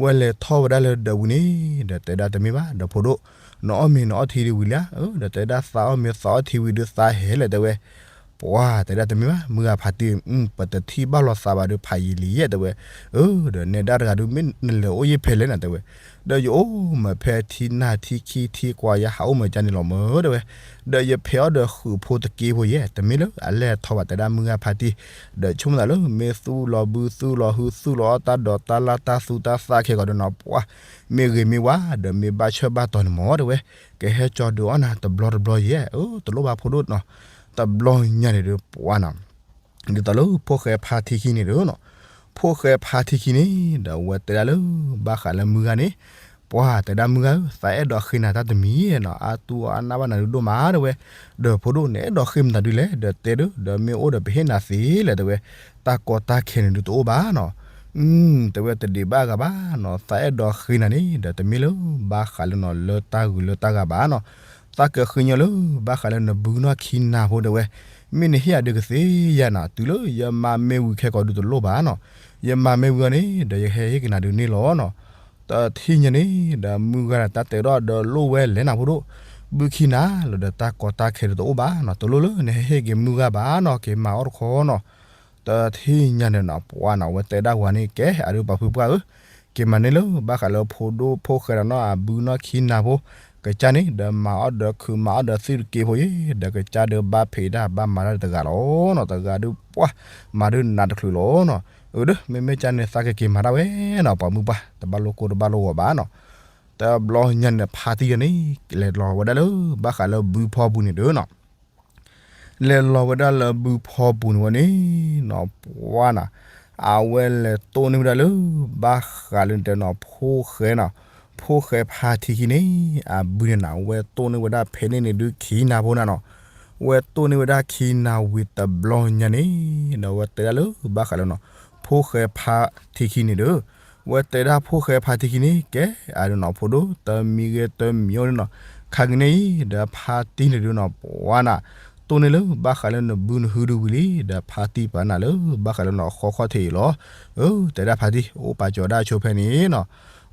ဝဲလဲၤထီၣ်ဝဲဒၣ်လၢဒီးပူၤန့ၣ် ဒီးတဲဒၣ်တမ့ၢ်ဘၣ် ဒီးဖိဒိၣ် နအီၣ်မ့ၤနအီထံဒုးဝံၤလံဧါ အၢ ဒီးတဲဒၣ်သးအီၣ်မ့ၤသးအီထံဝံၤဒုးသးဟဲလဲၣ်တဲဝဲ ပှၤတဲဒၣ်တမ့ၢ်ဘၣ် မုၢ်ဂၤဖါတံၢ် ပတထံၣ်ဘၣ်လိာ်သးဘၣ်ဒီးဖးယံာ်လံယဲၢ်တဲဝဲ အၢ ဒီးနဲဒၣ်တဂၤဒုး မ့ၢ်နလဲၤအိၣ်ယဲၢ်ဖဲလဲၣ်နၤတဲဝဲ ဒီးယအိၣ်မ့ၢ်ဖဲထံနၢ်ထံခံထံကွၢ် ယဟးအိၣ်မ့ၢ်ကန့ၣ်လီၤမၢတဲဝဲ ဒီးယဖဲးအီၣ်ဒီးဃုာ်ဖိတက့ဖိယဲၢ် တမ့ၢ်လၢအလဲၢ်ထီၣ်ဘၣ်တဲဒၣ်မုၢ်ဂၤဖါတံၢ် ဒီးဆိကမိၣ်သးလၢမ့ၢ်သူၣ်လီၤဘုသူၣ်လီၤဟုသူၣ်လီၤအီၣ်တၢ်ဒိးတၢ်လၢ်တၢ်သူတၢ်သၣ်ခဲကိာ်ဒီးနီၤ ပှၤ မ့ၢ်ဂ့ၤမ့ၢ်ဝါ ဒီးမ့ၢ်ဘၣ်ဆၢဘၣ်တီၤန့ၣ်မၢတဲဝဲ ကဟဲကၠီဒုးအီၣ်နၤတဘျီတဘျီယဲၢ် အၢ တလိၣ်ဘၣ်ဖိဒိၣ်နီၤ တဘျီညါန့ၣ်ဒီးပှၤနီၤ ဒ်သိးလၢဖိၣ်ဃဲဖါထံခံန့ၣ်ဒီးနီၤ ဖိၣ်ဃဲဖါထံခံန့ၣ် ဒီးအဝဲတဲဒၣ်လၢ ဘၣ်ဃးလၢမုၢ်ဂၤန့ၣ် ပှၤတဲဒၣ်မုၢ်ဂၤဧၢ သးအဲၣ်ဒိးဃ့နၤတၢ်တမံၤနီၤ အါတူၢ်အါနၢ်ဘၣ်နၤဒုးဒိၣ်မးတဲဝဲ ဒီးဖိဒိၣ်န့ၣ်အဲၣ်ဒိးဃ့မတၤဒုးလဲၣ် ဒီးတဲဒုး ဒီးမ့ၢ်အိၣ်ဒီးပဟ့ၣ်နၤသ့လဲၣ်တဲဝဲ တၢ်ကီတၢ်ခဲန့ၣ်ဒုးတအိၣ်ဘၣ်နီၤ တဲဝဲတဒံးဘၣ်အဂၤဘၣ်နီၤ သးအဲၣ်ဒိးဃ့နၤန့ၣ် ဒီးတမ့ၢ်လၢဘၣ်ဃးလၢနီၤ လၢတၢ်ဂုၤလၢတၢ်ဂၤဘၣ်နီၤ သးကဃ့ညီလၢ ဘၣ်ဃးလၢနဘုနီၢ်ခံနၤဖိတဲဝဲ မ့ၢ်နဟ့ၣ်အဒုးကသ့ယၤနီၤ တုၤလၢယမၤမ့ၢ်ဝံၤခဲကိာ်ဒုးတလိၣ်ဘၣ်နီၤ ယမၤမ့ၢ်ဝံၤအီၤန့ၣ် ဒီးယကဟဲဟ့ၣ်က့ၤနၤဒုးန့ၣ်လီၤနီၤ တထံၣ်ညါန့ၣ် ဒီးမုၢ်ဂၤတၢ်တဲဒီးဒီးလိၣ်ဝဲလဲၣ်နၤဖိဒိၣ် ဘုခံနၤလီၤဒီးတၢ်ကီတၢ်ခဲဒုးတအိၣ်ဘၣ်နီၤ တလိၣ်လၢနဟဲဟ့ၣ်က့ၤမုၢ်ဂၤဘၣ်နီၤ က့ၤမၤအီၣ်တခီနီၤ တထံၣ်ညါန့ၣ်နီၤ ပှၤနီၤ ဝဲတဲဒၣ်ဝၤန့ၣ် ကဲအဒုးပှၤဖုပှၢ်ဧၢ က့ၤမၤန့ၢ်လၢ ဘၣ်ဃးလၢဖိဒိၣ်ဖိၣ်ဃဲဒီးနီၤ အဘုနီၢ်ခံနၤဖိ ကစၢ်န့ၣ် ဒီးမၤအီၣ်ဒီးခုးမၤအီၣ်ဒီးသ့ၣ်တက့ဖိအံၤ ဒီးကစၢ်ဒုးဘၣ်ဖံးတၢ်ဘၣ်မၤတၢ်တဂၤလီၤနီၤ တဂၤဒုးပှၤ မၤဒုးနးတချုးလီၤနီၤ အၢ မ့မ့ၢ်ကန့ၣ် သးကက့ၤမၤဒၣ်ဝဲနီၤ ပှၤမုၢ်ပှၢ် တဘၣ်လိၣ်ကိၢ်တဘၣ်လိၣ်ဂီၤဘၣ်နီၤ. တဘျီညါန့ၣ် ဖါတံၢ်ယၤန့ၣ် လဲၤလီၤဝဲဒၣ်လၢ ဘၣ်ဃးလၢဘုဖီပူၤန့ၣ်ဒီးနီၤ လဲၤလီၤဝဲဒၣ်လၢဘုဖီပူၤန့ၣ်ဝဲန့ၣ်နီၤ ပှၤနီၤ အဝဲလဲၤတိၢ်န့ၢ်ဝဲဒၣ်လၢ ဘၣ်ဃးလၢတဲနီၤ ဖိၣ်ဃဲနီၤ ဖိၣ်ဃဲဖါတံၢ်ခံန့ၣ် အဘုန့ၣ်နီၤ ဝဲတိၢ်န့ၢ်ဝဲဒၣ်ဖဲန့ၣ်န့ၣ်ဒုးခံနၤဖိနီၤနီၤ ဝဲတိၢ်န့ၢ်ဝဲဒၣ်ခံနၤဝံၤတဘျီညါန့ၣ် ဒီးဝဲတဲဒၣ်လၢဘၣ်ဃးလၢနီၤ ဖိၣ်ဃဲဖါတံၢ်ခံန့ၣ်ဒီး ဝဲတဲဒၣ်ဖိၣ်ဃဲဖါတံၢ်ခံန့ၣ် ကဲ အဒုးနီၤ ဖိဒိၣ် တမံၤဂ့ၤတမံၤအိၣ်န့ၣ်နီၤ ခါကန့ၣ်အံၤ ဒီးဖါတံၢ်န့ၣ်ဒုးနီၤ ပှၤနီၤ တိၢ်န့ၢ်လၢဘၣ်ဃးလၢနဘုနဟုဒုးဝံၤလံ ဒီးဖါတံၢ်ပာ်နၤလၢ ဘၣ်ဃးလၢနီၤ ဃီခီၣ်ထံးအံၤလီၤ. အၢ တဲဒၣ်ဖါတံၢ် အိၣ်ပာ်ကၠီၤဒၣ်ဆိဖဲန့ၣ်နီၤ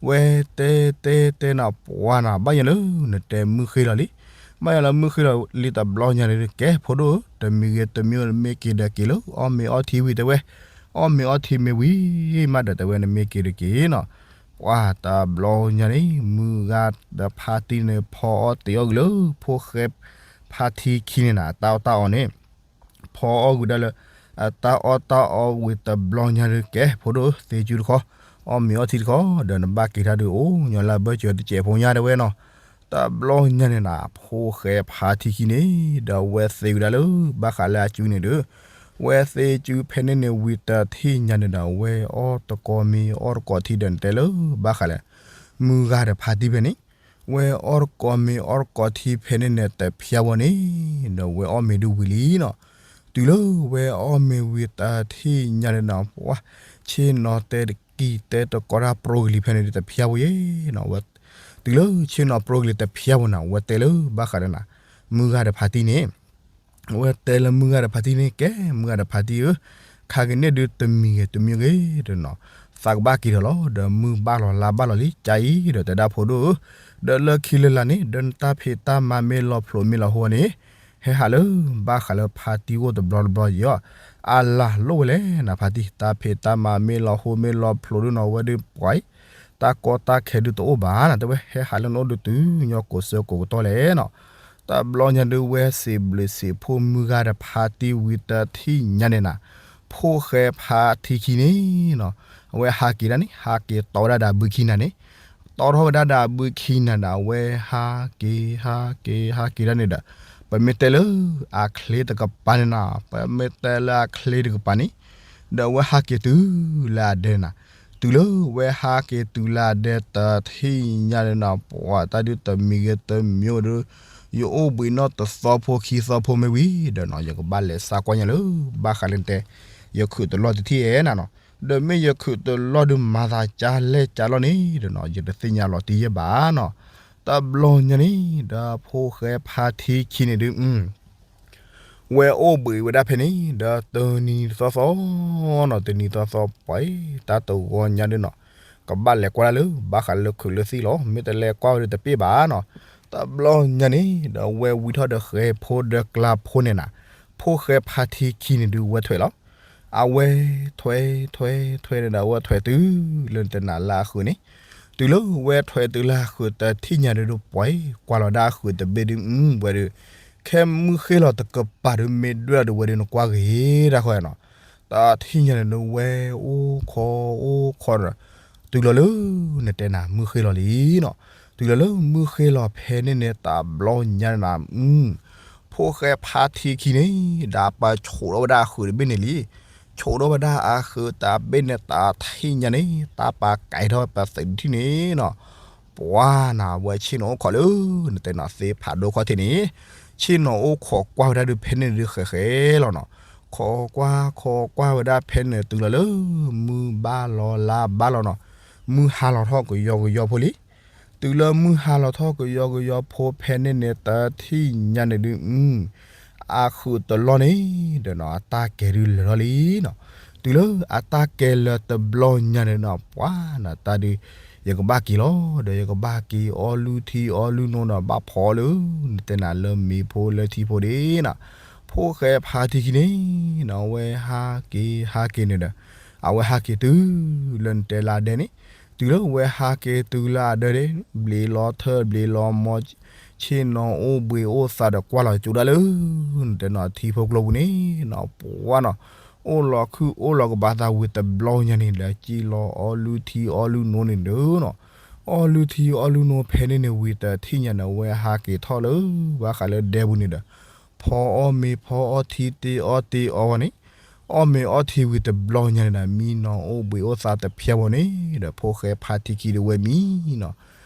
ဝဲတဲတဲတဲနီၤ ပှၤနီၤ ဘၣ်ယၤလၢ နတဲမုၢ်ဃ့လီၤလံ ဘၣ်ယၤလၢမုၢ်ဃ့လီၤလံတဘျီညါန့ၣ် ကဲ ဖိဒိၣ်ဧၢ တမံၤဂ့ၤတမံၤအိၣ် နမ့ၢ်က့ၤဒီးက့ၤလၢ အီၣ်မ့ၤအီထံဝံၤတဲဝဲ အီၣ်မ့ၤအီထံမ့ၢ်ဝံၤမးဒီးတဲဝဲ နမ့ၢ်က့ၤဒီးက့ၤနီၤ ပှၤတဘျီညါန့ၣ် မုၢ်ဂၤဒီးဖါတံၢ်န့ၣ် ဖီအီၣ်တ့ၤအီၣ်ကွံာ်လၢ ဖိၣ်ဃဲဖါတံၢ်ခံန့ၣ်နီၤ အတၢ်အီၣ်တၢ်အီန့ၣ် ဖီအီၣ်ကွံာ်ဒၣ်လၢ အတၢ်အီၣ်တၢ်အီဝံၤတဘျီညါဒီး ကဲ ဖိဒိၣ် သ့စုတခီ အီၣ်မ့ၤအီထံတခီ ဒီးနဘၣ်က့ၤတၢ်ဒုးအိၣ်ညီလၢအဘၢၣ်စၢၤတစဲးဖိညါတဲဝဲနီၤ တဘျီညါန့ၣ်နီၤ ဖိၣ်ဃဲဖါတံၢ်ခံန့ၣ် ဒီးဝဲသ့ဝံၤဒၣ်လၢ ဘၣ်ဃးလၢအစုန့ၣ်ဒီး ဝဲသ့စုဖဲန့ၣ်န့ၣ်ဝံၤတထံၣ်ညါန့ၣ်ဒီး ဝဲအီၣ်တကိးမ့ၤအီၣ်တကိးထံဒီးနတဲလၢ ဘၣ်ဃးလၢ မုၢ်ဂၤဒီးဖါတံၢ်ဖဲန့ၣ် ဝဲအီၣ်တကိးမ့ၤအီၣ်တကိးထံဖဲန့ၣ်န့ၣ် တဖျါဝဲန့ၣ် ဒီးဝဲအီၣ်မ့ၤဒုးဝံၤလံနီၤ တုၤလၢဝဲအီၣ်မ့ၤဝံၤတထံၣ်ညါန့ၣ်နီၤ ပှၤ ဆ့ၣ်နီၤတဲတကံၢ်တဲတကိးတၢ်ပြိကလံၤဖဲန့ၣ်ဒုး တဖျါဝဲယဲနီၤ ဝဲ တုၤလၢဆ့ၣ်နီၤပြိကလံၤတဖျါဝဲနီၤ ဝဲတဲလၢဘၣ်ဃးဒီးနီၤ မုၢ်ဂၤဒီးဖါတံၢ်န့ၣ် ဝဲတဲလၢမုၢ်ဂၤဒီးဖါတံၢ်န့ၣ် ကဲ မုၢ်ဂၤဒီးဖါတံၢ်ဧၢ, ခါကန့ၣ်ဒုးတမံၤဂ့ၤတမံၤဂ့ၤဒီးနီၤ, သးကဘၣ်က့ၤထီၣ်လီၤ, ဒီးမုၢ်ဘၣ်လီၤလါဘၣ်လီၤလံ ကါအံၤဒီးတဲဒၣ်ဖိဒိၣ်ဧၢ, ဒီးလၢခံလၢလာ်န့ၣ် ဒီးနတၢ်ဖံးတၢ်မၤမ့ၢ်လီၤဖျိးမ့ၢ်လီၤဟိန့ၣ်, ဟဲဟးလၢဘၣ်ဃးလၢဖါတံၢ်အိၣ်တဘျီတဘျီယီၤ, အလၤလိၣ်ဝဲလဲၣ်နၤဖါတံၢ်, တၢ်ဖံးတၢ်မၤမ့ၢ်လီၤဟိမ့ၢ်လီၤဖျိးဒုးနီၤ ဝဲဒုးပှၤအံၤ တၢ်ကီတၢ်ခဲဒုးတအိၣ်ဘၣ်နၤ, တဲဝဲဟဲဟးလၢနအိၣ်ဒုးတုၤညီကိးဆၢကိးကတီၢ်လဲၣ်နီၤ. တဘျီညါဒုးဝဲစံးဘျုးစံးဖှိၣ်မုၢ်ဂၤဒီးဖါတံၢ်ဝံၤတထံၣ်ညါန့ၣ်နၤ, ဖိၣ်ဃဲဖါတံၢ်ခံန့ၣ်နီၤ, အဝဲဟးက့ၤဒၣ်န့ၣ် ဟးက့ၤတီဝဲဒၣ်ဒီးအဘုခံနၤန့ၣ်, တီထီၣ်ဝဲဒၣ်ဒီးအဘုခံနၤဒီး အဝဲဟးက့ၤ ဟးက့ၤ ဟးက့ၤဒၣ်န့ၣ်ဒီး ပမ့ၢ်တဲလၢအချ့တကပၤန့ၣ်နၤ, ပမ့ၢ်တဲလၢအချ့တကပၤန့ၣ်, ဒီးအဝဲဟးက့ၤတုၤလၢအဒဲနၤ, တုၤလၢဝဲဟးက့ၤတုၤလၢအဒဲတထံၣ်ညါန့ၣ်နၤ, ပှၤတၢ်ဒုးတမံၤဂ့ၤတမံၤအိၣ်ဒီး ယအိၣ်ဘှံးနီၢ်တသီဖိခံသီဖိမ့ၢ်ဝံၤဒီးနီၤ, ယကဘၣ်လဲၤစးကွၢ်ညါလၢ ဘၣ်ဃးလၢနတဲ ယခုးတလီၢ်တထံၣ်အဲၣ်နၤနီၤ, ဒီးမ့ၢ်ယခုးတလီၢ်ဒုးမၤသးကၢလဲၣ်ကၢလီၢ်န့ၣ်ဒီးနီၤ, ယတသ့ၣ်ညါလီၤတံၢ်ယဲၢ်ဘၣ်နီၤ. တဘျီညါန့ၣ် ဒီးဖိၣ်ဃဲဖါတံၢ်ခံန့ၣ်ဒုး ဝဲအိၣ်ဘှံးဝဲဒၣ်ဖဲန့ၣ် ဒီးတနံၤတသီသီနီၤ, တနံၤသီသီပှၤ တၢ်တဂီၤညါဒုးနီၤ, ကဘၣ်လဲၤကွၢ်ဒၣ်လၢ ဘၣ်ဃးလၢခုးလၢသံၣ်လီၤ, မ့ၢ်တလဲၤကွၢ်ဝဲဒုးတပ့ၢ်ဘၣ်နီၤ. တဘျီညါန့ၣ် ဒီးဝဲဝံထီၣ်ဒီးဃဲၤဖိဒီးကျါဖိန့ၣ်နၤ, ဖိၣ်ဃဲဖါတံၢ်ခံန့ၣ်ဒုးဝဲထွဲးလီၤ. အဝဲထွဲးထွဲးထွဲးန့ၣ်ဒီး အဝဲထွဲးတုၤလၢနတဲနၤလၢအဃုာ်န့ၣ်, တုၤလၢဝဲထွဲးတုၤလၢအဃုာ်တထံၣ်ညါဒုး ပှၤကွၢ်လီၤဒၣ်အဃုာ်တဘ့ၣ်ဒုး ဝဲဒုး ခဲမုၢ်ဃ့လီၤတကပၤဒုး မ့ၢ်ဒွဲၣ်အီၤဒုး ဝဲဒုးနကွၢ်ဂ့ၤတၢ်ဃီနီၤ. တထံၣ်ညါန့ၣ်ဒုး ဝဲအိၣ်ခိးအိၣ်ခိးဒီး တုၤလီၤလၢ နတဲနၤ မုၢ်ဃ့လီၤလံနီၤ. တုၤလီၤလၢမုၢ်ဃ့လီၤဖဲန့ၣ်န့ၣ် တဘျီညါန့ၣ်နၤ, ဖိၣ်ဃဲဖါတံၢ်ခံန့ၣ် ဒီးပှၤဆိးထီၣ်ဝဲဒၣ်အဃုာ်တဘ့ၣ်န့ၣ်လံ. ဆိးထီၣ်ဝဲဒၣ်အဃုာ်တဘ့ၣ်န့ၣ် တထံၣ်ညါန့ၣ် တၢ်ပာ်ကဲထီၣ်ပသံးတထံၣ်န့ၣ်နီၤ, ပှၤနၤ ဝဲဆ့ၣ်နီၤအိၣ်ခိးလၢ နတဲနၤသ့ဖးဒိၣ်ခီၣ်ထံးန့ၣ်, ဆ့ၣ်နီၤအိၣ်ခိးကွၢ်ဝဲဒၣ်ဒုးဖဲန့ၣ်ဒုးဃဲၤဃဲၤလီၤနီၤ. ခိးကွၢ်ခိးကွၢ်ဝဲဒၣ်ဖဲန့ၣ် တုၤလီၤလၢ မုၢ်ဘၣ်လီၤလါဘၣ်လီၤနီၤ, မုၢ်ဟါလီၤထီၣ်ကယီကယီဖိလံ. တုၤလၢမုၢ်ဟါလီၤထီၣ်ကယီကယီဖိဖဲန့ၣ်န့ၣ် တထံၣ်ညါန့ၣ်ဒုး အဃုာ်တလီၢ်န့ၣ်ဒီးနီၤ အတၢ်ကဲဒုးလၢာ်ထီၣ်လံနီၤ. တုၤလၢအတၢ်ကဲလၢာ်တဘျီညါန့ၣ်နီၤ ပှၤနၤတၢ်ဒုး ယကဘၣ်က့ၤလီၤ, ဒီးယကဘၣ်က့ၤအီလုၢ်ထံအီလုၢ်နိဒီး ဘၣ်ဖီလၢ နတဲနၤလၢမ့ၤဖိလၢထံဖိဒၣ်နီၤ. ဖိၣ်ဃဲဖါတံၢ်ခံန့ၣ်နီၤ အဝဲဟးက့ၤဟးက့ၤန့ၣ်ဒီး အဝဲဟးက့ၤတုၤလၢနတဲလၢအဒဲန့ၣ်, တုၤလၢဝဲဟးက့ၤတုၤလၢအဒဲန့ၣ် ဘျံးလီၤထၢၣ်ဘျံးလီၤမီၤ, ဆ့ၣ်နီၤအိၣ်ဘှံးအိၣ်သးဒီးကွၢ်လီၤကၠိဒၣ်လၢ နတဲနီၤ ထံဖိကျိပူၤန့ၣ်နီၤ ပှၤနီၤ အိၣ်လီၤခုၣ်အိၣ်လီၤကဘၣ်သးဝံၤတဘျီညါန့ၣ်ဒီး စံၣ်လီၤအီလုၢ်ထံအီလုၢ်နိန့ၣ်ဒီးနီၤ, အီလုၢ်ထံအီလုၢ်နိဖဲန့ၣ်န့ၣ်ဝံၤတထံၣ်ညါန့ၣ် အဝဲဟးက့ၤထီၣ်လၢဘၣ်ဃးလၢဒဲပူၤန့ၣ်ဒီး ဖီအီၣ်မ့ၤဖီအီထံတ့အီၣ်တ့အီဝဲန့ၣ်, အီၣ်မ့ၤအီထံဝံၤတဘျီညါန့ၣ်ဒီး မံနီၤအိၣ်ဘှံးအိၣ်သါတဖျၢၣ်ဝဲန့ၣ်ဒီး ဖိၣ်ဃဲဖါထံခံဒီးဝဲမံနီၤ,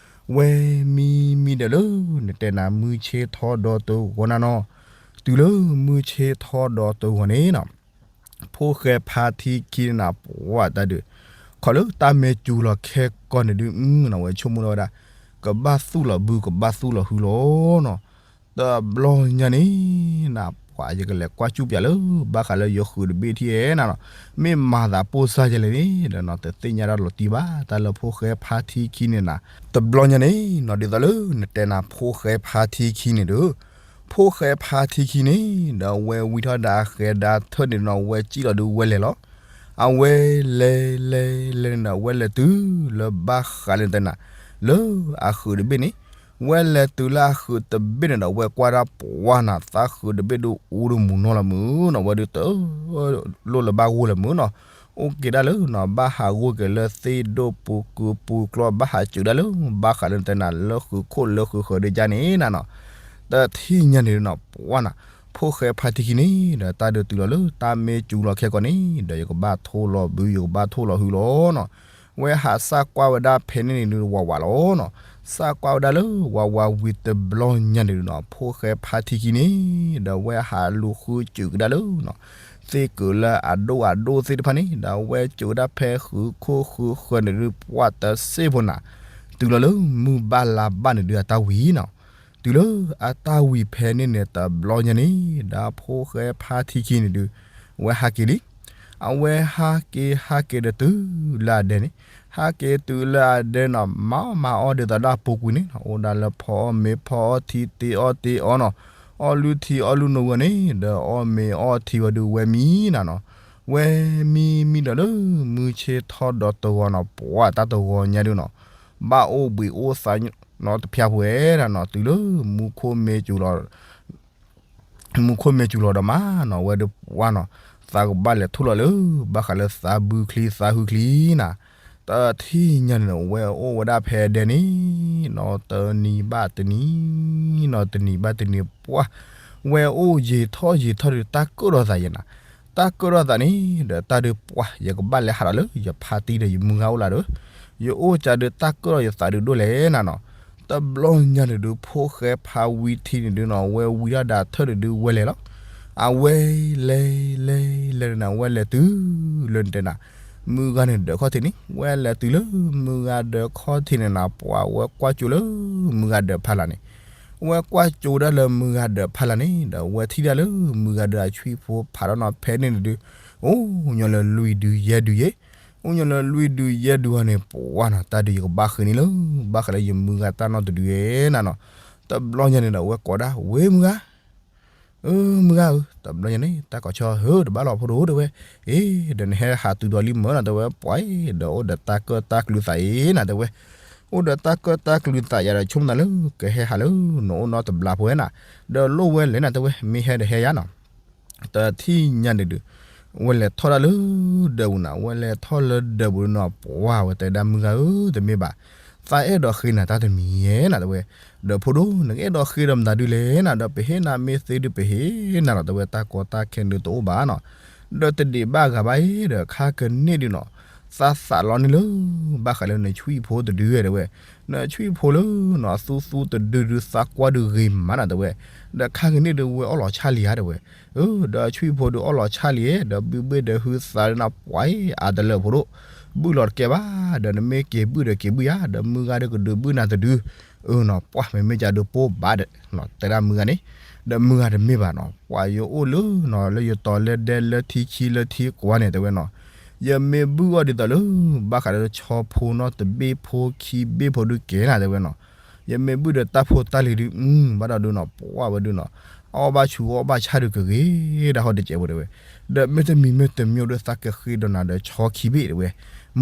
ဝဲမံမံဒီးလၢ နတဲနၤမုၢ်ဆ့ၣ်ထီၣ်ဒီးတဂီၤနၤနီၤ, တုၤလၢမုၢ်ဆ့ၣ်ထီၣ်ဒီးတဂီၤန့ၣ်နီၤ ဖိၣ်ဃဲဖါထံခံန့ၣ်နၤ ပှၤတၢ်ဒုး, ခီလၢတၢ်မ့ၢ်စူၤလီၤခဲကီၢ်န့ၣ်ဒုး အနီၤဝဲဆိကမိၣ်လီၤဝဲဒၣ်, ကဘၣ်သူၣ်လီၤဘုကဘၣ်သူၣ်လီၤဟုလီၤနီၤ, တဘျီညါန့ၣ် နပှၤယကလဲၤကွၢ်စူၣ်ပၠးလၢ ဘၣ်ဃးလၢယဃုာ်တဘ့ၣ်ထံၣ်အဲၣ်နၤနီၤ, မ့ၢ်မၤသးပိၢ်စၢ်ယဲလဲၣ်န့ၣ်ဒီးနီၤ တသ့ၣ်ညါတၢ်လီၤတံၢ်ဘၣ် တၢ်လၢဖိၣ်ဃဲဖါထံခံန့ၣ်နၤ, တဘျီညါန့ၣ်နီၤ ဒ်သိးလၢနတဲနၤဖိၣ်ဃဲဖါထံခံန့ၣ်ဒီး ဖိၣ်ဃဲဖါထံခံန့ၣ် ဒီးအဝဲဝံထီၣ်ဒၣ်အဃဲဒၣ်ထၢၣ်န့ၣ်နီၤ အဝဲစံၣ်လီၤဒုးဝဲလဲၤလီၤ, အဝဲလဲၤလဲၤလဲၤန့ၣ်ဒီး အဝဲလဲၤတုၤလၢဘၣ်ဃးလၢနတဲနၤ လၢအဃုာ်တဘ့ၣ်န့ၣ်, ဝဲလဲၤတုၤလၢအဃုာ်တဘ့ၣ်န့ၣ်ဒီး အဝဲကွၢ်ဒၣ်ပှၤနၤ သးဃုာ်တဘ့ၣ်ဒုးအူဒုးမူနီၤလီၤမုၢ်နီၤ ဝဲဒုးတ လိၣ်လၢၤဘၣ်ဂိၢ်လၢၤမုၢ်နီၤ, အိၣ်က့ၤဒၣ်လၢနီၤ ဘၣ်ဟးဂိၢ်က့ၤလၢသ့ၣ်ဒိၣ်ပူၤကုာ်ပူၤကျီ ဘၣ်ဟးစၢၤဒၣ်လၢ ဘၣ်ဃးလၢနတဲနၤလၢဃုာ်ခိၣ်လၢဃုာ်ဃၢၤဒုးကါန့ၣ်နၤနီၤ, တထံၣ်ညါန့ၣ်နီၤ ပှၤနၤ ဖိၣ်ဃဲဖါထံခံန့ၣ်ဒီး တၢ်ဒုးတုၤလီၤလၢတၢ်မ့ၢ်စူၤလီၤခဲကီၢ်န့ၣ်ဒီး ယကဘၣ်ထိၣ်လီၤဘု ယကဘၣ်ထိၣ်လီၤဟုလီၤနီၤ, ဝဲဟးစၢ်ကွၢ်ဝဲဒၣ်ဖဲန့ၣ်န့ၣ်ဒုးဝးဝးလီၤနီၤ, စၢ်ကွၢ်ဝဲဒၣ်လၢဝးဝးဝံၤတဘျီညါန့ၣ်ဒုးနီၤ ဖိၣ်ဃဲဖါထံခံန့ၣ် ဒီးဝဲဟးလူၤဃုစၢၤကဒါလၢနီၤ သ့ၣ်ကုာ်လၢအဒိၣ်အဒိၣ်သ့ၣ်တဖၣ်န့ၣ် ဒီးအဝဲစၢၤဝဲဒၣ်ဖဲဃုာ်ခိၣ်ဃုာ်ဃၢၤန့ၣ်ဒုး ပှၤတစ့ၢ်ဖိနၤ, တုၤလီၤလၢမုၢ်ဘၣ်လါဘၣ်န့ၣ်ဒုးအတၢ်ဝံၤနီၤ, တုၤလၢအတၢ်ဝံၤဖဲန့ၣ်န့ၣ် တဘျီညါန့ၣ် ဒီးဖိၣ်ဃဲဖါထံခံန့ၣ်ဒုး အဝဲဟးက့ၤလံ အဝဲဟးက့ၤဟးက့ၤဒီးတုၤလၢအဒဲန့ၣ်, ဟးက့ၤတုၤလၢအဒဲနီၤ မၤအီၣ်မၤအီဒ်သိးဒၣ်ပူၤကွံာ်န့ၣ် အိၣ်ဒၣ်လၢဖီအီၣ်မ့ၤဖီအီထံတ့အီၣ်တ့အီနီၤ, အီလုၢ်ထံအီလုၢ်နိဝဲန့ၣ် ဒီးအီၣ်မ့ၤအီထံဝဲဒုးဝဲမံနၤနီၤ, ဝဲမံမံဒီးလၢမုၢ်ဆ့ၣ်ထီၣ်ဒီးတဂီၤနီၤ ပှၤတၢ်တဂီၤညါဒုးနီၤ, ဘၣ်အိၣ်ဘှံးအိၣ်သါနီတဖျၢၣ်ပှဲၤဒၣ်နီၤ တုၤလၢမူခိၣ်မ့ၢ်စူၤလီၤ မူခိၣ်မ့ၢ်စူၤလီၤဒီးမးနီၤ ဝဲဒုးပှၤနီၤ, သးကဘၣ်လဲၤထိၣ်လီၤလၢ ဘၣ်ဃးလၢသးဘုချံသးဟုချံနၤ, တထံၣ်ညါန့ၣ် ဝဲအိၣ်ဝဲဒၣ်ဖဲဒဲန့ၣ်နီၤ တနံၤဘၣ်တနံၤနီၤ တနံၤဘၣ်တနံၤပှၤ, ဝဲအိၣ်ယံာ်ထီၣ်ယံာ်ထီၣ်ဒီးတၢ်ကၢၣ်ထီၣ်သးယဲနၤ, တၢ်ကၢၣ်ထီၣ်သးန့ၣ်ဒီးတၢ်ဒုးပှၤ ယကဘၣ်လဲၤဟးထီၣ်လၢယဖါတံၢ်ဒီးယမုၢ်ဂၤအိၣ်လၢဒီး, ယအိၣ်ကးဒုးတၢ်ကၢၣ်ထီၣ်ယသးဒုးဒိၣ်လဲၣ်နၤနီၤ, တဘျီညါန့ၣ်ဒုး ဖိၣ်ဃဲဖါဝံထံန့ၣ်ဒုးနီၤ ဝဲဝံထီၣ်ဒၣ်ထၢၣ်န့ၣ်ဒုးဝဲလဲၤလီၤ, အဝဲလဲၤလဲၤလဲၤန့ၣ် ဝဲလဲၤတုၤလၢနတဲနၤ မုၢ်ဂၤန့ၣ်ဒၢးခီၣ်ထံးန့ၣ် ဝဲလဲၤတုၤလၢမုၢ်ဂၤဒၢးခီၣ်ထံးန့ၣ်နၤ ပှၤဝဲကွၢ်ကၠိလၢမုၢ်ဂၤဒၢးဖးလၢ်န့ၣ်, ဝဲကွၢ်ကၠိဒၣ်လၢမုၢ်ဂၤဒၢးဖးလၢ်န့ၣ် ဒီးဝဲထံၣ်ဒၣ်လၢမုၢ်ဂၤဒၢးအဆွံၣ်ဖိဖးထီၣ်နီၤ ဖဲန့ၣ်န့ၣ်ဒုး အိၣ်ညီလၢလွံၢ်ဒုယဲၢ်ဒုယဲၢ်, အိၣ်ညီလၢလွံၢ်ဒုယဲၢ်ဒုအီၤန့ၣ် ပှၤနီၤ တၢ်ဒုးယကဘၣ်ဃ့န့ၣ်လၢ ဘၣ်ဃးလၢယမုၢ်ဂၤတၢ်နီတဒုယဲၢ်နၤနီၤ, တဘျီညါန့ၣ်ဒီး ဝဲကိးဒၣ် ဝဲမုၢ်ဂၤ အၢ မုၢ်ဂၤဧၢ, တဘျီညါန့ၣ် တၢ်ကိးဆီဟၢတဘၣ်လီၤဖိဒိၣ်တဲဝဲ, အ့ ဒီးနဟဲဟးတုၤဒီးလံမၢနီၤ တဲဝဲ ပှၤအံၤ ဒီးအိၣ်ဒီးတၢ်ကၢၣ်တၢ်ကျူသးအံၤနၤ တဲဝဲ, အိၣ်ဒီးတၢ်ကၢၣ်တၢ်ကျူသးယၤဒီး ဆိကမိၣ်နၤလၢ ကဟဲဟးလၢ နအိၣ်နီတဘျီဖိဝဲနၤ, ဒီးလိၣ်ဝဲလဲၣ်နၤ တဲဝဲ မ့ၢ်ဟဲဒီးဟဲယၤနီၤ တထံၣ်ညါန့ၣ်ဒုး ဝဲလဲၤထီၣ်ဒၣ်လၢဒၢးပူၤနၤ ဝဲလဲၤထီၣ်လၢဒၢးပူၤဒုးနီၤ ပှၤဝဲတဲဒၣ် မုၢ်ဂၤဧၢ တမ့ၢ်ဘၣ်, သးအဲၣ်ဒိးဃ့နၤတၢ်တမံၤယဲၢ်နၤ တဲဝဲ, ဒီးဖိဒိၣ် နကအဲၣ်ဒိးဃ့ဒီးမတၤဒုးလဲၣ်နၤ ဒီးပဟ့ၣ်နၤမ့ၢ်သ့ဒုးပဟ့ၣ်နၤလီၤ တဲဝဲ, တၢ်ကီတၢ်ခဲန့ၣ်တအိၣ်ဘၣ်နီၤ, ဒီးတဒံးဘၣ်ဂၤဘၣ်အံၤ ဒီးခါကန့ၢ်ဒုးနီၤ သးသးလီန့ၣ်လၢ ဘၣ်ဃးလၢနဆွံၣ်ဖိတဒု တဲဝဲ, နဆွံၣ်ဖိလၢနီၤ သူသူတဒုဒုး သးကွၢ်ဒုးဂ့ၤမးနၤ တဲဝဲ, ဒီးခါကန့ၢ်ဒုးဝဲအီၣ်လီၤဆၣ်လံဧါ တဲဝဲ, အၢ ဒီးဆွံၣ်ဖိဒုးအီၣ်လီၤဆၣ်လံဧါ ဒီးဘုဘ့ၣ်ဒီးဟုသးလၢနပှၤအါတလၢဖိဒိၣ်, ဘုၣ်လီၤတကဲဘၣ် ဒီးနမ့ၢ်က့ၤဘုၣ်ဒီးက့ၤဘုၣ်ယၤ ဒီးမုၢ်ဂၤဒုးကဒုးဘုၣ်နၤတဒု, အၢနီၤ ပှၤမ့မ့ၢ်ကဒုးပိၢ်ဘၣ်ဒီး တဲဒၣ်မုၢ်ဂၤန့ၣ်, ဒီးမုၢ်ဂၤတမ့ၢ်ဘၣ်နီၤ ပှၤယအိၣ်လၢနီၤ လၢယတီၤလၢဒဲလၢထံခံလၢထံကွၢ်န့ၣ် တဲဝဲနီၤ, ယမ့ၢ်ဘုၣ်အီၤဒ်သိးလၢ ဘၣ်ဃးလၢဆီဖိနီတဘ့ၣ်ဖိခံဘ့ၣ်ဖိဒုးကဲနၤ တဲဝဲနီၤ, ယမ့ၢ်ဘုၣ်ဒီးတၢ်ဖိတၢ်လံၤဒုး ဘၣ်ဒီးဒုးနီၤ ပှၤဝဲဒုးနီၤ, အီၣ်ဘၣ်ဆူးအီၣ်ဘၣ်ဆၣ်ဒုးကဂ့ၤဒၣ်ဟီတစဲးဖိ တဲဝဲ, ဒီးမ့တမံၤမ့တမံၤဒုးသးကဃ့ဒီးနၤဒီးဆီခံဘ့ၣ် တဲဝဲ,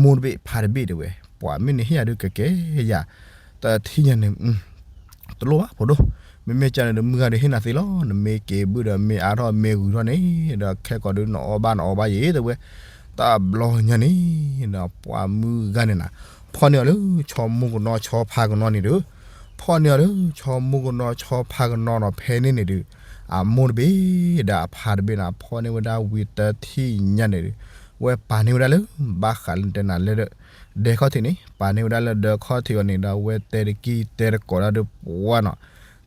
မိၢ်တဘ့ၣ်ဖါတဘ့ၣ် တဲဝဲ, ပှၤမ့ၢ်နဟ့ၣ်ယၤဒုးကကဲယၤ, တထံၣ်ညါန့ၣ် တလိၣ်ဘၣ်ဖိဒိၣ်, မ့မ့ၢ်ကန့ၣ်ဒီး မုၢ်ဂၤဒီးဟ့ၣ်နၤသ့လီၤ, နမ့ၢ်က့ၤဘုၣ်ဒီး မ့ၢ်အါထီၣ်မ့ၢ်ဂုၤထီၣ်န့ၣ်ဒီး ခဲကိာ်ဒုးနအီၣ်ဘၣ်နအီဘၣ်ယဲ တဲဝဲ. တဘျီညါန့ၣ်ဒီး ပှၤမုၢ်ဂၤန့ၣ်နၤ ဖီၣ်န့ၢ်အီၤလၢ ဆီမိၢ်ကနီၤဆီဖါကနီၤန့ၣ်ဒီး, ဖီၣ်န့ၢ်အီၤလၢ ဆီမိၢ်ကနီၤဆီဖါကနီၤနီၤ ဖဲန့ၣ်န့ၣ်ဒီး အမိၢ်တဘ့ၣ်ဒီးအဖါတဘ့ၣ်န့ၣ် ဖီၣ်န့ၢ်ဝဲဒၣ်ဝံၤတထံၣ်ညါန့ၣ်ဒီး ဝဲပာ်န့ၢ်ဝဲဒၣ်လၢ ဘၣ်ဃးလၢနတဲနၤလၢ ဒဲခီၣ်ထံးန့ၣ် ပာ်န့ၢ်ဝဲဒၣ်လၢဒဲခီၣ်ထံးအီၤန့ၣ်ဒီး ဝဲတဲတကံၢ်တဲတကိးဒၣ်ဒီးပှၤနီၤ,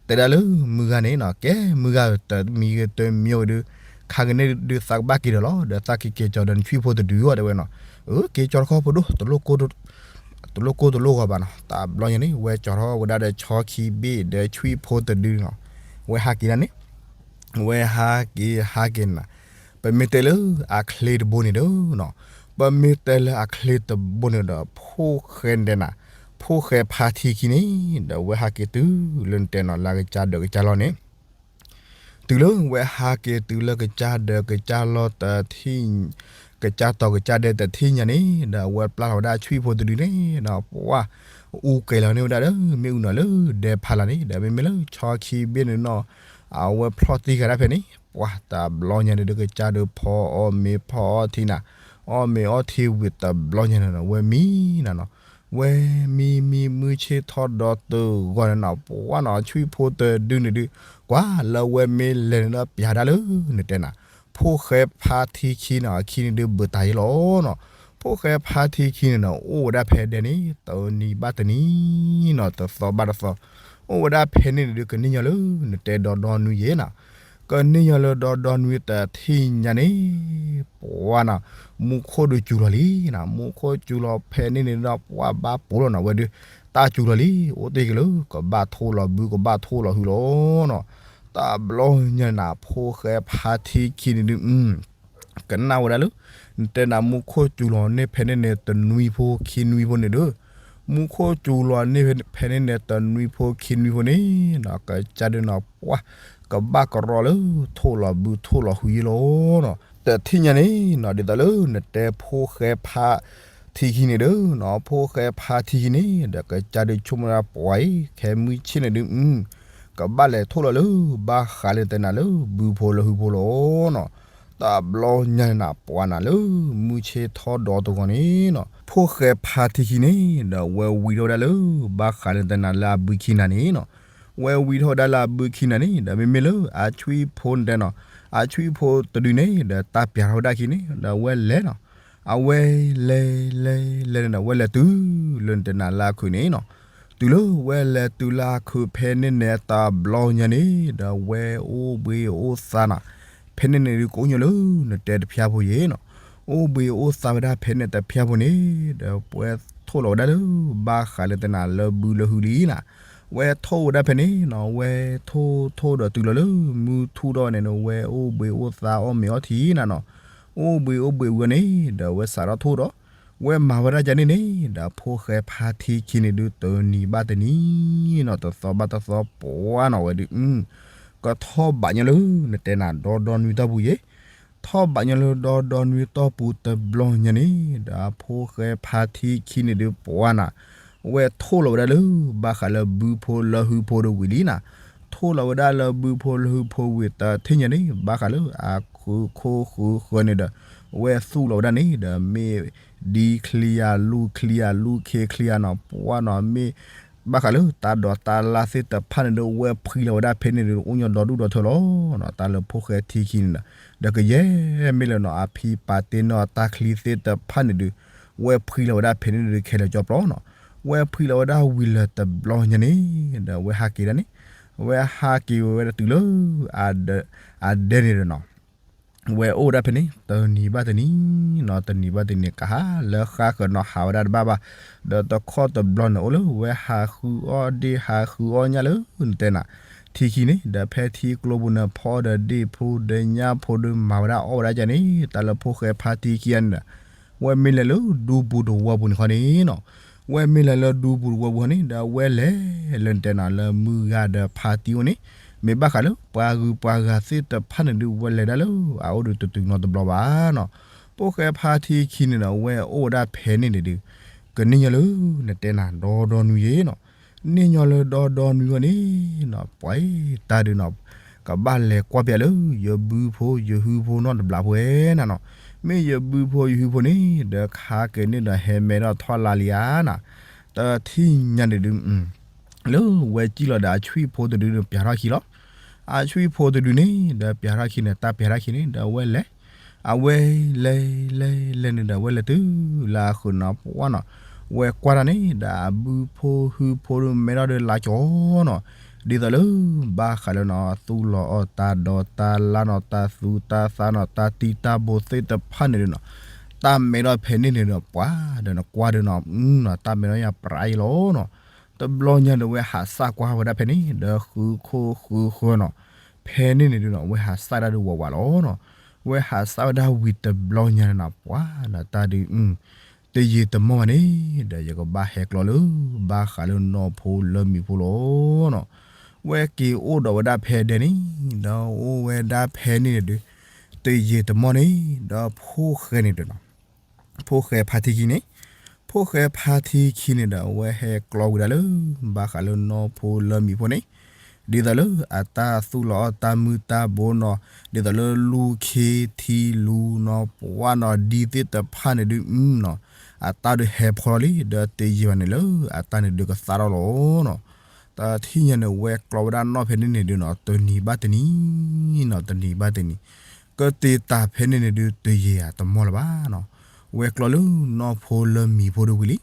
တဲဒၣ်လၢမုၢ်ဂၤန့ၣ်နီၤ ကဲမုၢ်ဂၤဧၢ တမံၤဂ့ၤတမံၤဂ့ၤဒီး ခါကန့ၣ်ဒုးသးကဘၣ်က့ၤဒီးလီၤ, ဒီးသးက့ၤက့ၤကၠီၤဒီးနဆွံဖိတဒုအီၤ တဲဝဲနီၤ. အၢ က့ၤကၠီၤတခီဖိဒိၣ် တလိၣ်ကိၢ်တလိၣ်ဂီၤဘၣ်နီၤ. တဘျီညါန့ၣ် ဝဲကၠီၤထီၣ်ဝဲဒၣ်ဒီးဆီခံဘ့ၣ်ဒီးဆွံဖိတဒုနီၤ, ဝဲဟးက့ၤဒၣ်န့ၣ် ဝဲဟးက့ၤဟးက့ၤနၤ, ပမ့ၢ်တဲလၢအချ့တဘိန့ၣ်ဒီးနီၤ, ပမ့ၢ်တဲလၢအချ့တဘိန့ၣ်ဒီး ဖိၣ်ဃဲနတဲနၤ, ဖိၣ်ဃဲဖါထံခံန့ၣ်ဒီး ဝဲဟးက့ၤတုၤလၢနတဲနီၤ လၢကစၢ်ဒၢးကစၢ်လီၢ်န့ၣ် တုၤလၢဝဲဟးက့ၤတုၤလၢကစၢ်ဒၢးကစၢ်လီၢ်တထံၣ်, ကစၢ်တီၤကစၢ်ဒဲးတထံၣ်ညါန့ၣ်ဒီး အဝဲပျၢ်လီၤဝဲဒၣ်ဆွံဖိတဒုန့ၣ်ဒီး ပှၤအူကဲၤလီၤန့ၢ်ဝဲဒၣ်ဒီး မ့ၣ်အူနီၤလၢဒဲဖးလၢ်န့ၣ်ဒီး မ့မ့ၢ်လၢဆီခံဘ့ၣ်န့ၣ်နီၤ အဝဲဖျီၣ်တံၢ်ဃာ်ဒၣ်ဖဲန့ၣ် ပှၤတဘျီညါန့ၣ်ဒီးကစၢ်ဒုးဖီအီၣ်မ့ၤဖီအီထံနၤ, အီၣ်မ့ၤအီထံဝံၤတဘျီညါန့ၣ်နီၤ ဝဲမံနၤနီၤ, ဝဲမံမံမုၢ်ဆ့ၣ်ထီၣ်ဒီးတဂီၤန့ၣ်နီၤ ပှၤနီၤ ဆွံဖိတဒုန့ၣ်ဒုး ကွၢ်လၢဝဲမ့ၢ်လဲၤန့ၣ်ဒီးပျၢ်ဒၣ်လၢနတဲနၤ, ဖိၣ်ဃဲဖါထံခံန့ၣ် အခံန့ၣ်ဒုးဘုးတၢ်ယဲလီၤနီၤ, ဖိၣ်ဃဲဖါထံခံန့ၣ်နီၤ အိၣ်ဝဲဒၣ်ဖဲဒဲန့ၣ် တနံၤဘၣ်တနံၤနီၤ တသီဘၣ်တသီ, အိၣ်ဝဲဒၣ်ဖဲန့ၣ်န့ၣ်ဒုး ကန့ၢ်ညီလၢနတဲဒီဒီနွံယဲနီၤ, ကန့ၢ်ညီလၢဒီဒီနွံတထံၣ်ညါန့ၣ် ပှၤနီၤ မူခိၣ်ဒုးစူၤလီၤလံနီၤ, မူခိၣ်စူၤလီၤဖဲန့ၣ်န့ၣ်ဒီး ပှၤဘၣ်ပိာ်လီၤနီၤ ဝဲဒုး တၢ်စူၤလီၤလံ, အိၣ်တ့ၢ်က့ၤလၢ ကဘၣ်ထိၣ်လီၤဘု ကဘၣ်ထိၣ်လီၤဟုလီၤနီၤ, တဘျီညါန့ၣ်နၤ ဖိၣ်ဃဲဖါထံခံန့ၣ်ဒုး ကနၣ်ဝဲဒၣ်လၢ နတဲနၤ မူခိၣ်စူၤလီၤန့ၢ်ဖဲန့ၣ်န့ၣ် တနွံဖိခံနွံဖိန့ၣ်ဒီး, မူခိၣ်စူၤလီၤန့ၢ်ဖဲန့ၣ်န့ၣ် တနွံဖိခံနွံဖိန့ၣ်နီၤ ကစၢ်ဒုးနီၤ ပှၤ ကဘၣ်ကရီလၢ ထိၣ်လီၤဘုထိၣ်လီၤဟုယဲလီၤနီၤ, တထံၣ်ညါန့ၣ်နီၤ ဒ်သိးလၢနတဲဖိၣ်ဃဲဖါထံခံန့ၣ်ဒီးနီၤ ဖိၣ်ဃဲဖါထံခံန့ၣ်ဒီး ကစၢ်ဒုးဆိကမိၣ်ဒၣ်ပှၤအံၤ ခဲမုၢ်ဆ့ၣ်န့ၣ်ဒုး ကဘၣ်လဲၤထိၣ်လီၤလၢ ဘၣ်ဃးလၢနတဲနၤလၢ ဘုဖိလၢဟုဖိလီၤနီၤ, တဘျီညါန့ၣ်နၤ ပှၤနၤလၢ မုၢ်ဆ့ၣ်ထီၣ်ဒီတဂီၤန့ၣ်နီၤ ဖိၣ်ဃဲဖါထံခံန့ၣ်ဒီး ဝဲဝံထီၣ်ဝဲဒၣ်လၢ ဘၣ်ဃးလၢနတဲနၤလၢအဘုခံနၤန့ၣ်နီၤ, ဝဲဝံထီၣ်ဝဲဒၣ်လၢအဘုခံနၤန့ၣ်ဒီး မ့မ့ၢ်လၢအဆွံဖိနတဲနီၤ အဆွံဖိတဒုန့ၣ်ဒီး တၢ်ပျၢ်ထီၣ်ဝဲဒၣ်ခံန့ၣ်ဒီး ဝဲလဲၤနီၤ, အဝဲလဲၤလဲၤလဲၤန့ၣ်ဒီး ဝဲလဲၤတုၤလၢနတဲနၤလၢအခုးန့ၣ်နီၤ, တုၤလၢဝဲလဲၤတုၤလၢအခုးဖဲန့ၣ်န့ၣ် တဘျီညါန့ၣ်ဒီး ဝဲအိၣ်ဘှံးအိၣ်သါနီၤ, ဖဲန့ၣ်န့ၣ်ဒုး ကိးညိလၢနတဲတဖျါဖိယဲနီၤ, အိၣ်ဘှံးအိၣ်သါဝဲဒၣ်ဖဲန့ၣ်တဖျါဖိန့ၣ်ဒီး ဝဲထိၣ်လီၤဝဲဒၣ်လၢ ဘၣ်ဃးလၢနတဲနၤလၢဘုလၢဟုလံနီၤ, ဝဲထိၣ်ဝဲဒၣ်ဖဲန့ၣ်နီၤ ဝဲထိၣ်ထိၣ်ဒီးတုၤလီၤလၢ မုၢ်ထူၣ်ထီၣ်န့ၣ် ဝဲအိၣ်ဘှံးအိၣ်သါအီၣ်မ့ၤအီထံနၤနီၤ, အိၣ်ဘှံးအိၣ်ဘှံးဝံၤန့ၣ်ဒီး ဝဲစးထီၣ်ထိၣ်ဒီး ဝဲမၤဝဲဒၣ်ကန့ၣ်န့ၣ်ဒီး ဖိၣ်ဃဲဖါထံခံန့ၣ်ဒုး တနံၤဘၣ်တနံၤနီၤ တသီဘၣ်တသီ ပှၤနီၤဝဲဒုး ကထီၣ်ဘးညီလၢနတဲနၤ ဒီဒီနွံတီၢ်ပူၤယဲ, ထီၣ်ဘးညီလၢဒီဒီနွံတီၢ်ပူၤတဘျီညါန့ၣ်ဒီး ဖိၣ်ဃဲဖါထံခံန့ၣ်ဒုး ပှၤနီၤ ဝဲထိၣ်လီၤဝဲဒၣ်လၢ ဘၣ်ဃးလၢဘုဖိလၢဟုဖိဒီးဝံၤလံနီၤ, ထိၣ်လီၤဝဲဒၣ်လၢဘုဖိလၢဟုဖိဝံၤတထံၣ်ညါန့ၣ် ဘၣ်ဃးလၢအဃုာ်ခိၣ်ဃုာ်ဃၢၤန့ၣ်ဒီး ဝဲသူၣ်လီၤဝဲဒၣ်န့ၣ်ဒီး မ့ၢ်ဒံချံဧါ လူၢ်ချံဧါ လူၢ်ခ့ချံဧါနီၤ ပှၤနီၤ မ့ၢ် ဘၣ်ဃးလၢတၢ်ဒိးတၢ်လၢ်သ့ၣ်တဖၣ်န့ၣ်ဒီး ဝဲဖှံလီၤဝဲဒၣ်ဖဲန့ၣ်ဒီး အိၣ်ညီဒီဒူၣ်ဒီထၢလီၤနီၤ တၢ်လၢဖိၣ်ဃဲထံခံန့ၣ်ဒီး ဒီးကယဲၢ်မ့ၢ်လၢနီၤ အဖံပာ်တ့ၢ်နီၢ်တၢ်ချံသ့ၣ်တဖၣ်န့ၣ်ဒီး ဝဲဖှံလီၤဝဲဒၣ်ဖဲန့ၣ်ဒီး ခဲလၢာ်ကၠီပျီနီၤ, ဝဲဖှံလီၤဝဲဒၣ်ဝံၤလၢတဘျီညါန့ၣ်ဒီး ဝဲဟးက့ၤဒၣ်န့ၣ်, ဝဲဟးက့ၤဝဲဒၣ်တုၤလၢ အဒဲန့ၣ်ဒီးနီၤ ဝဲအိၣ်ဝဲဒၣ်ဖဲန့ၣ် တနံၤဘၣ်တနံၤနီၤ တနံၤဘၣ်တနံၤ ကဟးလၢဃါဃၢၤနီၤ ဟးဝဲဒၣ်တဘၣ်ဘၣ်, ဒီးတခီတဘျီန့ၣ် အိၣ်လၢဝဲဟးဃုအီၣ်ဒ့ၣ်ဟးဃုအီၣ်ညၣ်လၢ နတဲနၤ ထံခံန့ၣ် ဒီးဖဲထံကျိပူၤန့ၣ် ဖီဒီးဒ့ၣ်ဖိဒီးညၣ်ဖိဒီးမၤဝဲဒၣ်အီၣ်ဝဲဒၣ်ကန့ၣ် တၢ်လၢဖိၣ်ဃဲဖါထံခံဂၤန့ၣ်ဒီး ဝဲမ့ၢ်လဲၤလၢဒူပူၤတဝီပူၤန့ၣ်ခီန့ၣ်နီၤ ဝဲမ့ၢ်လဲၤလၢဒူပူၤတဝီပူၤန့ၣ် ဒီးဝဲလဲၤလၢနတဲနၤလၢမုၢ်ဂၤဒီးဖါတံၢ်အိၣ်န့ၣ် မ့ၢ်ဘၣ်ဃးလၢပှၤဂုၤပှၤဂၤသ့ၣ်တဖၣ်န့ၣ်ဒုး ဝဲလဲၤဒၣ်လၢအအိၣ်ဒီးတတုၤနီတဘျီဘၣ်နီၤ, ဖိၣ်ဃဲဖါထံခံန့ၣ်ဒီး ဝဲအိၣ်ဝဲဒၣ်ဖဲန့ၣ်န့ၣ်ဒုး ကန့ၢ်ညီလၢနတဲနၤဒီဒီနွံယဲနီၤ, န့ၢ်ညီလၢဒီဒီနွံဂီၢ်န့ၣ်နီၤ ပှၤတၢ်ဒုးနီၤ ကဘၣ်လဲၤကွၢ်ပျးလၢ ယဘုဖိယဟုဖိနီတဘျီဖိဝဲနၤနီၤ. မ့ၢ်ယဘုဖိယဟုဖိန့ၣ် ဒီးခါက့ၤန့ၣ်ဒီးဟဲမဲထီၣ်ထီၣ်လါလံဧါနီၤ. တထံၣ်ညါန့ၣ်ဒုး လၢဝဲစံၣ်လီၤဒီးအဆွံၣ်ဖိတဒုန့ၣ် ပျးထီၣ်ခံလီၤ. အဆွံၣ်ဖိတဒုန့ၣ် ဒီးပျးထီၣ်ခံန့ၣ် တၢ်ပျးထီၣ်ခံန့ၣ် ဒီးဝဲလဲၤ အဝဲလဲၤလဲၤလဲၤန့ၣ်ဒီး ဝဲလဲၤတုၤလၢအဃုာ်နီၤ ပှၢ်နီၤ. ဝဲကွၢ်တၢ်န့ၣ်ဒီး အဘုဖိဟုဖိဒုး မဲထီၣ်ဒုးလါကၠီနီၤ. ဒ်သိးလၢ ဘၣ်ဃးလၢနီၤ သူၣ်လီၤအီၣ်တၢ်ဒီးတၢ်လါနီၤ တၢ်သူတၢ်သၣ်နီၤ တၢ်တံၢ်တၢ်ဘိသ့ၣ်တဖၣ်န့ၣ်ဒုးနီၤ တၢ်မဲထီၣ်ဖဲန့ၣ်န့ၣ်ဒီး ပှၤဒီးနကွၢ်ဒုးနီၤ တၢ်မဲထီၣ်ညါပြးအံၤလီၤနီၤ. တဘျီညါဒီး ဝဲဟးစၢ်ကွၢ်ဝဲဒၣ်ဖဲန့ၣ် ဒီးဃုခိၣ်ဃုဃၢၤနီၤ. ဖဲန့ၣ်န့ၣ်ဒုးနီၤ ဝဲဟးစၢ်ဒၣ်ဒုးဝးဝးလီၤနီၤ. ဝဲဟးစၢ်ဝဲဒၣ်ဝံၤတဘျီညါန့ၣ်နီၤ ပှၤဒီးတၢ်ဒုး တယံာ်တမီၢ်ဘၣ်န့ၣ် ဒီးယကဘၣ်ဟဲကျီလၢ ဘၣ်ဃးလၢနီၢ်ဖိလၢမံၤဖိလီၤနီၤ. ဝဲက့ၤအိၣ်ဒီးဝဲဒၣ်ဖဲဒဲန့ၣ် ဒီးအိၣ်ဝဲဒၣ်ဖဲန့ၣ်န့ၣ်ဒုး တယံာ်တမီၢ်န့ၣ် ဒီးဖိၣ်ဃဲန့ၣ်ဒုးနီၤ ဖိၣ်ဃဲဖါထံခံန့ၣ် ဖိၣ်ဃဲဖါထံခံန့ၣ်ဒီး အဝဲဟဲကျီဝံၤဒၣ်လၢ ဘၣ်ဃးလၢနီၢ်ဖိလၢမံၤဖိန့ၣ် ဒ်သိးလၢအတၢ်သူၣ်လီၤအီၣ်တၢ်မုၢ်တၢ်ဘိနီၤ ဒ်သိးလၢလူၤခ့ထံလူၤနီၤ ပှၢ်နီၤ ဒ်သ့ၣ်တဖၣ်န့ၣ်ဒုးနီၤ အတၢ်ဒုးဟဲဖီလီၤလံ ဒီးတယံာ်ဘၣ်န့ၣ်လၢ အတၢ်န့ၣ်ဒုးကသၣ်ထီၣ်လီၤနီၤ. တထံၣ်ညါန့ၣ် ဝဲကျီဝဲဒၣ်နီၢ်ဖဲန့ၣ်န့ၣ်ဒုးနီၤ တနံၤဘၣ်တနံၤနီၤ တနံၤဘၣ်တနံၤ ကတ့ၤတၢ်ဖဲန့ၣ်န့ၣ်ဒုး တယံာ်ဧါတမီၢ်လၢၤဘၣ်နီၤ. ဝဲကျီလၢနီၢ်ဖိလၢမံၤဖိဒုးဝံၤလံ.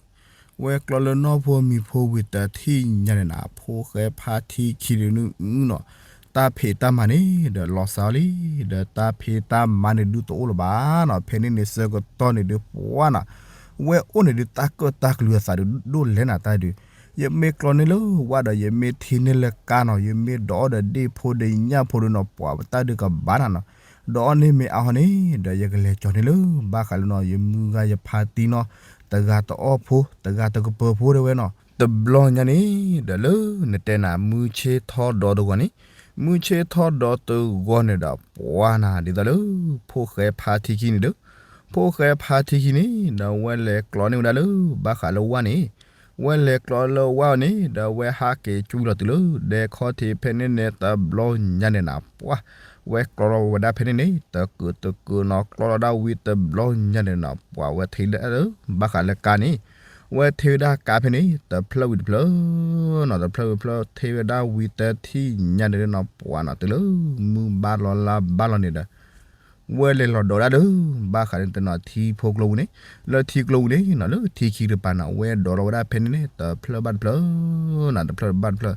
ဝဲကျီလၢနီၢ်ဖိမံၤဖိဝံၤတထံၣ်ညါန့ၣ်နီၤ ဖိၣ်ဃဲဖါထံခံန့ၣ်ဒုးနီၤ တၢ်ဖံးတၢ်မၤန့ၣ် ဒီးလီၤစၢ်လံ ဒီးတၢ်ဖံးတၢ်မၤန့ၣ်ဒုးတအိၣ်လၢၤဘၣ်နီၤ. ဖဲန့ၣ်န့ၣ်ဆၢကတီၢ်န့ၣ်ဒုးပှၢ်နီၤ ဝဲအိၣ်န့ၣ်ဒုးတၢ်ကၢၣ်တၢ်ကလုာ်အသးဒုးဒိၣ်လဲၣ်နၤတၢ်ဒုး ယမ့ၢ်ကျီန့ၢ်လၢဝၣ်ဒီး ယမ့ၢ်ထံၣ်န့ၢ်လၢကါနီၤ ယမ့ၢ်ဒိးအီၣ်ဒီးဒ့ၣ်ဖိဒီးညၣ်ဖိဒုးနီၤ ပှၤတၢ်ဒုးကဘၣ်နၤနီၤ. ဒိးအီၣ်န့ၢ်မ့ၢ်အါဟီန့ၣ် ဒီးယကလဲၤကၠီၤန့ၢ်လၢ ဘၣ်ဃးလၢနီၤ ယမုၢ်ဂၤယဖါတံၢ်နီၤ တဂၤတအီၣ်ဖိ တဂၤတကပၢၤဖိတဲဝဲနီၤ. တဘျီညါန့ၣ် ဒီးလၢနတဲနၤ မုၢ်ဆ့ၣ်ထီၣ်ဒီတဂီၤန့ၣ် မုၢ်ဆ့ၣ်ထီၣ်ဒီတဂီၤန့ၣ်ဒီး ပှၢ်နၤဒ်သိးလၢ ဖိၣ်ဃဲဖါထံခံန့ၣ်ဒီး ဖိၣ်ဃဲဖါထံခံန့ၣ် ဒီးဝဲလဲၤကျီန့ၢ်ဝဲဒၣ်လၢ ဘၣ်ဃးလၢဝၣ်န့ၣ် ဝဲလဲၤကျီလၢဝၣ်န့ၣ် ဒီးဝဲဟးက့ၤကွံာ်လီၤတုၤလၢ ဒဲခီၣ်ထံးဖဲန့ၣ်န့ၣ် တဘျီညါန့ၣ်နၤ ပှၢ် ဝဲကျီလီၤဝဲဒၣ်ဖဲန့ၣ်န့ၣ် တကုာ်တကုာ်နီၤ ကျီလီၤဒၣ်ဝံၤတဘျီညါန့ၣ်နီၤ ပှၢ်ဝဲထံၣ်ဒၣ်လၢ ဘၣ်ဃးလၢကါန့ၣ် ဝဲထံၣ်ဝဲဒၣ်ကါဖဲန့ၣ် တဖျၢၣ်ဝံၤတဖျၢၣ်နီၤ တဖျၢၣ်ဝံၤတဖျၢၣ် ထံၣ်ဝဲဒၣ်ဝံၤတထံၣ်ညါန့ၣ်နီၤ ပှၢ်နီၤ တုၤလၢ မုၢ်ဘၣ်လီၤလါဘၣ်လီၤန့ၣ်ဒီး ဝဲလဲၤလီၤဒိးဒၣ်လၢ ဘၣ်ဃးလၢတနီၤထံဖိကျိပူၤန့ၣ် လၢထံကျိပူၤန့ၣ်နီၤ လၢထံခံတပၤနီၤ ဝဲဒိးလီၤဝဲဒၣ်ဖဲန့ၣ်န့ၣ် တဖျၢၣ်ဘၣ်တဖျၢၣ်နီၤ တဖျၢၣ်ဘၣ်တဖျၢၣ်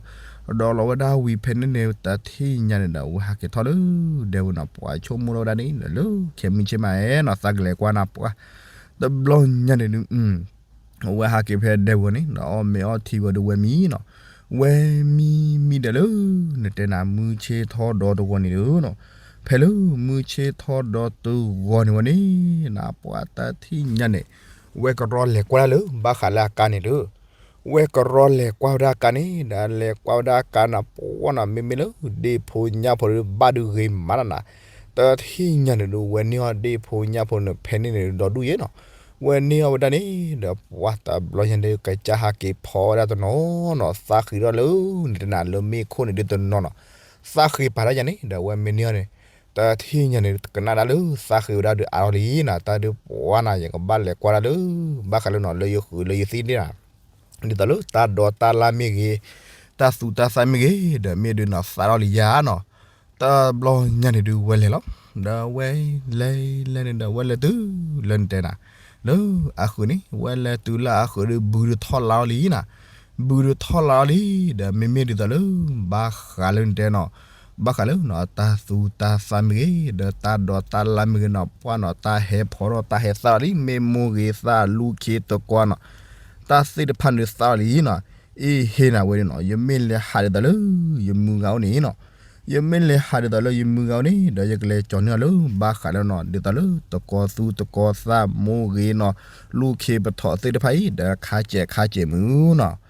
ဒိးလီၤဝဲဒၣ်ဝံၤဖဲန့ၣ်န့ၣ် တထံၣ်ညါန့ၣ်ဒီး ဝဲဟးက့ၤထီၣ်လၢ ဒဲဝဲနီၤ ပှၤဆိကမိၣ်ထီၣ်ဝဲဒၣ်န့ၣ် လၢခဲမုၢ်ဆ့ၣ်မးနီၤ သးကလဲၤကွၢ်နၤပှၢ် တဘျီညါန့ၣ်ဒုး အဝဲဟးက့ၤဖဲဒဲဝဲန့ၣ် ဒီးအီၣ်မ့ၤအီထံဝဲဒုးဝဲမံနီၤ ဝဲမံမံဒီးလၢ နတဲနၤ မုၢ်ဆ့ၣ်ထီၣ်ဒီတဂီၤန့ၣ်ဒီးနီၤ ဖဲလၢမုၢ်ဆ့ၣ်ထီၣ်ဒီတဂီၤန့ၣ်ဝဲန့ၣ် နပှၤတထံၣ်ညါန့ၣ် ဝဲကရီလဲၤကွၢ်ဒၣ်လၢ ဘၣ်ဃးလၢအကါန့ၣ်ဒီး ဝဲကရီလဲၤကွၢ်ဝဲဒၣ်အကါန့ၣ် ဒီးလဲၤကွၢ်ဝဲဒၣ်အကါန့ၣ် ပှၢ်နီၤ မ့မ့ၢ်လၢ ဒ့ၣ်ဖိညၣ်ဖိဒီး ဘၣ်ဒုးဂ့ၤမးနီၤနၤ တထံၣ်ညါန့ၣ်ဒီး ဝဲန့ၢ်အီၣ်ဒ့ၣ်ဖိညၣ်ဖိန့ၣ် ဖဲန့ၣ်န့ၣ်ဒီဒူၣ်ယဲနီၤ ဝဲန့ၢ်အီၣ်ဝဲဒၣ်န့ၣ် ဒီးပှၢ်တဘျီညါန့ၣ် ကစၢ်ဟးက့ၤဖီဝဲဒၣ်တနီၤနီၤ သးဃံးထီၣ်လၢ နတဲနၤလၢမ့ၣ်ခိၣ်န့ၣ်ဒုးတနီၤနီၤ သးဃံးပာ်ထီၣ်ယၤန့ၣ် ဒီးဝဲမ့ၢ်န့ၢ်အီၣ်န့ၣ် တထံၣ်ညါန့ၣ် ကနၣ်ဒၣ်လၢသးဃံးဝဲဒၣ်ဒုးအါထီၣ်လံနီၤ တၢ်ဒုးပှၢ်နီၤ ယကဘၣ်လဲၤကွၢ်ဒၣ်လၢ ဘၣ်ဃးလၢနီၤ လၢယဃုာ်လၢယသံၣ်န့ၣ်နီၤ ဒ်သိးလၢတၢ်ဒိးတၢ်လၢ်မ့ၢ်ဂ့ၤ တၢ်သူတၢ်သၣ်မ့ၢ်ဂ့ၤ ဒီးမ့ၢ်ဒုးနီၤ သးထီၣ်လံယၤနီၤ တဘျီညါန့ၣ်ဒုးဝဲလဲၤလီၤ ဒီးဝဲလဲၤလဲၤန့ၣ်ဒီး ဝဲလဲၤတုၤလၢနတဲနၤ လၢအဃုာ်န့ၣ် ဝဲလဲၤတုၤလၢအဃုာ်ဒီး ဘုဒုးထီၣ်လါထီၣ်လံနီၤ ဘုဒုးထီၣ်လါထီၣ်လံ ဒီးမ့မ့ၢ်ဒ်သိးလၢ ဘၣ်ဃးလၢနတဲနီၤ ဘၣ်ဃးလၢနီၤ တၢ်သူတၢ်သၣ်မ့ၢ်ဂ့ၤ ဒီးတၢ်ဒိးတၢ်လၢ်မ့ၢ်ဂ့ၤနီၤ ပှၢ်နီၤ တၢ်ဟဲဖီထီၣ် တၢ်ဟဲသၣ်ထီၣ်လံ မ့ၢ်မိၢ်ဂ့ၤသၣ်လူၤခ့တကွၢ်နီၤ တၢ်သ့ၣ်တဖၣ်န့ၣ်သၣ်ထီၣ်လံနီၤ အ့ဟ့ၣ်နၤဝဲဒၣ်နီၤ ယမ့ၢ်လဲၤဟးဒ်သိးလၢ ယမုၢ်ဂၤအိၣ်န့ၣ်နီၤ ယမ့ၢ်လဲၤဟးဒ်သိးလၢယမုၢ်ဂၤအိၣ်န့ၣ် ဒီးယကလဲၤကၠီၤန့ၢ်အီၤလၢ ဘၣ်ဃးလၢနီၤ ဒ်သိးလၢ တကီၤသူတကီၤသၣ် မိၢ်ဂ့ၤနီၤ လူၤခ့ပထီၣ်သ့ၣ်တဖၣ်အံၤ ဒီးခါစဲးခါစဲးမုၢ်နီၤ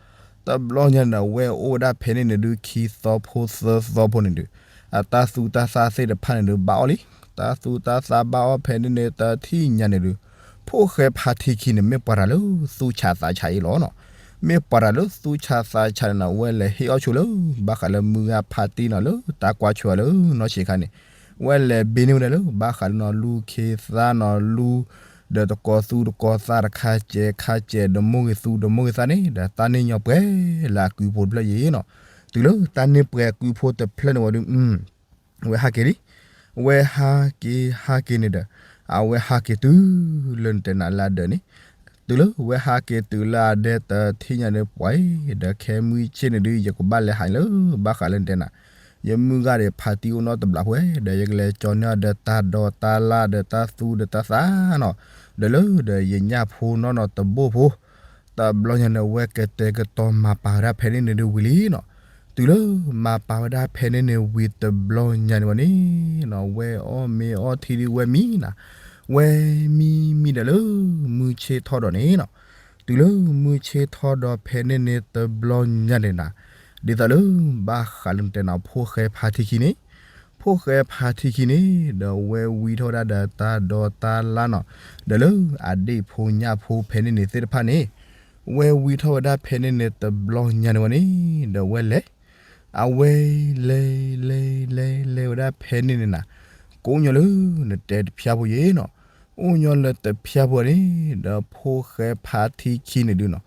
တဘျီညါန့ၣ်ဒီး ဝဲအိၣ်ဝဲဒၣ်ဖဲန့ၣ်န့ၣ်ဒုး ခံသီဖိသၢသီဖိန့ၣ်ဒုး အတၢ်သူတၢ်သၣ်သ့ၣ်တဖၣ်န့ၣ်ဒုး ဘၣ်အီၣ်လံ တၢ်သူတၢ်သၣ်ဘၣ်အီၣ်ဖဲန့ၣ်န့ၣ် တထံၣ်ညါန့ၣ်ဒုး ဖိၣ်ဃဲဖါထံခံန့ၣ် မ့ၢ်ပှၤတၢ်လၢသူၣ်ဆးသးဆးအံၤလီၤနီၤ မ့ၢ်ပှၤတၢ်လၢသူၣ်ဆါသးဆါန့ၣ်နီၤ ဝဲလဲၤဟ့ၣ်အီၣ်ဆိလၢ ဘၣ်ဃးလၢမုၢ်ဂၤဖါတံၢ်နီၤ လၢတၢ်ကွၢ်ဆိလၢနီၢ်ဆံးခါန့ၣ်, ဝဲလဲၤဘ့န့ၢ်ဝဲဒၣ်လၢ ဘၣ်ဃးလၢနီၤလူၤခ့သါနီၤလူၤ, ဒီးတကီၤသူတကီၤသးတခါစဲးခါစဲး ဒီးမိၢ်ဂ့ၤသူဒီးမိၢ်ဂ့ၤသးန့ၣ် ဒီးတၢ်န့ၢ်ညီပှဲၤလၢအကုဖိတဖျၢၣ်ယံၤနီၤ. တုၤလၢတၢ်န့ၢ်ပှဲၤကုဖိတဖျၢၣ်န့ၣ်ဝံၤဒီး ဝဲဟးက့ၤလံ, ဝဲဟးက့ၤဟးက့ၤန့ၣ်ဒီး အဝဲဟးက့ၤတုၤလၢနတဲနၤလၢအဒၢးန့ၣ်, တုၤလၢဝဲဟးက့ၤတုၤလၢအဒဲတထံၣ်ညါဒီး ပှၤအံၤ ဒီးခဲမုၢ်ဆ့ၣ်န့ၣ်ဒုး ယကဘၣ်လဲၤဟးလၢ ဘၣ်ဃးလၢနတဲနၤ, ယမုၢ်ဂၤဒီးဖါတံၢ်အိၣ်နီတဘျီဖိဝဲ ဒီးယကလဲၤကၠီန့ၢ်အီၤဒီးတၢ်ဒိးတၢ်လၢ်ဒီးတၢ်သူဒီးတၢ်သၣ်နီၤ, ဒီးလၢဒီးယညၣ်ဖိနီၢ်နီၤတဘိဖိ တဘျီညါန့ၣ် ဝဲကတဲာ်ကတီၤမၤပာ်ဝဲဒၣ်ဖဲန့ၣ်န့ၣ်ဒုးဝံၤလံနီၤ. တုၤလၢမၤပာ်ဝဲဒၣ်ဖဲန့ၣ်န့ၣ်ဝံၤတဘျီညါန့ၣ်ဝဲန့ၣ်နီၤ ဝဲအီၣ်မ့ၤအီထံဒုးဝဲမံနီၤ, ဝဲမံမံဒီးလၢမုၢ်ဆ့ၣ်ထီၣ်ဒီးန့ၣ်နီၤ, တုၤလၢမုၢ်ဆ့ၣ်ထီၣ်ဒီးဖဲန့ၣ်န့ၣ်တဘျီညါန့ၣ်နီၤ, ဒ်သိးလၢ ဘၣ်ဃးလၢနတဲနီၤ ဖိၣ်ဃဲဖါထံခံန့ၣ်, ဖိၣ်ဃဲဖါထံခံန့ၣ် ဒီးဝဲဝံထီၣ်ဝဲဒၣ်ဒီးတၢ်ဒိးတၢ်လၢ်နီၤ, ဒီးလၢအဒ့ၣ်ဖိညၣ်ဖိဖဲန့ၣ်န့ၣ်သ့ၣ်တဖၣ်န့ၣ်, ဝဲဝံထီၣ်ဝဲဒၣ်ဖဲန့ၣ်န့ၣ်တဘျီညါန့ၣ်ဝဲန့ၣ် ဒီးဝဲလဲၤ အဝဲလဲၤလဲၤလဲၤလဲၤဝဲဒၣ်ဖဲန့ၣ်န့ၣ်နၤ, ကအိၣ်ညီလၢနတဲတဖျၢၣ်ဖိယဲနီၤ, အိၣ်ညီလၢတဖျၢၣ်ဖိန့ၣ် ဒီးဖိၣ်ဃဲဖါထံခံန့ၣ်ဒုးနီၤ,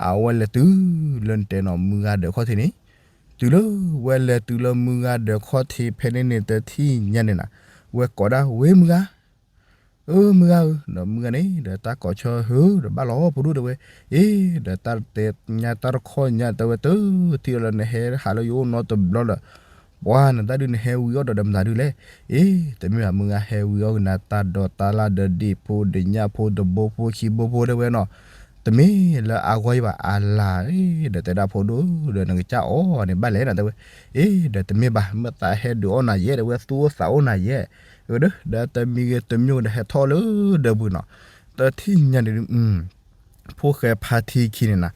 အဝဲလဲၤတုၤလၢနတဲနီၤ မုၢ်ဂၤဒၢးခီၣ်ထံးန့ၣ်, တုၤလၢဝဲလဲၤတုၤလၢမုၢ်ဂၤဒၢးခီၣ်ထံးဖဲန့ၣ်န့ၣ်တထံၣ်ညါန့ၣ်နၤ, ဝဲကိးဒၣ်ဝဲမုၢ်ဂၤ အၢ မုၢ်ဂၤဧၢ, ဒီးမုၢ်ဂၤန့ၣ် ဒီးတၢ်ကိးဆၢဟၢ ဒီးဘၣ်လီၤဖိဒိၣ်တဲဝဲ, အ့ ဒီးတၢ်တဲညါတၢ်တခီညါတဲဝဲတထံၣ်လီၤလၢနဟဲဟးလၢယအိၣ်နီတဘျီဒီး, ပှၤနတၢ်ဒုးနဟဲဝံအီၣ်ဒီးဒီးမတၤဒုးလဲၣ်, အ့ တမ့ၢ်ဘၣ်မုၢ်ဂၤဟဲဝံအီၣ်က့ၤနၤတၢ်ဒိးတၢ်လၢ်ဒီးဒ့ၣ်ဖိဒီးညၣ်ဖိတဘိဖိခံဘိဖိတဲဝဲနီၤ, တမ့ၢ်လၢအဂီၢ်ယဘၣ် အလၤ, ဒီးတဲဒၣ်ဖိဒိၣ် ဒီးနကစၢ်အီၣ်န့ၣ်ဘၣ်လဲၣ်နီၤတဲဝဲ, အ့ ဒီးတမ့ၢ်ဘၣ် မ့ၢ်သးဟဲဒုးအီၣ်နၤယဲၢ်တဲဝဲ သူၣ်အိၣ်သးအိၣ်နၤယဲၢ်, ဒီးတမံၤဂ့ၤတမံၤဂ့ၤဒီး ဟဲထီၣ်လၢဒၢးပူၤနီၤ, တထံၣ်ညါန့ၣ်ဒုး ဖိၣ်ဃဲဖါထံခံန့ၣ်နၤ,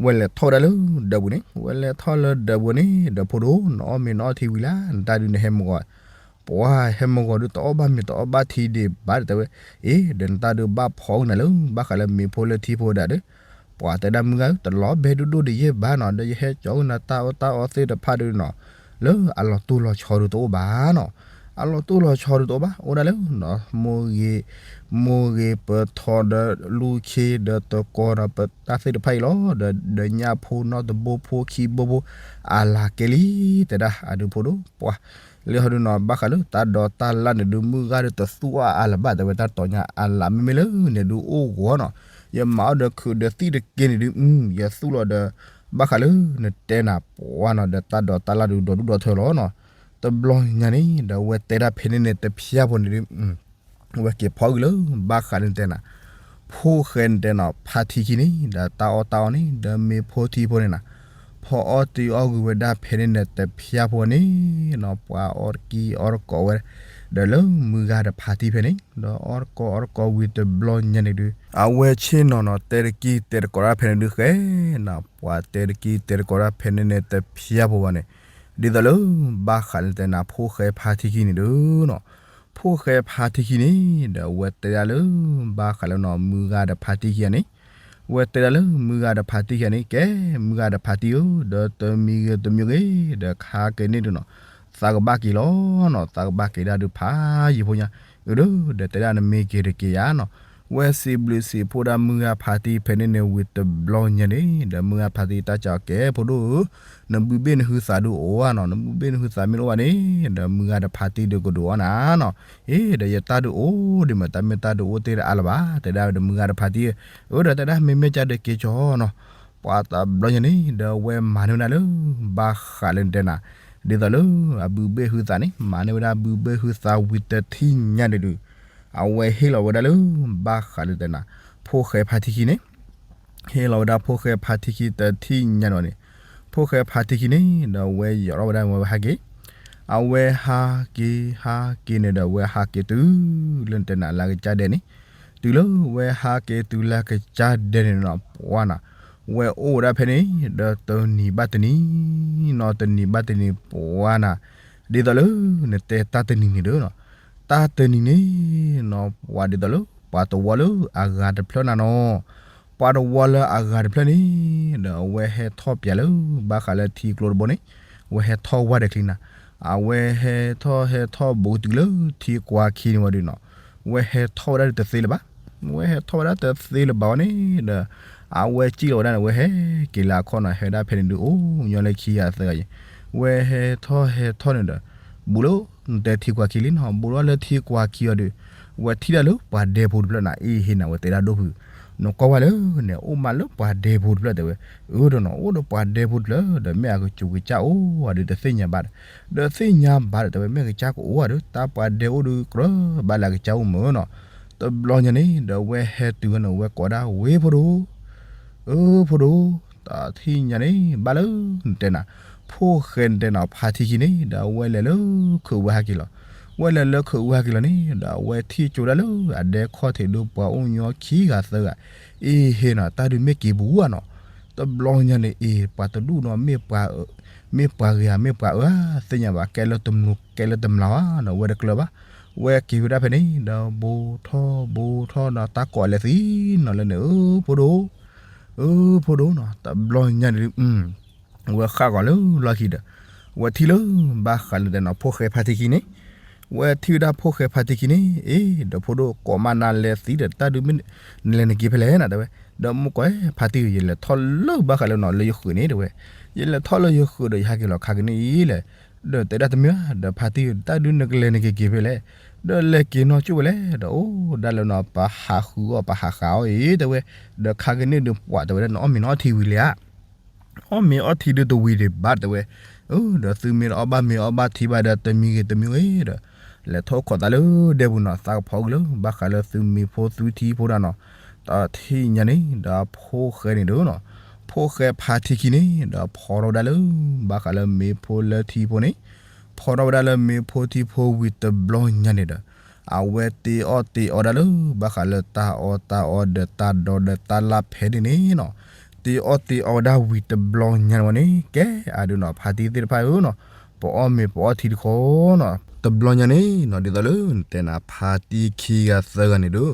ဝဲလဲၤထီၣ်ဝဲဒၣ်လၢဒၢးပူၤန့ၣ် ဝဲလဲၤထီၣ်လၢဒၢးပူၤန့ၣ် ဒီးဖိဒိၣ် နအီၣ်မ့ၤနအီထံဝံၤလၢ နတၢ်ဒုးနဟဲမုၢ်ဂီၤ, ပှၤဟဲမုၢ်ဂီၤဒုးတအီၣ်ဘၣ်မ့ၤတအီၣ်ဘၣ်ထံဒံးဘၣ်တဲဝဲ, အ့ ဒီးနတၢ်ဒုးဘၣ်ဖီကနၤလၢ ဘၣ်ဃးလၢမ့ၤဖိလၢထံဖိဒၣ်ဒီး, ပှၤတဲဒၣ်မုၢ်ဂၤဧၢ တလီၤဘဲဒိၣ်ဒိၣ်ဒံးယဲၢ်ဘၣ်နီၤ ဒီးယဟဲကၠီကနၤတၢ်အီၣ်တၢ်အီသ့ၣ်တဖၣ်ဒုးနီၤ, လၢအလီၤတိၢ်လီၤဆီဒုးတအိၣ်ဘၣ်နီၤ, အလီၤတိၢ်လီၤဆီဒုးတအိၣ်ဘၣ် အိၣ်ဒၣ်လၢ မိၢ်ဂ့ၤ မိၢ်ဂ့ၤပထီဒီးလူၤခ့ဒီးတကီၤဒီးပတၢ်သ့ၣ်တဖၣ်အံၤလီၤ, ဒီးညၣ်ဖိနီတဘိဖိခံဘိဖိ အလၤကဲလံ, တဲဒၣ်အဒုးဖိဒိၣ်ပှၤ, လၢဟီဒုးနီၤ ဘၣ်ဃးလၢတၢ်ဒိးတၢ်လၢ်န့ၣ်ဒုး မုၢ်ဂၤဒုးတသူၣ်အါအါလၢၤဘၣ် တဲဝဲတၢ်တီၤညါအလၤ မ့မ့ၢ်လၢန့ၣ်ဒုးအိၣ်ဂီၤနီၤ, ယမၤအီၣ်ဒီးခုးဒီးသံၣ်တက့ၢ်န့ၣ်ဒုး ယသူၣ်လီၤဒီး ဘၣ်ဃးလၢနတဲနၤပှၤနီၤ ဒီးတၢ်ဒိးတၢ်လၢ်ဒုးဒီဒူၣ်ဒီထၢလီၤနီၤ, တဘျီညါန့ၣ် ဒီးဝဲတဲဒၣ်ဖဲန့ၣ်န့ၣ်တဖျၢၣ်ဖိန့ၣ်ဒုး ဝဲက့ၤဖီကွံာ်လၢ ဘၣ်ဃးလၢနတဲနၤ, ဖိၣ်ဃဲနတဲနၤ ဖါထံခံန့ၣ် ဒီးတၢ်အီၣ်တၢ်အီန့ၣ် ဒီးမ့ၤဖိထံဖိန့ၣ်နၤ, ဖီအီၣ်တ့ၤအီၣ်ကွံာ်ဝဲဒၣ်ဖဲန့ၣ်န့ၣ် တဖျၢၣ်ဖိန့ၣ်နီၤ ပှၤအီၣ်တကံအီၣ်တကိးဝဲ, ဒီးလၢမုၢ်ဂၤဒီးဖါတံၢ်ဖဲန့ၣ် ဒီးအီၣ်တကိးအီၣ်တကိးဝံၤတဘျီညါန့ၣ်ဒုး အဝဲဆ့ၣ်နီၤနီၤတဲတကံတဲတကိးတၢ်ဖဲန့ၣ်ဒုးဃဲနီၤ ပှၤတဲတကံတဲတကိးတၢ်ဖဲန့ၣ်န့ၣ် တဖျၢၣ်ဖိဘၣ်န့ၣ်, ဒ်သိးလၢ ဘၣ်ဃးလၢနတဲနၤ ဖိၣ်ဃဲဖါထံခံန့ၣ်ဒုးနီၤ, ဖိၣ်ဃဲဖါထံခံန့ၣ် ဒီးဝဲတဲဒၣ်လၢ ဘၣ်ဃးလၢနီၤ မုၢ်ဂၤဒီးဖါတံၢ်ခံဂၤန့ၣ်, ဝဲတဲဒၣ်လၢမုၢ်ဂၤဒီးဖါတံၢ်ခံဂၤန့ၣ် ကဲ မုၢ်ဂၤဒီးဖါတံၢ်ဧၢ, ဒီးတမံၤဂ့ၤတမံၤဂ့ၤ ဒီးခါက့ၤန့ၣ်ဒုးနီၤ, သးကဘၣ်က့ၤလီၤနီၤ, သးကဘၣ်က့ၤဒၣ်ဒုးဖးယံၤဖိညါ, အၢ ဒီးတဲဒၣ်နမ့ၢ်က့ၤတက့ၤယၤနီၤ, ဝဲစံးဘျုးစံးဖှိၣ်ဒၣ်မုၢ်ဂၤဖါတံၢ်ဖဲန့ၣ်န့ၣ်ဝံၤတဘျီညါန့ၣ် ဒီးမုၢ်ဂၤဖါတံၢ်တၢ်စံးအီၤ ကဲဖိဒိၣ်ဧၢ, နဘုဘ့ၣ်နဟုသးဒုးအိၣ်ဧါနီၤ, နဘုဘ့ၣ်နဟုသးမ့ၢ်တအိၣ်ဘၣ်န့ၣ် ဒီးမုၢ်ဂၤဒီးဖါတံၢ်ဒုးကဒုးအီၣ်နၤနီၤ, အ့ ဒီးယတၢ်ဒုးအိၣ်ဒံးမး တၢ်မ့ၢ်တၢ်ဒုးအိၣ်တ့ၢ်တအါလၢၤဘၣ် တဲဒၣ်ဒီးမုၢ်ဂၤဒီးဖါတံၢ်, အၢ ဒီးတဲဒၣ်မ့မ့ၢ်ကၢ်ဒီးက့ၤကၠီနီၤ, ပှၤတဘျီညါန့ၣ် ဒီးဝဲမၤန့ၢ်ဝဲဒၣ်လၢ ဘၣ်ဃးလၢနတဲနၤ, ဒ်သိးလၢ အဘုဘ့ၣ်ဟုသးန့ၣ် မၤန့ၢ်ဝဲဒၣ်ဘုဘ့ၣ်ဟုသးဝံၤတထံၣ်ညါန့ၣ်ဒုး, အဝဲဟ့ၣ်လီၤဝဲဒၣ်လၢ ဘၣ်ဃးလၢနတဲနၤ, ဖိၣ်ဃဲဖါထံခံန့ၣ် ဟ့ၣ်လီၤဝဲဒၣ်ဖိၣ်ဃဲဖါထံခံတထံၣ်ညါန့ၣ်န့ၣ်, ဖိၣ်ဃဲဖါထံခံန့ၣ် ဒီးဝဲယီၤထီၣ်ဝဲဒၣ်ဝဲဟးက့ၤ, အဝဲဟးက့ၤဟးက့ၤန့ၣ်ဒီး ဝဲဟးက့ၤတုၤလၢနတဲနၤလၢကစၢ်ဒဲးန့ၣ်, တုၤလၢဝဲဟးက့ၤတုၤလၢကစၢ်ဒဲးန့ၣ်နီၤ ပှၤနၤ, ဝဲအိၣ်ဝဲဒၣ်ဖဲန့ၣ် ဒီးတနံၤဘၣ်တနံၤနီၤ တနံၤဘၣ်တနံၤပှၤနၤ, ဒ်သိးလၢ နတဲတၢ်တနံၤန့ၣ်ဒီးနီၤ, တၢ်တနံၤန့ၣ်နီၤ ပှၤဒ်သိးလၢ ပှၤတဝီလၢအဂၤတဖျၢၣ်နၤနီၤ, ပှၤ ပှၤတဝီလၢအဂၤတဖျၢၣ်န့ၣ် ဒီးအဝဲဟဲထီၣ်ပၠးလၢ ဘၣ်ဃးလၢထံကျိတဘိန့ၣ်, အဝဲဟဲထီၣ်ဝါဒီးချံနၤ, အဝဲဟဲထီၣ်ဟဲထီၣ်ဘူးတုၤလၢထံကွၢ်ခံန့ၣ်ဝံၤဒုးနီၤ, အဝဲဟဲထီၣ်ဝဲဒၣ်ဒုးတသ့လၢၤဘၣ်, အဝဲဟဲထီၣ်ဝဲဒၣ်တသ့လၢၤဘၣ်ဝဲန့ၣ်ဒီး အဝဲစံၣ်လီၤဝဲဒၣ်န့ၣ် အဝဲဟဲက့ၤလၢအခီၣ်နီၤ, ဟဲဒၣ်ဖဲန့ၣ်ဒုးအိၣ်ညီလၢခံဂၤသၢဂၤယဲၢ်, အဝဲဟဲထီၣ်ဟဲထီၣ်န့ၣ်ဒီး ဘူးလၢ နတဲထံကွၢ်ခံလံနီၤ, ဘူးလီၤလၢထံကွၢ်ခံအီၤဒီး အဝဲထံၣ်ဒၣ်လၢပှၤဒဲဖိတဖျၢၣ်နၤ, အ့ဟ့နၤ အဝဲတဲဒၣ်ဒိၣ်ဖု, နကွၢ်ဝဲလၢန့ၣ် အိၣ်မးလၢပှၤဒဲဖိတဖျၢၣ်တဲဝဲ, အၢဒီးနီၤ အိၣ်ဒီးပှၤဒဲဖိတဖျၢၣ်ဒီး မ့ၢ်အကစူၤကစၢ်အိၣ်ဝဲဒီးတသ့ၣ်ညါဘၣ်ဒီး, ဒီးသ့ၣ်ညါဘၣ်ဒီးတဲဝဲ မ့ၢ်ကစၢ်ကအိၣ်ဝဲဒီး တၢ်ပှၤဒဲအိၣ်ဒီးကြၢးဘၣ်လၢအကစၢ်အိၣ်မၢ်နီၤ, တဘျီညါန့ၣ်ဒီး အဝဲဟဲတုၤဝဲန့ၣ် အဝဲကိးဒၣ်ဝ့ၢ်ဖိဒိၣ် အၢ ဖိဒိၣ်, တထံၣ်ညါန့ၣ် ဘၣ်လၢနတဲနၤ, ဖိၣ်ဃဲနတဲနၤ ဖါထံခံန့ၣ် ဒီးအဝဲလဲၤလၢခုးဝဲဟဲက့ၤလီၤ, အဝဲလဲၤလၢခုးဝဲဟဲက့ၤလီၤန့ၣ် ဒီးအဝဲထံၣ်ကၠိဒၣ်လၢအဒဲခီၣ်ထံးဒီးပှၤအိၣ်ညီခံဂၤသၢဂၤ, အ့ဟ့နီၤ တၢ်ဒုးမ့ၢ်က့ၤဘူးဧါနီၤ, တဘျီညါန့ၣ် အ့ ပှၤတဒူၣ်နီၤ မ့ၢ်ပှၤဂ့ၤဧါ မ့ၢ်ပှၤအၢဧါ သ့ၣ်ညါဘၣ် ကဲလၢတမုာ် ကဲလၢတမျၢ်ဧါနီၤ အဝဲတကျၢၤဘၣ်, အဝဲက့ၤဝဲဒၣ်ဖဲန့ၣ် ဒီးဘူးထီၣ်ဘူးထီၣ်ဒီး တၢ်ကိးအလဲၤသံနီၤလၢန့ၣ် အၢ ဖိဒိၣ် အၢ ဖိဒိၣ်နီၤ, တဘျီညါန့ၣ်ဒုး အဝဲဃၣ်ဂီၤလၢလီၢ်ခံဒီး အဝဲထံၣ်လၢ ဘၣ်ဃးလၢတဲနီၤ ဖိၣ်ဃဲဖါထံခံန့ၣ်, အဝဲထံၣ်ဝဲဒၣ်ဖိၣ်ဃဲဖါထံခံန့ၣ် အ့ ဒီးဖိဒိၣ်ကိးမးနၤလဲၤသံဒီး တၢ်ဒုးမ့ၢ် နလဲၤနက့ၤဖဲလဲၣ်နၤ တဲဝဲ, ဒီးမ့ၢ်ကွၢ်ဖါတံၢ်ဧၢ ယလဲၤထီၣ်လၢဘၣ်ဃးလၢနီၤ လၢယဃုာ်န့ၣ် တဲဝဲ, ယလဲၤထီၣ်လၢယဃုာ်ဒီး ယဟးက့ၤလီၤခါကန့ၣ်အံၤလဲၣ်, ဒီးတဲဒၣ်တမ့ၢ်ဘၣ် ဒီးဖါတံၢ်ဧၢ တၢ်ဒုးနကလဲၤနက့ၤက့ၤဖဲလဲၣ်, ဒီးလဲၤက့ၤနီၢ်ကၠိၣ်ဝဲလဲၣ်, ဒီးအိၣ်ဒၣ်လၢနီၤ ပဟးဃုအီၣ် ပဟးဃးအီၣ်အံၤ တဲဝဲ, ဒီးခါကန့ၣ်ဒုးပှၤတဲဝဲဒၣ် နအီၣ်မ့ၤနအီထံဝံၤလံဧါ အီၣ်မ့ၤအီထံဒုးတဝံၤဒံးဘၣ် တဲဝဲ, ဒီးသုမ့ၢ်တအီၣ်ဘၣ်မ့ၤအီၣ်ဘၣ်ထံဘၣ်ဒီး တမံၤဂ့ၤတမံၤဂ့ၤဒီး လဲၤထီၣ်ခိးသးလၢဒဲပူၤနီၤ သးကဖီက့ၤလၢ ဘၣ်ဃးလၢသုမ့ၤဖိသုထံဖိဒၣ်နီၤ, တထံၣ်ညါန့ၣ် ဒီးဖိၣ်ဃဲန့ၣ်ဒီးနီၤ, ဖိၣ်ဃဲဖါထံခံန့ၣ် ဒီးဖီထီၣ်ဝဲဒၣ်လၢ ဘၣ်ဃးလၢမ့ၤဖိလၢထံဖိန့ၣ်, ဖီထီၣ်ဝဲဒၣ်လၢမ့ၤဖိထံဖိဝံၤတဘျီညါန့ၣ်ဒီး အဝဲတ့အီၣ်တ့အီဒၣ်လၢ ဘၣ်ဃးလၢတၢ်အီၣ်တၢ်အီဒီးတၢ်ဒိးဒီးတၢ်လၢ်ဖဲန့ၣ်န့ၣ်နီၤ, တ့အီၣ်တ့အီဝဲဒၣ်ဝံၤတဘျီညါန့ၣ်ဝဲန့ၣ် ကဲအဒုးနီၤ ဖါတံၢ်သ့ၣ်တဖၣ်ဧၢနီၤ, ပအီၣ်မ့ၤပအီထံတခီနီၤ, တဘျီညါန့ၣ်နီၤ ဒ်သိးလၢနတဲနၤ ဖါတံၢ်ခံဂၤသၢဂၤန့ၣ်ဒီး,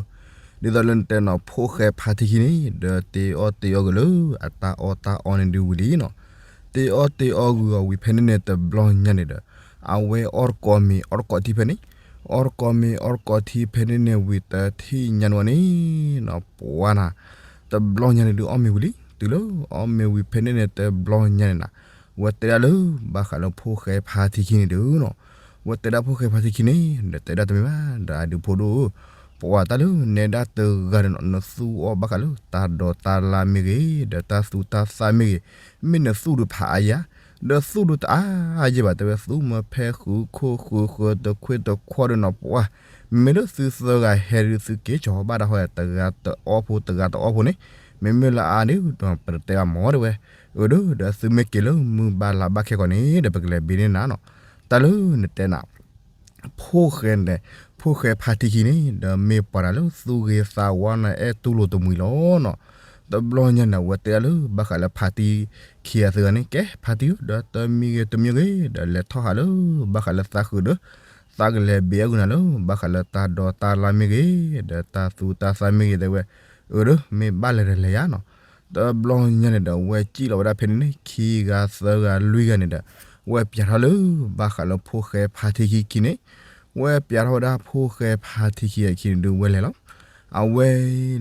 ဒ်သိးလၢနတဲနီၤ ဖိၣ်ဃဲဖါထံခံန့ၣ် ဒီးတ့အီၣ်တ့အီက့ၤလၢ အတၢ်အီၣ်တၢ်အီန့ၣ်ဒုးဝံၤလံနီၤ, တ့အီၣ်တ့အီဂုာ်အီၤဝံၤဖဲန့ၣ်န့ၣ် တဘျီညါန့ၣ်ဒီး အဝဲအီၣ်တကိးမ့ၤအီၣ်တကိးထံဖဲန့ၣ်, အီၣ်တကိးမ့ၤအီၣ်တကိးထံဖဲန့ၣ်န့ၣ်ဝံၤ တထံၣ်ညါန့ၣ်ဝဲန့ၣ်နီၤ ပှၤနၤ, တဘျီညါန့ၣ်ဒုးအီၣ်မ့ၤဝံၤလံ, တုၤလၢအီၣ်မ့ၤဝံၤဖဲန့ၣ်န့ၣ် တဘျီညါန့ၣ်နၤ, ဝဲတဲဒၣ်လၢ ဘၣ်ဃးလၢဖိၣ်ဃဲဖါထံခံန့ၣ်ဒီးနီၤ, ဝဲတဲဒၣ်ဖိၣ်ဃဲဖါထံခံန့ၣ် ဒီးတဲဒၣ်တမ့ၢ်ဘၣ် ဒီးအဒုးဖိဒိၣ်ဧၢ, ပှၤတၢ်လၢနဲဒၣ်တဂၤဒီးနီၤ နသူအီၣ်ဘၣ်ဃးလၢတၢ်ဒိးတၢ်လၢ်မ့ၢ်ဂ့ၤ ဒီးတၢ်သူတၢ်သၣ်မ့ၢ်ဂ့ၤ, မ့ၢ်နသူဒီးဖးအါယၤ, ဒီးသူဒီးတအါယဲၢ်ဘၣ် တဲဝဲ သူမ့ၢ်ဖဲဃုခိၣ်ဃုဃၢၤတခွ့တခွီဒီးနီၤ ပှၤ မ့ၢ်လၢသုသၢဂၤဟဲဒုး သုက့ၤကီၤဘၣ်တၢ်ဟီ တဂၤတအီၣ်ဖိ တဂၤတအီၣ်ဖိန့ၣ်, မ့မ့ၢ်လၢအါဒုး ပတတဲဘၣ်မၢ် တဲဝဲ, အၢ ဒီး ဒီးသုမ့ၢ်က့ၤလၢမုၢ်ဘၣ်လါဘၣ်ခဲကီးန့ၣ် ဒီးပကလဲၤဘ့န့ၢ်နၤနီၤ, တၢ်လၢနတဲနၤ ဖိၣ်ဃဲန့ၣ်, ဖိၣ်ဃဲဖါထံခံန့ၣ် ဒီးမ့ၢ်ပှၤတၢ်လၢသူၣ်ဂ့ၤသးဝါနၤ အဲၣ်တူၢ်လိာ်တမှံၤလီၤနီၤ, တဘျီညါန့ၣ် အဝဲတဲဒၣ်လၢ ဘၣ်ဃးလၢဖါတံၢ်ခံဂၤသၢဂၤန့ၣ် ကဲ ဖါတံၢ်ဧၢ ဒီးတမံၤဂ့ၤတမံၤဂ့ၤ ဒီးလဲၤထီၣ်ဟးလၢ ဘၣ်ဃးလၢသးဃုာ်ဒီး သးကလဲၤဘ့အဂုာ်နၤလၢ ဘၣ်ဃးလၢတၢ်ဒိးတၢ်လၢ်မ့ၢ်ဂ့ၤ ဒီးတၢ်သူတၢ်သၣ်မ့ၢ်ဂ့ၤ တဲဝဲ, အၢ ဒီး မ့ၢ်ဘၣ်လဲၤဒီးလဲၤယၤနီၤ, တဘျီညါန့ၣ်ဒီး အဝဲစံၣ်လီၤဝဲဒၣ်ဖဲန့ၣ်န့ၣ် ခံဂၤသၢဂၤလွံၢ်ဂၤန့ၣ်ဒီး ဝဲပၠးထီၣ်လၢ ဘၣ်ဃးလၢဖိၣ်ဃဲဖါထံခံခံန့ၣ်, ဝဲပၠးထီၣ်ဝဲဒၣ်ဖိၣ်ဃဲဖါထံခံအခံန့ၣ်ဒုး ဝဲလဲၤလီၤ, အဝဲ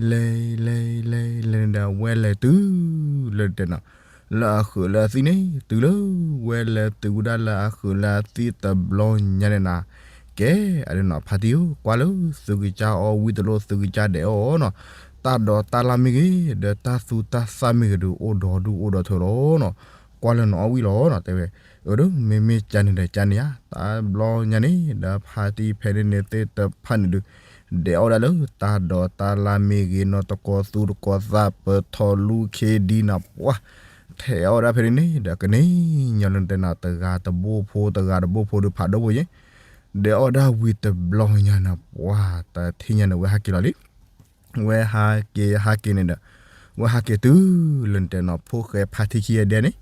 လဲၤ လဲၤ လဲၤ လဲၤန့ၣ်ဒီး ဝဲလဲၤတုၤ လၢတဲနီၤ လၢအဃုာ်လၢအသံၣ်န့ၣ် တုၤလၢ ဝဲလဲၤတုၤဝဲဒၣ်လၢအဃုာ်လၢအသံၣ်တဘျီညါန့ၣ်နၤ, ကဲ အဒုးနီၤ ဖါတံၢ်ဧၢ ကွၢ်လၢ သုကစၢ်အီၣ်ဝံၤတလိၣ် သုကစၢ်ဒဲးအီၣ်အီၤနီၤ, တၢ်ဒိးတၢ်လၢ်မ့ၢ်ဂ့ၤ ဒီးတၢ်သူတၢ်သၣ်မ့ၢ်ဂ့ၤဒုး အိၣ်ဒီးဒုးအိၣ်ဒီးထၢလီၤနီၤ, ကွၢ်လၢနအီၣ်ဝံၤလီၤနီၤ တဲဝဲ, အၢ ဒီး မ့မ့ၢ်ကန့ၣ်ဒီးကန့ၣ်ဧါ, တဘျီညါန့ၣ်ဒီး ဖါတံၢ်ဖဲန့ၣ်န့ၣ်သ့ၣ်တဖၣ်န့ၣ်ဒုး ဒဲးအီၣ်ဝဲဒၣ်လၢ တၢ်ဒိးတၢ်လၢ်မ့ၢ်ဂ့ၤ နီၢ်တကိးသူတကိး သးပထီၣ်လူခ့ဒံနီၤ ပှၤ ထဲးအီၣ်ဝဲဒၣ်ဖဲန့ၣ်န့ၣ်ဒီး ကန့ၣ်ညီလၢတဲနီၤ တဂၤတဘိဖိ တဂၤတဘိဖိဒုးဖးဒိၣ်ဖိယဲၢ်, ဒဲးအီၣ်ဝဲဒၣ်ဝံၤတဘျီညါန့ၣ် ပှၤ တထံၣ်ညါန့ၣ် ဝဲဟးက့ၤလီၤလံ ဝဲဟးက့ၤဟးက့ၤန့ၣ်ဒီး ဝဲဟးက့ၤတုၤလၢနတဲနီၤ ဖိၣ်ဃဲဖါထံခံအဒဲန့ၣ်,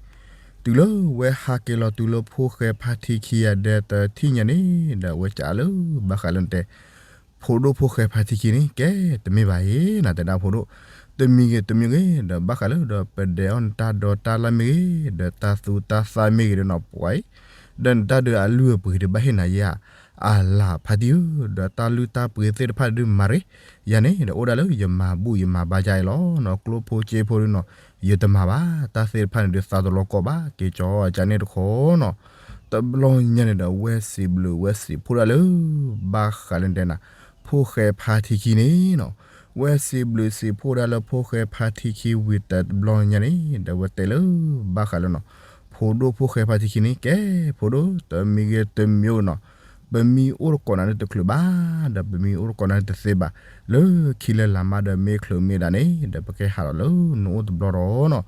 တုၤလၢဝဲဟးက့ၤလီၤတုၤလၢဖိၣ်ဃဲဖါထံခံအဒဲ တထံၣ်ညါန့ၣ်ဒီး ဝဲကးလၢ ဘၣ်ဃးလၢနတဲ ဖိဒိၣ်ဖိၣ်ဃဲဖါထံခံန့ၣ် ကဲ တမ့ၢ်ဘၣ်အံၤ နတဲဒၣ်ဖိဒိၣ်, တမံၤဂ့ၤတမံၤဂ့ၤ ဒီးဘၣ်ဃးလၢဒီးပဒဲးအီၣ်နတၢ်ဒိးတၢ်လၣ်မ့ၢ်ဂ့ၤ ဒီးတၢ်သူတၢ်သၣ်မ့ၢ်ဂ့ၤဒီးနီၤ ပှၤအံၤ ဒီးနတၢ်ဒုးအလုၢ်အပှ့ၤဒီးဘၣ်ဟ့ၣ်နၤယၤ အလၤဖါတံၢ်ဧၢ, ဒီးတၢ်လုၢ်တၢ်ပှ့ၤသ့ၣ်တဖၣ်ဒုးမၤရ့ ယၤန့ၣ် ဒီးအိၣ်ဒၣ်လၢယမၤဘူၣ်ယမၤဘါယါအံၤလီၤနီၤ, ကျိဖိစ့ဖိဒုးနီၤ ယတမၤဘၣ်, တၢ်သ့ၣ်တဖၣ်န့ၣ်ဒုးသးတလီၤကီၢ်ဘၣ်, က့ၤကၠီအကန့ၣ်တခီနီၤ, တဘျီညါန့ၣ်ဒီး ဝဲစံးဘျုးဝဲစံးဖှိၣ်ဒၣ်လၢ ဘၣ်ဃးလၢတဲနၤ ဖိၣ်ဃဲဖါထံခံန့ၣ်နီၤ, ဝဲစံးဘျုးစံးဖှိၣ်ဒၣ်လၢဖိၣ်ဃဲဖါထံခံဝံၤတဘျီညါန့ၣ် ဒီးဝဲတဲလၢ ဘၣ်ဃးလၢနီၤ, ဖိဒိၣ်ဖိၣ်ဃဲဖါထံခံန့ၣ် ကဲ ဖိဒိၣ် တမံၤဂ့ၤတမံၤဂ့ၤနီၤ, ပမံအိၣ်တကိးနၤန့ၣ်တချုးဘၣ်, ဒီးပမံအိၣ်တကိးနၤန့ၣ်တသ့ဘၣ်, လၢခံလၢလာ်မးဒီးမ့ၢ်ချုးမ့ၢ်ဒၣ်န့ၣ် ဒီးပကဟးဒီးလၢနအိၣ်တဘျီဒီးနီၤ,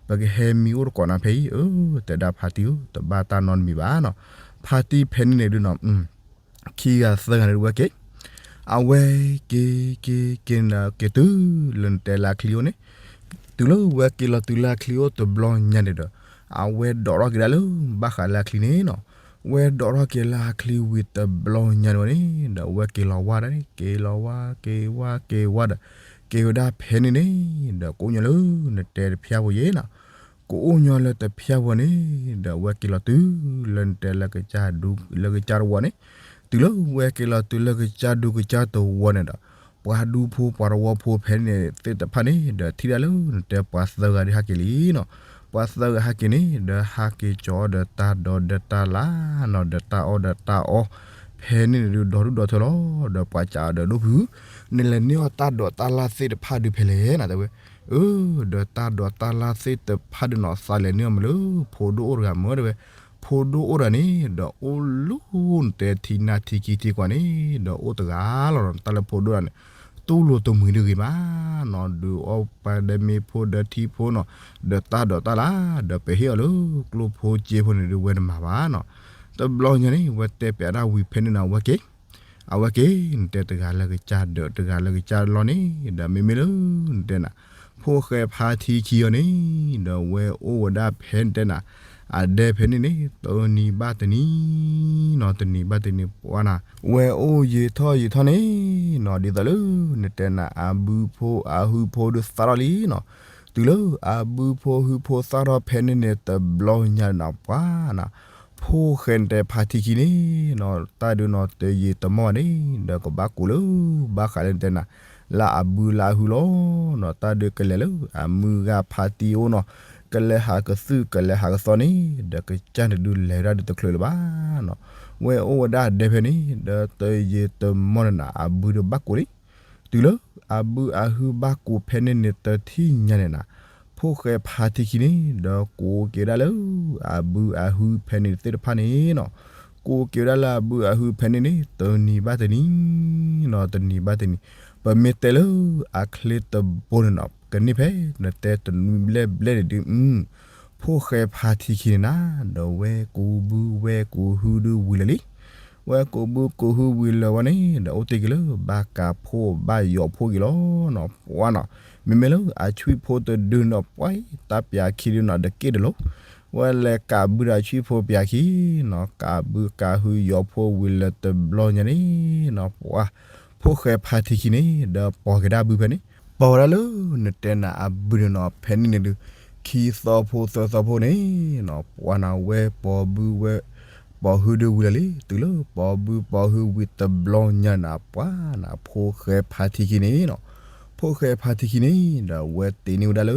ပကဟဲမံအိၣ်တကိးနၤဖဲအံၤ အၢ တဲဒၣ်ဖါတံၢ်ဧၢ တဘၣ်တၢ်နီတမံၤဘၣ်နီၤ, ဖါတံၢ်ဖဲန့ၣ်န့ၣ်ဒုးနီၤ ခံဂၤသၢဂၤန့ၣ်ဒုးဝဲက့ၤ, အဝဲက့ၤက့ၤက့ၤန့ၣ်က့ၤတုၤ လၢနတဲလၢအချံအိၣ်န့ၣ်, တုၤလၢဝဲက့ၤလီၤတုၤလၢအချံအိၣ်တဘျီညါန့ၣ်ဒီး, အဝဲဒိးထီၣ်က့ၤဒၣ်လၢ ဘၣ်ဃးလၢအချံန့ၣ်နီၤ, ဝဲဒိးထီၣ်က့ၤလၢအချံဝံၤတဘျီညါန့ၣ်ဝဲန့ၣ် ဒီးဝဲက့ၤလီၤဝါဒၣ်န့ၣ် က့ၤလီၤဝါက့ၤဝါက့ၤဝါဒီး, က့ၤဝဲဒၣ်ဖဲန့ၣ်န့ၣ် ဒီးကအိၣ်ညီလၢနတဲတဖၠၣ်ဖိယဲနီၤ ကအိၣ်ညီလၢတဖၠၣ်ဖိန့ၣ် ဒီးဝဲက့ၤလီၤတုၤလၢနတဲလၢကစၢ်ဒူ လၢကစၢ်တဝီန့ၣ်, တုၤလၢဝဲက့ၤလီၤတုၤလၢကစၢ်ဒူကစၢ်တဝီန့ၣ်ဒီး, ပှၤဒူဖိပှၤတဝီဖိဖဲန့ၣ်န့ၣ်သ့ၣ်တဖၣ်န့ၣ် ဒီးထံၣ်ဒၣ်လၢနတဲပှၤသၢဂၤဒုးဟးက့ၤလံနီၤ, ပှၤသၢဂၤဟးက့ၤန့ၣ် ဒီးဟးက့ၤကၠီဒီးတၢ်ဒိးဒီးတၢ်လၢ်နီၤ ဒီးတၢ်အီၣ်ဒီးတၢ်အီ, ဖဲန့ၣ်န့ၣ်ဒုးဒီဒူၣ်ဒီထၢလီၤ, ဒီးပှၤစံးဒီးဒိၣ်ဖု နလဲၤန့ၢ်အီၣ်တၢ်ဒိးတၢ်လၣ်သ့ၣ်တဖၣ်ဒုးဖဲလဲၣ်နီၤ တဲဝဲ, အၢ ဒီးတၢ်ဒိးတၢ်လၣ်သ့ၣ်တဖၣ်ဒုးနီၤ သးလဲၤန့ၢ်အီၣ်မးလၢ ဖိဒိၣ်အိၣ်တဂၤမၢတဲဝဲ, ဖိဒိၣ်အိၣ်တဂၤန့ၣ် ဒီးအိၣ်လၢနတဲထံနၢ်ထံခံထံကွၢ်န့ၣ် ဒီးအိၣ်တဂၤလီၤနီၤ တၢ်လၢဖိဒိၣ်တဂၤန့ၣ်, တူၢ်လိာ်တမှံၤဒုးဂ့ၤမးနီၤ ဒုးအီၣ်ပှၤဒီးမ့ၢ်ဖိဒီးထံဖိနီၤ, ဒီးတၢ်ဒိးတၢ်လၣ် ဒီးပဟ့ၣ်အီၤလၢကျိဖိစ့ဖိန့ၣ်ဒုးဝဲတမၤဘၣ်နီၤ, တဘျီညါန့ၣ် ဝဲတဲပျးဒၣ်ဝံၤဖဲန့ၣ်နီၤ အဝဲက့ၤ အဝဲက့ၤ နတဲတဂၤလၢကစၢ်ဒၢးတဂၤလၢကစၢ်လီၢ်န့ၣ် ဒီးမ့မ့ၢ်လၢနတဲနၤ ဖိၣ်ဃဲဖါထံခံအီၤန့ၣ် ဒီးဝဲအိၣ်ဝဲဒၣ်ဖဲနတဲနၤ အဒဲဖဲန့ၣ်န့ၣ် တနံၤဘၣ်တနံၤနီၤ တနံၤဘၣ်တနံၤပှၤနၤ ဝဲအိၣ်ယံာ်ထီၣ်ယံာ်ထီၣ်န့ၣ်နီၤ ဒ်သိးလၢနတဲနၤ အဘုဖိအဟုဖိဒုးသၣ်ထီၣ်လံနီၤ, တုၤလၢအဘုဖိဟုဖိသၣ်ထီၣ်ဖဲန့ၣ်န့ၣ် တဘျီညါနၤပှၤနၤ ဖိၣ်ဃဲနတဲဖါထံခံန့ၣ်နီၤ တၢ်ဒုးနီၤ တယံာ်တမီၢ်ဘၣ်န့ၣ် ဒီးကဘၣ်ကိးလၢ ဘၣ်ဃးလၢနတဲနၤ လၢအဘုလၢအဟုလီၤနီၤ တၢ်ဒုးကလဲၤလၢအမုၢ်ဂၤဖါတံၢ်အိၣ်နီၤ ကလဲၤဟးကသုၣ်ကလဲၤဟးကသီန့ၣ် ဒီးကစၢ်န့ၣ်ဒုးလဲၤဒၣ်ဒုးတချုးလၢၤဘၣ်နီၤ, ဝဲအိၣ်ဝဲဒၣ်ဒဲဖဲန့ၣ် ဒီးတယံာ်တမီၢ်နၤ အဘုဒုးဘၣ်ကိးလံ တုၤလၢအဘုအဟုဘၣ်ကိးဖဲန့ၣ်န့ၣ် တထံၣ်ညါန့ၣ်နၤ ဖိၣ်ဃဲဖါထံခံန့ၣ် ဒီးကိးက့ၤဒၣ်လၢ အဘုအဟုဖဲန့ၣ်သ့ၣ်တဖၣ်န့ၣ်နီၤ, ကိးက့ၤဝဲဒၣ်လၢအဘုအဟုဖဲန့ၣ်န့ၣ် တနံၤဘၣ်တနံၤနီၤ တနံၤဘၣ်တနံၤ, ပမ့ၢ်တဲလၢအချ့တဘိန့ၣ်နီၤ ကန့ၢ်ဖဲ နတဲတနွံဘျဲၣ်ဘျဲၣ်န့ၣ်ဒုး ဖိၣ်ဃဲဖါထံခံန့ၣ်နၤ ဒီးဝဲကူးဘုဝဲကူးဟုဒုးဝံၤလၢာ်လံ ဝဲကူးဘုကူးဟုဝံၤလၢာ်ဝဲန့ၣ် ဒီးအိၣ်တ့ၢ်က့ၤလၢ ဘၣ်ကးဖိဘၣ်ယီၤဖိက့ၤလီၤနီၤ ပှၤနီၤ, မ့မ့ၢ်လၢအဆွံၣ်ဖိတဒုနီၤ ပှၤအံၤ တၢ်ပျးခံဒုနီၤ တက့ၢ်တလိၤ, ဝဲလဲၤကးဘုဒီးအဆွံၣ်ဖိပျးခံနီၤ ကးဘုကးဟုယီၤဖိဝံၤလၢာ်တဘျီညါန့ၣ်နီၤ ပှၤ ဖိၣ်ဃဲဖါထံခံန့ၣ် ဒီးပိာ်က့ၤဒၣ်ဘုဖဲန့ၣ်, ပိာ်ဝဲဒၣ်လၢ နတဲနၤအဘုန့ၣ်နီၤ ဖဲန့ၣ်န့ၣ်ဒုး ခံသီဖိသၢသီဖိန့ၣ်နီၤ ပှၤနၤဝဲပိာ်ဘုဝဲ ပိာ်ဟုဒုးဝံၤလၢာ်လံ, တုၤလၢပိာ်ဘုပိာ်ဟုဝံၤတဘျီညါနၤ ပှၤနၤ ဖိၣ်ဃဲဖါထံခံန့ၣ်နီၤ, ဖိၣ်ဃဲဖါထံခံန့ၣ် ဒီးဝဲတ့န့ၢ်ဝဲဒၣ်လၢ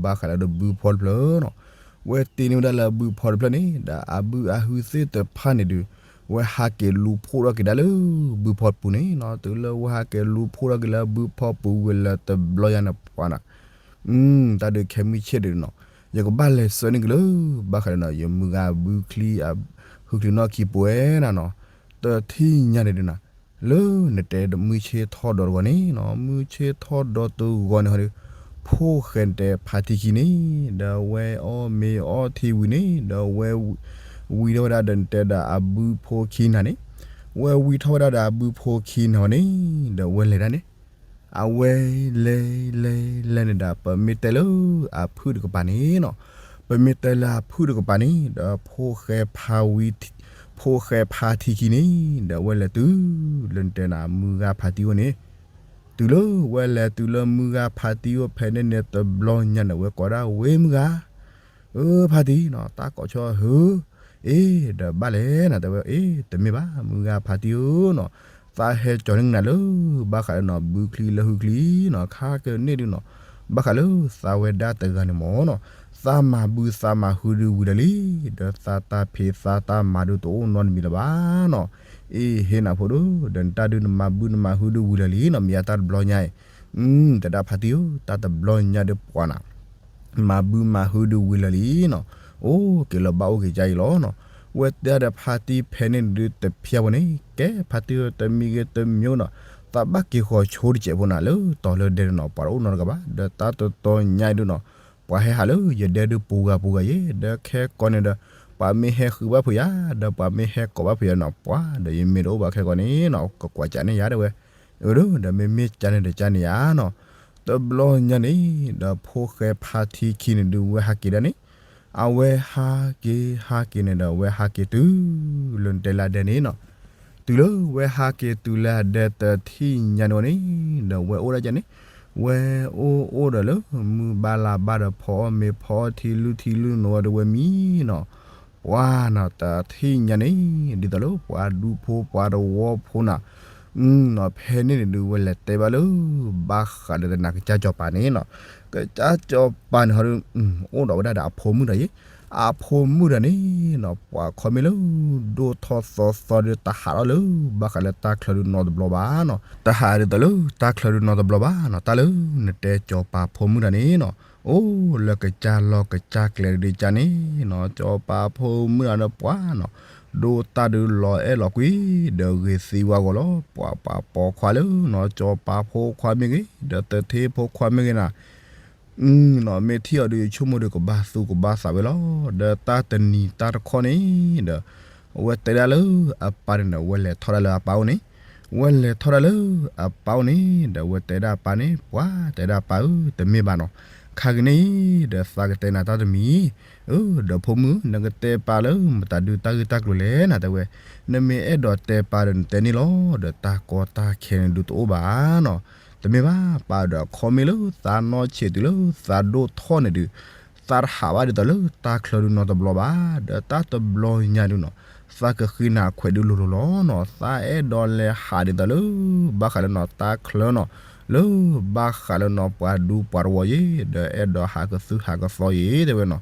ဘၣ်ဃးလၢဒီးဘုဖီတဖျၢၣ်နီၤ, ဝဲတ့န့ၢ်ဝဲဒၣ်လၢဘုဖီတဖျၢၣ်န့ၣ် ဒီးအဘုအဟုသ့ၣ်တဖၣ်န့ၣ်ဒုး ဝဲဟးက့ၤလူၤဖှိၣ်ထီၣ်က့ၤဒၣ်လၢ ဘုဖီပူၤန့ၣ်နီၤ, တုၤလၢဝဲဟးက့ၤလူၤဖှိၣ်ထီၣ်က့ၤလၢဘုဖီပူၤဝံၤလၢာ်တဘျီညါန့ၣ် ပှၤနၤ တၢ်ဒုးခဲမုၢ်ဆ့ၣ်ဒုးနီၤ, ယကဘၣ်လဲၤဆှၢန့ၢ်က့ၤလၢ ဘၣ်ဃးဒီးနီၤ ယမုၢ်ဂၤဘုချံ ဟုချံနီၣ်ခံပှဲၤနၤနီၤ, တထံၣ်ညါန့ၣ်ဒုးနၤ, လၢနတဲမုၢ်ဆ့ၣ်ထီၣ်ဒီးတဂီၤန့ၣ်နီၤ, မုၢ်ဆ့ၣ်ထီၣ်ဒီးတဂီၤန့ၣ်ဟီဒုး, ဖိၣ်ဃဲနတဲဖါထံခံန့ၣ် ဒီးဝဲအီၣ်မ့ၤအီထံဝံၤန့ၣ် ဒီးဝဲ ဝံထီၣ်ဝဲဒၣ်ဒီးနတဲဒီးအဘုဖိခံနၤန့ၣ်, ဝဲဝံထီၣ်ဝဲဒၣ်ဒီးအဘုဖိခံနၤဝဲန့ၣ် ဒီးဝဲလဲၤဒၣ်န့ၣ် အဝဲလဲၤလဲၤလဲၤန့ၣ်ဒီး ပမ့ၢ်တဲလၢအဖုၣ်တကပၤန့ၣ်နီၤ, ပမ့ၢ်တဲလၢအဖုၣ်တကပၤန့ၣ် ဒီး ဖိၣ်ဃဲဖါထံခံန့ၣ် ဒီးအဝဲလဲၤတုၤ လၢနတဲနၤ မုၢ်ဂၤဖါတံၢ်အိၣ်န့ၣ်, တုၤလၢဝဲလဲၤတုၤလၢမုၢ်ဂၤဖါတံၢ်အိၣ်ဖဲန့ၣ်န့ၣ် တဘျီညါန့ၣ် ဝဲကိးဒၣ်ဝဲမုၢ်ဂၤ, အၢ ဖါတံၢ်နီၤ တၢ်ကိးဆီဟၢ, အ့ ဒီးဘၣ်လဲၣ်နၤ တဲဝဲ, အ့ တမ့ၢ်ဘၣ် မုၢ်ဂၤဖါတံၢ်ဧၢနီၤ, သးဟဲကၠီၤန့ၢ်နၤလၢ ဘၣ်ဃးလၢနီၤ ဘုချံလၢဟုချံနီၤ ခါကန့ၢ်ဒုနီၤ, ဘၣ်ဃးလၢသးဝဲဒၣ်တဂၤန့ၣ်မ့ၢ်နီၤ, သးမၤဘုသးမၤဟုဒုဝံၤလၢာ်လံ, ဒီးသးတၢ်ဖံးသးတၢ်မၤဒုတအိၣ်နီတမံၤလၢၤဘၣ်နီၤ, အ့ ဟ့ၣ်နၤဖိဒိၣ် ဒီးနတၢ်ဒုနမၤဘုနမၤဟုဒုဝံၤလၢာ်လံနီၤ မ့ၢ်ယါတၢ်တဘျီညါအံၤ, တဲဒၣ်ဖါတံၢ်ဧၢ တၢ်တဘျီညါဒုပှၤနီၤ မၤဘုမၤဟုဒုဝံၤလၢာ်လံနီၤ, အိၣ်က့ၤလၢၤဘၣ်အိၣ်က့ၤကါအံၤလီၤနီၤ, ဝဲတဲဒၣ်ဒီးဖါတံၢ်ဖဲန့ၣ်ဒုတဖျါဖိန့ၣ် ကဲဖါတံၢ်ဧၢ တမံၤဂ့ၤတမံၤနီၤ, သးဘၣ်က့ၤဃီၤဆိတစဲးဖိနၤ လၢတီၤလၢဒဲန့ၣ်နီၤ ပှၤတအိၣ်နီတဂၤဘၣ်, ဒီးတၢ်တတီညါအံၤဒုနီၤ, ပှၤဟဲဟးလၢယဒဲဒုပူၤဂၤပူၤဂၤယဲ, ဒီးခဲကိးန့ၣ်ဒီး ပှၤမ့ၢ်ဟဲဃုဘၣ်ဖုးယၤ ဒီးပှၤမ့ၢ်ဟဲကိးဘၣ်ဖုးယၤနီၤ ပှၤဒီးယမ့ၢ်တအိၣ်ဘၣ်ခဲကိးန့ၣ်နီၤ ကကွၢ်ကၠးန့ၢ်ယၤတဲဝဲ, အၢ ဒီးမ့မ့ၢ်ကၠါန့ၣ်ဒီးကၠါန့ၢ်ယၤနီၤ, တဘျီညါန့ၣ် ဒီးဖိၣ်ဃဲဖါတံၢ်ခံန့ၣ်ဒုးဝဲဟးက့ၤဒၣ်န့ၣ်, အဝဲဟးက့ၤဟးက့ၤန့ၣ်ဒီး အဝဲဟးက့ၤတုၤလၢနတဲလၢဒဲန့ၣ်နီၤ, တုၤလၢဝဲဟးက့ၤတုၤလၢအဒဲတထံၣ်ညါန့ၣ်န့ၣ်, ဒီးဝဲအိၣ်ဒၣ်ကန့ၣ်, ဝဲအိၣ်အိၣ်ဒီးလၢ မုၢ်ဘၣ်လါဘၣ်ဒီးဖီအီၣ်မ့ၤဖီအီၣ်ထံလုၢ်ထံလုၢ်နီၤဝဲတဝဲမံနီၤ, ပှၤနီၤ တထံၣ်ညါန့ၣ် ဒ်သိးလၢပှၤဒူဖိပှၤတဝီဖိနီၤ, နီၤ ဖဲန့ၣ်န့ၣ်ဒုး ဝဲလဲၤတဲဘၣ်လၢ ဘၣ်ဃးဒီးတနၤကစၢ်စီၤပၤန့ၣ်နီၤ, ကစၢ်စီၤပၤန့ၣ်ဟီဒုး အိၣ်ဒီးဝဲဒၣ်ဒီးအဖိမုၣ်ဒီးယဲ, အဖိမုၣ်ဒီးန့ၣ်နီၤ ပှၤခီမ့ၢ်လၢ ဒိၣ်ထီၣ်သီသီဒီး တဟးထီၣ်လၢ ဘၣ်ဃးလၢတၢ်ချၢဒုးနီတဘျီဘၣ်နီၤ, တဟးဒ်သိးလၢတၢ်ချၢဒုးနီတဘျီဘၣ်နီၤ, တၢ်လၢနတဲစီၤပၤဖိမုၣ်တၢ်န့ၣ်နီၤ, အိၣ်လၢကစၢ်လီၢ်ကစၢ်ကျဲဒုးကန့ၣ်နီၤ, စီၤပၤဖိမုၣ်တၢ်ဒီးပှၤနီၤ, ဒိၣ်တၢ်ဒုးလီၤအဲၣ်လီၤကွံ ဒီးဂ့ၤသံဝဲအဂီၢ်လီၤ, ပှၤပှၤပိာ်ခွါလၢနီၤ စီၤပၤဖိခွါမ့ၢ်ဂ့ၤ ဒီးသထ့ဖိခွါမ့ၢ်ဂ့ၤနီၤ နီၤ မ့ၢ်ထံၣ်အီၤဒုး ယဆိကမိၣ်ဒီး ကဘၣ်သူကဘၣ်သးဝဲလီၤ. ဒီးတၢ်တနံၤတၢ်တခီန့ၣ်ဒီး အဝဲတဲဒၣ်လၢအပၢ်န့ၣ်ဒီး ဝဲလဲၤထီၣ်ဒၣ်လၢအပၢ်အိၣ်န့ၣ်, ဝဲလဲၤထီၣ်ဒၣ်လၢအပၢ်အိၣ်န့ၣ်ဒီး ဝဲတဲဒၣ်အပၢ်န့ၣ်, ပှၤတဲဒၣ်အပၢ်ဧၢ, တမ့ၢ်ဘၣ်နီၤ, ခါက့ၤန့ၣ်အံၤဒီး သးကတဲနၤတၢ်တမံၤ, အၢ ဒီးဖိမုၣ် နကတဲပၢ်လၢမတၤဒုးတၢ်ဂ့ၢ်တၢ်ကျိၤလဲၣ်နၤ တဲဝဲ, နမ့ၢ်အဲၣ်ဒိးတဲပၢ်ဒီး နတဲန့ၣ်လီၤ, ဒီးတၢ်ကီတၢ်ခဲန့ၣ်ဒုးတအိၣ်ဘၣ်နီၤ, တမ့ၢ်ဘၣ် ပၢ်ဒီး ခီမ့ၢ်လၢသးနီၢ်ဆံးတုၤလၢသးဒိၣ်ထီၣ်န့ၣ်ဒုး သးတဟးဘၣ်ဒ်သိးလၢတၢ်ချၢဒုးနီတဘျီဘၣ်, ဒီးတၢ်တဘျီညါဒုးနီၤ, သးကဃ့နၤခွဲးဒုးလိၤလိၤလီၤနီၤ, သးအဲၣ်ဒိးလဲၤဟးဒ်သိးလၢ ဘၣ်ဃးလၢနီၤ တၢ်ချၢနီၤ, လၢဘၣ်ဃးလၢနီၤ ပှၤဒူပှၤတဝီယဲ, ဒီးအဲၣ်ဒိးဟးကသုဟးကသီယဲ တဲဝဲနီၤ,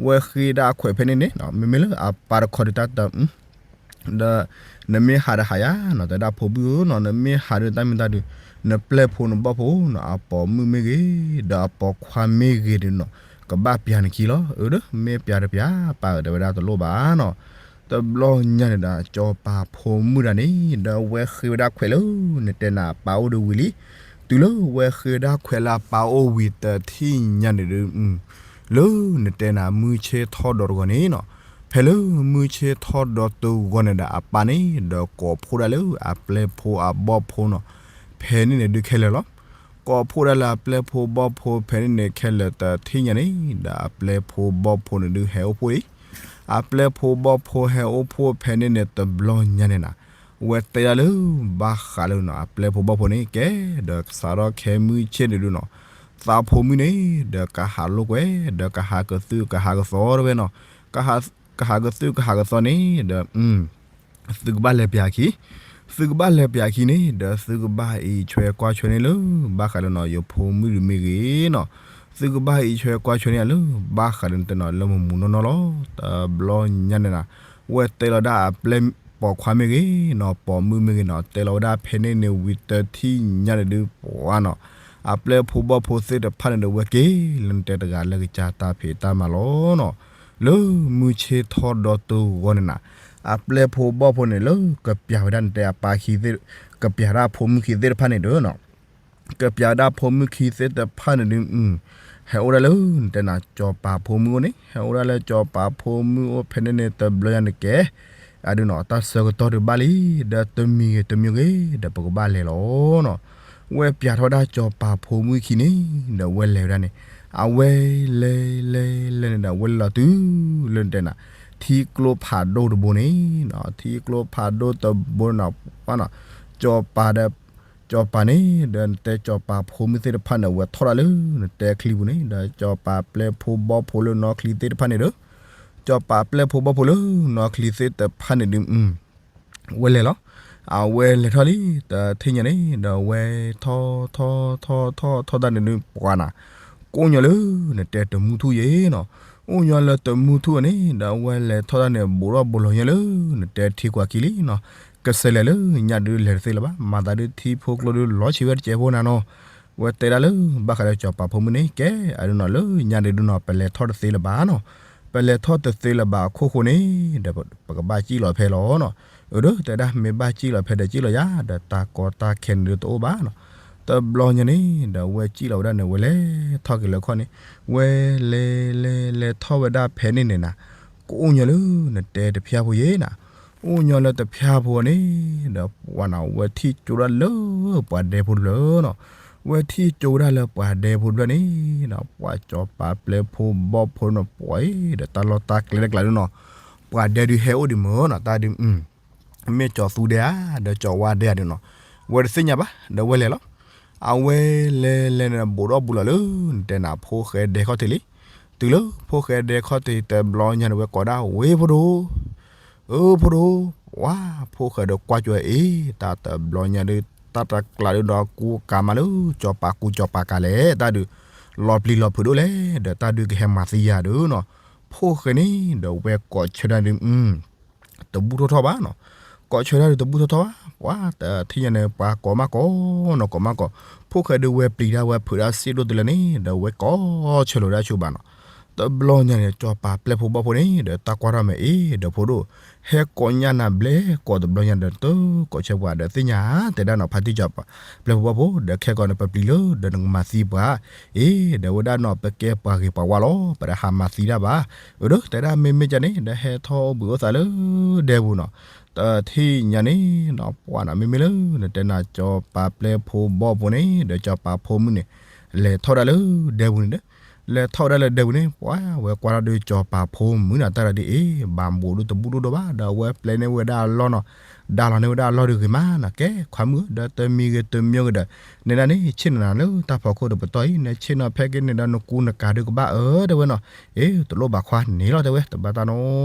ဝဲဃ့ဒၣ်ခွဲးဖဲန့ၣ်န့ၣ်, မ့မ့ၢ်လၢအပၢ်တခီဒုးတၢ်တ ဒီး နမ့ၢ်ဟးဒီးဟးယၤနီၤ, တဲဒၣ်ဖိမုၣ်ဧၢနီၤ, နမ့ၢ်ဟးဒုးတၢ်မ့ၢ်တၢ်ဒုး, နပျဲၢ်ဖိနဘီၣ်ဖိနီၤ, အပိာ်မုၣ်မ့ၢ်ဂ့ၤ, ဒီးအပိာ်ခွါမ့ၢ်ဂ့ၤဒုးနီၤ, ကဘၣ်ပျးနခံလီၤ, အၢ ဒီးမ့ၢ်ပျးတပျး ပၢ်ဧၢ တဲဝဲဒၣ်တလိၣ်ဘၣ်နီၤ, တဘျီညါန့ၣ်ဒီး စီၤပၤဖိမုၣ်တၢ်န့ၣ် ဒီးဝဲဃ့ဝဲဒၣ်ခွဲးလၢ နတဲနၤအပၢ်အိၣ်ဒုးဝံၤလံ, တုၤလၢဝဲဃ့ဝဲဒၣ်ခွဲးလၢအပၢ်အိၣ်ဝံၤတထံၣ်ညါန့ၣ်ဒုး လၢနတဲနၤမုၢ်ဆ့ၣ်ထီၣ်ဒီးတဂီၤန့ၣ်နီၤ, ဖဲလၢမုၢ်ဆ့ၣ်ထီၣ်ဒီးတဂီၤန့ၣ်ဒီးအပၢ်န့ၣ် ဒီးကိးဖှိၣ်ဒၣ်လၢအပျဲၢ်ဖိအဘီၣ်ဖိနီၤ, ဖဲန့ၣ်န့ၣ်ဒုးခဲလၢာ်လီၤ. ကိးဖှိၣ်ဒၣ်လၢအပျဲၢ်ဖိဘီၣ်ဖိဖဲန့ၣ်န့ၣ်ခဲလၢာ်တထံၣ်ညါန့ၣ် ဒီးအပျဲၢ်ဖိဘီၣ်ဖိန့ၣ်ဒုးဟဲအိၣ်ဖှိၣ်အံၤ, အပျဲၢ်ဖိဘီၣ်ဖိဟဲအိၣ်ဖှိၣ်ဖဲန့ၣ်န့ၣ်တဘျီညါန့ၣ်နီၤ, ဝဲတဲဒၣ်လၢ ဘၣ်ဃးလၢနီၤ အပျဲၢ်ဖိဘီၣ်ဖိန့ၣ် ကဲ ဒီးစးထီၣ်ခဲမုၢ်ဆ့ၣ်န့ၣ်ဒုးနီၤ, သးဖိမုၣ်န့ၣ် ဒီးကဟးလိာ်ကွဲ ဒီးကဟးကသုၣ်ကဟးကသီတဝဲနီၤ, ကဟးကသုၣ်ကဟးကသီန့ၣ်ဒီး သုကဘၣ်လဲၤပျးခံ, သုကဘၣ်လဲၤပျးခံန့ၣ် ဒီးသုကဘၣ်အံးဆွဲကွၢ်ဆွဲန့ၣ်လၢ ဘၣ်ဃးလၢနီၤ ယဖိမုၣ်ဒုးမ့ၢ်ဂ့ၤနီၤ, သုကဘၣ်အံးဆွဲကွၢ်ဆွဲန့ၣ်လၢ ဘၣ်ဃးလၢနတဲနီၤ လၢမမူနီၢ်နီၢ်လီၤ. တဘျီညါန့ၣ်နီၤ, ဝဲတဲလီၤဒၣ်အပျဲၢ်ပိာ်ခွါမ့ၢ်ဂ့ၤနီၤ ပိာ်မုၣ်မ့ၢ်ဂ့ၤနီၤ တဲလီၤဝဲဒၣ်ဖဲန့ၣ်န့ၣ်ဝံၤတထံၣ်ညါန့ၣ်ဒုးပှၤနီၤ, အပျဲၢ်ဖိဘီၣ်ဖိသ့ၣ်တဖၣ်န့ၣ်ဒီး ဝဲက့ၤလၢနတဲတဂၤလၢကစၢ်တၢ်ဖံးတၢ်မၤလီၤနီၤ. လၢမုၢ်ဆ့ၣ်ထီၣ်ဒီးတဂီၤန့ၣ်နီၤ, အပျဲၢ်ဖိဘီၣ်ဖိန့ၣ် လၢကပျးဝဲဒၣ်နတဲအပၢ်ခံသ့ၣ်, ကပျးဒၣ်အဖိမုၣ်ခံသ့ၣ်တဖၣ်န့ၣ်ဒီးနီၤ, ကပျးဒၣ်ဖိမုၣ်ခံသ့ၣ်တဖၣ်န့ၣ်ဒုး ဟဲအိၣ်ဒၣ်လၢနတဲနၤ စီၤပၤဖိမုၣ်အိၣ်န့ၣ်, ဟဲအိၣ်ဒၣ်လၢစီၤပၤဖိမုၣ်အိၣ်ဖဲန့ၣ်န့ၣ်တဘျီညါန့ၣ်ကဲ, အဒုးနီၤ တၢ်ဆၢကတီၢ်ဒုးဘၣ်လံ, ဒီးတမံၤဂ့ၤတမံၤဂ့ၤ ဒီးပကဘၣ်လဲၤလီၤနီၤ. ဝဲပျးထီၣ်ဝဲဒၣ်စီၤပၤဖိမုၣ်ခံန့ၣ် ဒီးဝဲလဲၤဝဲဒၣ်န့ၣ်, အဝဲလဲၤလဲၤလဲၤန့ၣ်ဒီး ဝဲလဲၤလီၤတုၤလၢနတဲနၤ ထံကျိဖးဒိၣ်တဘိန့ၣ်နီၤ, ထံကျိဖးဒိၣ်တဘိန့ၣ်နီၤ, ပှၤနီၤ, စီၤပၤဒီး ကၠီၤပၤန့ၣ် ဒီးနတဲကၠီၤပၤဖိမုၣ်သ့ၣ်တဖၣ်န့ၣ် အဝဲထီၣ်ဒၣ်လၢနတဲချံပူၤန့ၣ် ဒီးကၠီၤပၤပျဲၢ်ဖိဘီၣ်ဖိလၢနီၢ်ချံသ့ၣ်တဖၣ်န့ၣ်ဒီး ကၠီၤပၤပျဲၢ်ဖိဘီၣ်ဖိလၢနီၢ်ချံသ့ၣ်တဖၣ်န့ၣ်ဒုး ဝဲလဲၤလီၤ. အဝဲလဲၤထီၣ်လံ တထံၣ်ညါန့ၣ် ဒီးဝဲထီၣ်ထီၣ်ထီၣ်ထီၣ်ထီၣ်တၢ်န့ၣ်ဒုး ပှၤနၤ ကအိၣ်ညီလၢနတဲတမူထူၣ်ယဲနီၤ. အိၣ်ညီလၢတမူထူၣ်န့ၣ် ဒီးအဝဲလဲၤထီၣ်တၢ်န့ၣ် ဘူးထီၣ်ဘူးလီၤညါလၢနတဲထံကွၢ်ခံလံနီၤ. ကစဲးလဲၤလၢညါဒုးလဲၤတသ့လၢၤဘၣ်, မၤသးဒုးထံဖိကျိဒုးလီၤဆံးဝဲတစဲးဖိနၤနီၤ. ဝဲတဲဒၣ်လၢ ဘၣ်ဃးလၢကၠီၤပၤဖိမုၣ်န့ၣ် ကဲ အဒုးနီၤ လၢညါဒုးဒုးနီၤ ပလဲၤထီၣ်တသ့လၢၤဘၣ်နီၤ. ပလဲၤထီၣ်တသ့လၢၤဘၣ်အခိၣ်ဃိန့ၣ် ဒီးပကဘၣ်စံၣ်လီၤဖဲလီၤနီၤ. အၢ ဒီးတဲဒၣ် မ့ၢ်ဘၣ်စံၣ်လီၤဖဲဒီးစံၣ်လီၤယၤ ဒီးတၢ်ကီတၢ်ခဲန့ၣ်ဒုးတအိၣ်ဘၣ်နီၤ. တဘျီညါန့ၣ် ဒီးဝဲစံၣ်လီၤဝဲဒၣ်န့ၣ် ဝဲလဲၤထီၣ်က့ၤလၢခီၣ်န့ၣ် ဝဲလဲၤလဲၤလဲၤထီၣ်ဝဲဒၣ်ဖဲန့ၣ်န့ၣ်နၤ ကအိၣ်ညီလၢနတဲတဖၠၣ်ဖိယဲနၤ. အိၣ်ညီလၢတဖၠၣ်ဖိန့ၣ် ဒီးပှၤနၤ ဝဲထံၣ်ကၠိဒၣ်လၢပှၤဒဲဖိတဖျၢၣ်နီၤ. ဝဲထံၣ်ကၠိဝဲဒၣ်လၢပှၤဒဲဖိတဖျၢၣ်န့ၣ် ဒီးပှၤကၠီၤပၤပျဲၢ်ဖိဘီၣ်ဖိနီၤ ပှၤအံၤ ဒီးတၢ်လီၢ်တၢ်ကျဲတကျးဒုးနီၤ ပှၤဒဲဒုးဟဲအိၣ်ဒံးမ့ၢ်နီၤ တၢ်ဒုး မ့ၢ်ကၠီၤသူဒဲဧါ ဒီးကၠီၤဝါဒဲဧါဒုးနီၤ ဝဲတသ့ၣ်ညါဘၣ် ဒီးဝဲလဲၤလီၤ. အဝဲလဲၤလဲၤန့ၣ် ဘူးထီၣ်ဘူးလီၤလၢ နတဲနၤဖိၣ်ဃဲဒဲခီၣ်ထံးလံ. တုၤလၢဖိၣ်ဃဲဒဲခီၣ်ထံးတဘျီညါန့ၣ် ဝဲကိးဒၣ် ဝ့ၢ်ဖိဒိၣ် အၢ ဖိဒိၣ်, ဝါ ဖိၣ်ဃဲဒီးကွၢ်ကၠီၤအ့ တၢ်တဘျီညါဒုး တၢ်တကျးဒုးဒီးကူကၤမးလၢ ကၠီၤပၤကူကၠီၤပၤကၤလဲၣ် တၢ်ဒုး လီၤပျံၤလီၤဖုးဒိၣ်လဲၣ် ဒီးတၢ်ဒုးကဟဲမၤသံယၤဒုးနီၤ. ဖိၣ်ဃဲန့ၣ် ဒီးဝဲကိးဆၢဒၣ်ဒုး တဘူၣ်ထီၣ်ထီၣ်ဘၣ်နီၤ. ကိးဆၢဒၣ်ဒုးတဘူၣ်ထီၣ်ထီၣ်ဘၣ် ပှၤတထံၣ်ညါန့ၣ် ပှၤကိးမးကိးနီၤ ကိးမးကိး ဖိၣ်ဃဲဒုးဝဲပျံၤဒၣ်ဝဲဖုးဒၣ်စ့ၣ်ဒိၣ်တုၤလၢန့ၣ် ဒီးဝဲကိးဆၢလိာ်ဝဲဒၣ်ဆူဘၣ်နီၤ. တဘျီညါန့ၣ် ကၠီၤပၤပျဲၢ်ဖိဘီၣ်ဖိန့ၣ် ဒီးတၢ်ကွၢ်ထီၣ်မ့ၢ်အ့ ဒီးဖိဒိၣ် ဟဲကိးညါနၤဘျဲၣ်ကိးတဘျီညါဒီး တကိးဆၢပှၤဒီးသ့ၣ်ညါ တဲဒၣ်နီၤ ဖါတံၢ်ကၠီၤပၤပျဲၢ်ဖိဘီၣ်ဖိ ဒီးခဲကိာ်န့ၣ် ပပျံၤလၢ ဒီးနကမၤသံပှၤ အ့ ဒီးဝဲဒၣ်နီၤ ပကဲပှၤဂ့ၤပှၤဝါလီၤ ပတဟးမၤသံတၢ်ဘၣ်. အၢ ဒီးတဲဒၣ်မ့မ့ၢ်ကန့ၣ် ဒီးဟဲထီၣ်အိၣ်ဘှံးအိၣ်သါလၢဒဲပူၤနီၤ. တထံၣ်ညါန့ၣ်နီၤ ပှၤနီၤ မ့မ့ၢ်လၢနတဲနၤ ကၠီၤပၤပျဲၢ်ဖိဘီၣ်ဖိန့ၣ် ဒီးကၠီၤပၤဖိမုၣ်န့ၣ် လဲၤထီၣ်ဝဲဒၣ်လၢဒဲပူၤန့ၣ်ဒီး လဲၤထီၣ်ဝဲဒၣ်လၢဒဲပူၤန့ၣ် ပှၤဝဲကွၢ်ထီၣ်ဒုးကၠီၤပၤဖိမုၣ်နီၤ တၢ်ဒ်အ့ ဘၣ်ဘူးဒုးတဘူၣ်ဒိၣ်ဒိၣ်ဘၣ် ဒီးအဝဲပျဲန့ၢ်ဝဲဒၣ်အလီၢ်နီၤ ဒါလီၤန့ၢ်ဝဲဒၣ်အလီၢ်ဒုးဂ့ၤမးနီၤ ကဲ ခွါမုၣ်ဧၢ ဒီးတမံၤဂ့ၤတမံၤဂ့ၤဒီး နဲဒၣ်န့ၣ် ဆ့ၣ်နီၤနၤလၢတၢ်ဖီခိၣ်တပတီၢ်အံၤ နဆ့ၣ်နီၤဖဲက့ၤန့ၣ်ဒီးနကူနကၤဒုးကဘၣ်အၢ တဲဝဲနီၤ. အ့ တလိၣ်ဘၣ်ခွါန့ၣ်လီၤ တဲဝဲ တဘၣ်တၢ်န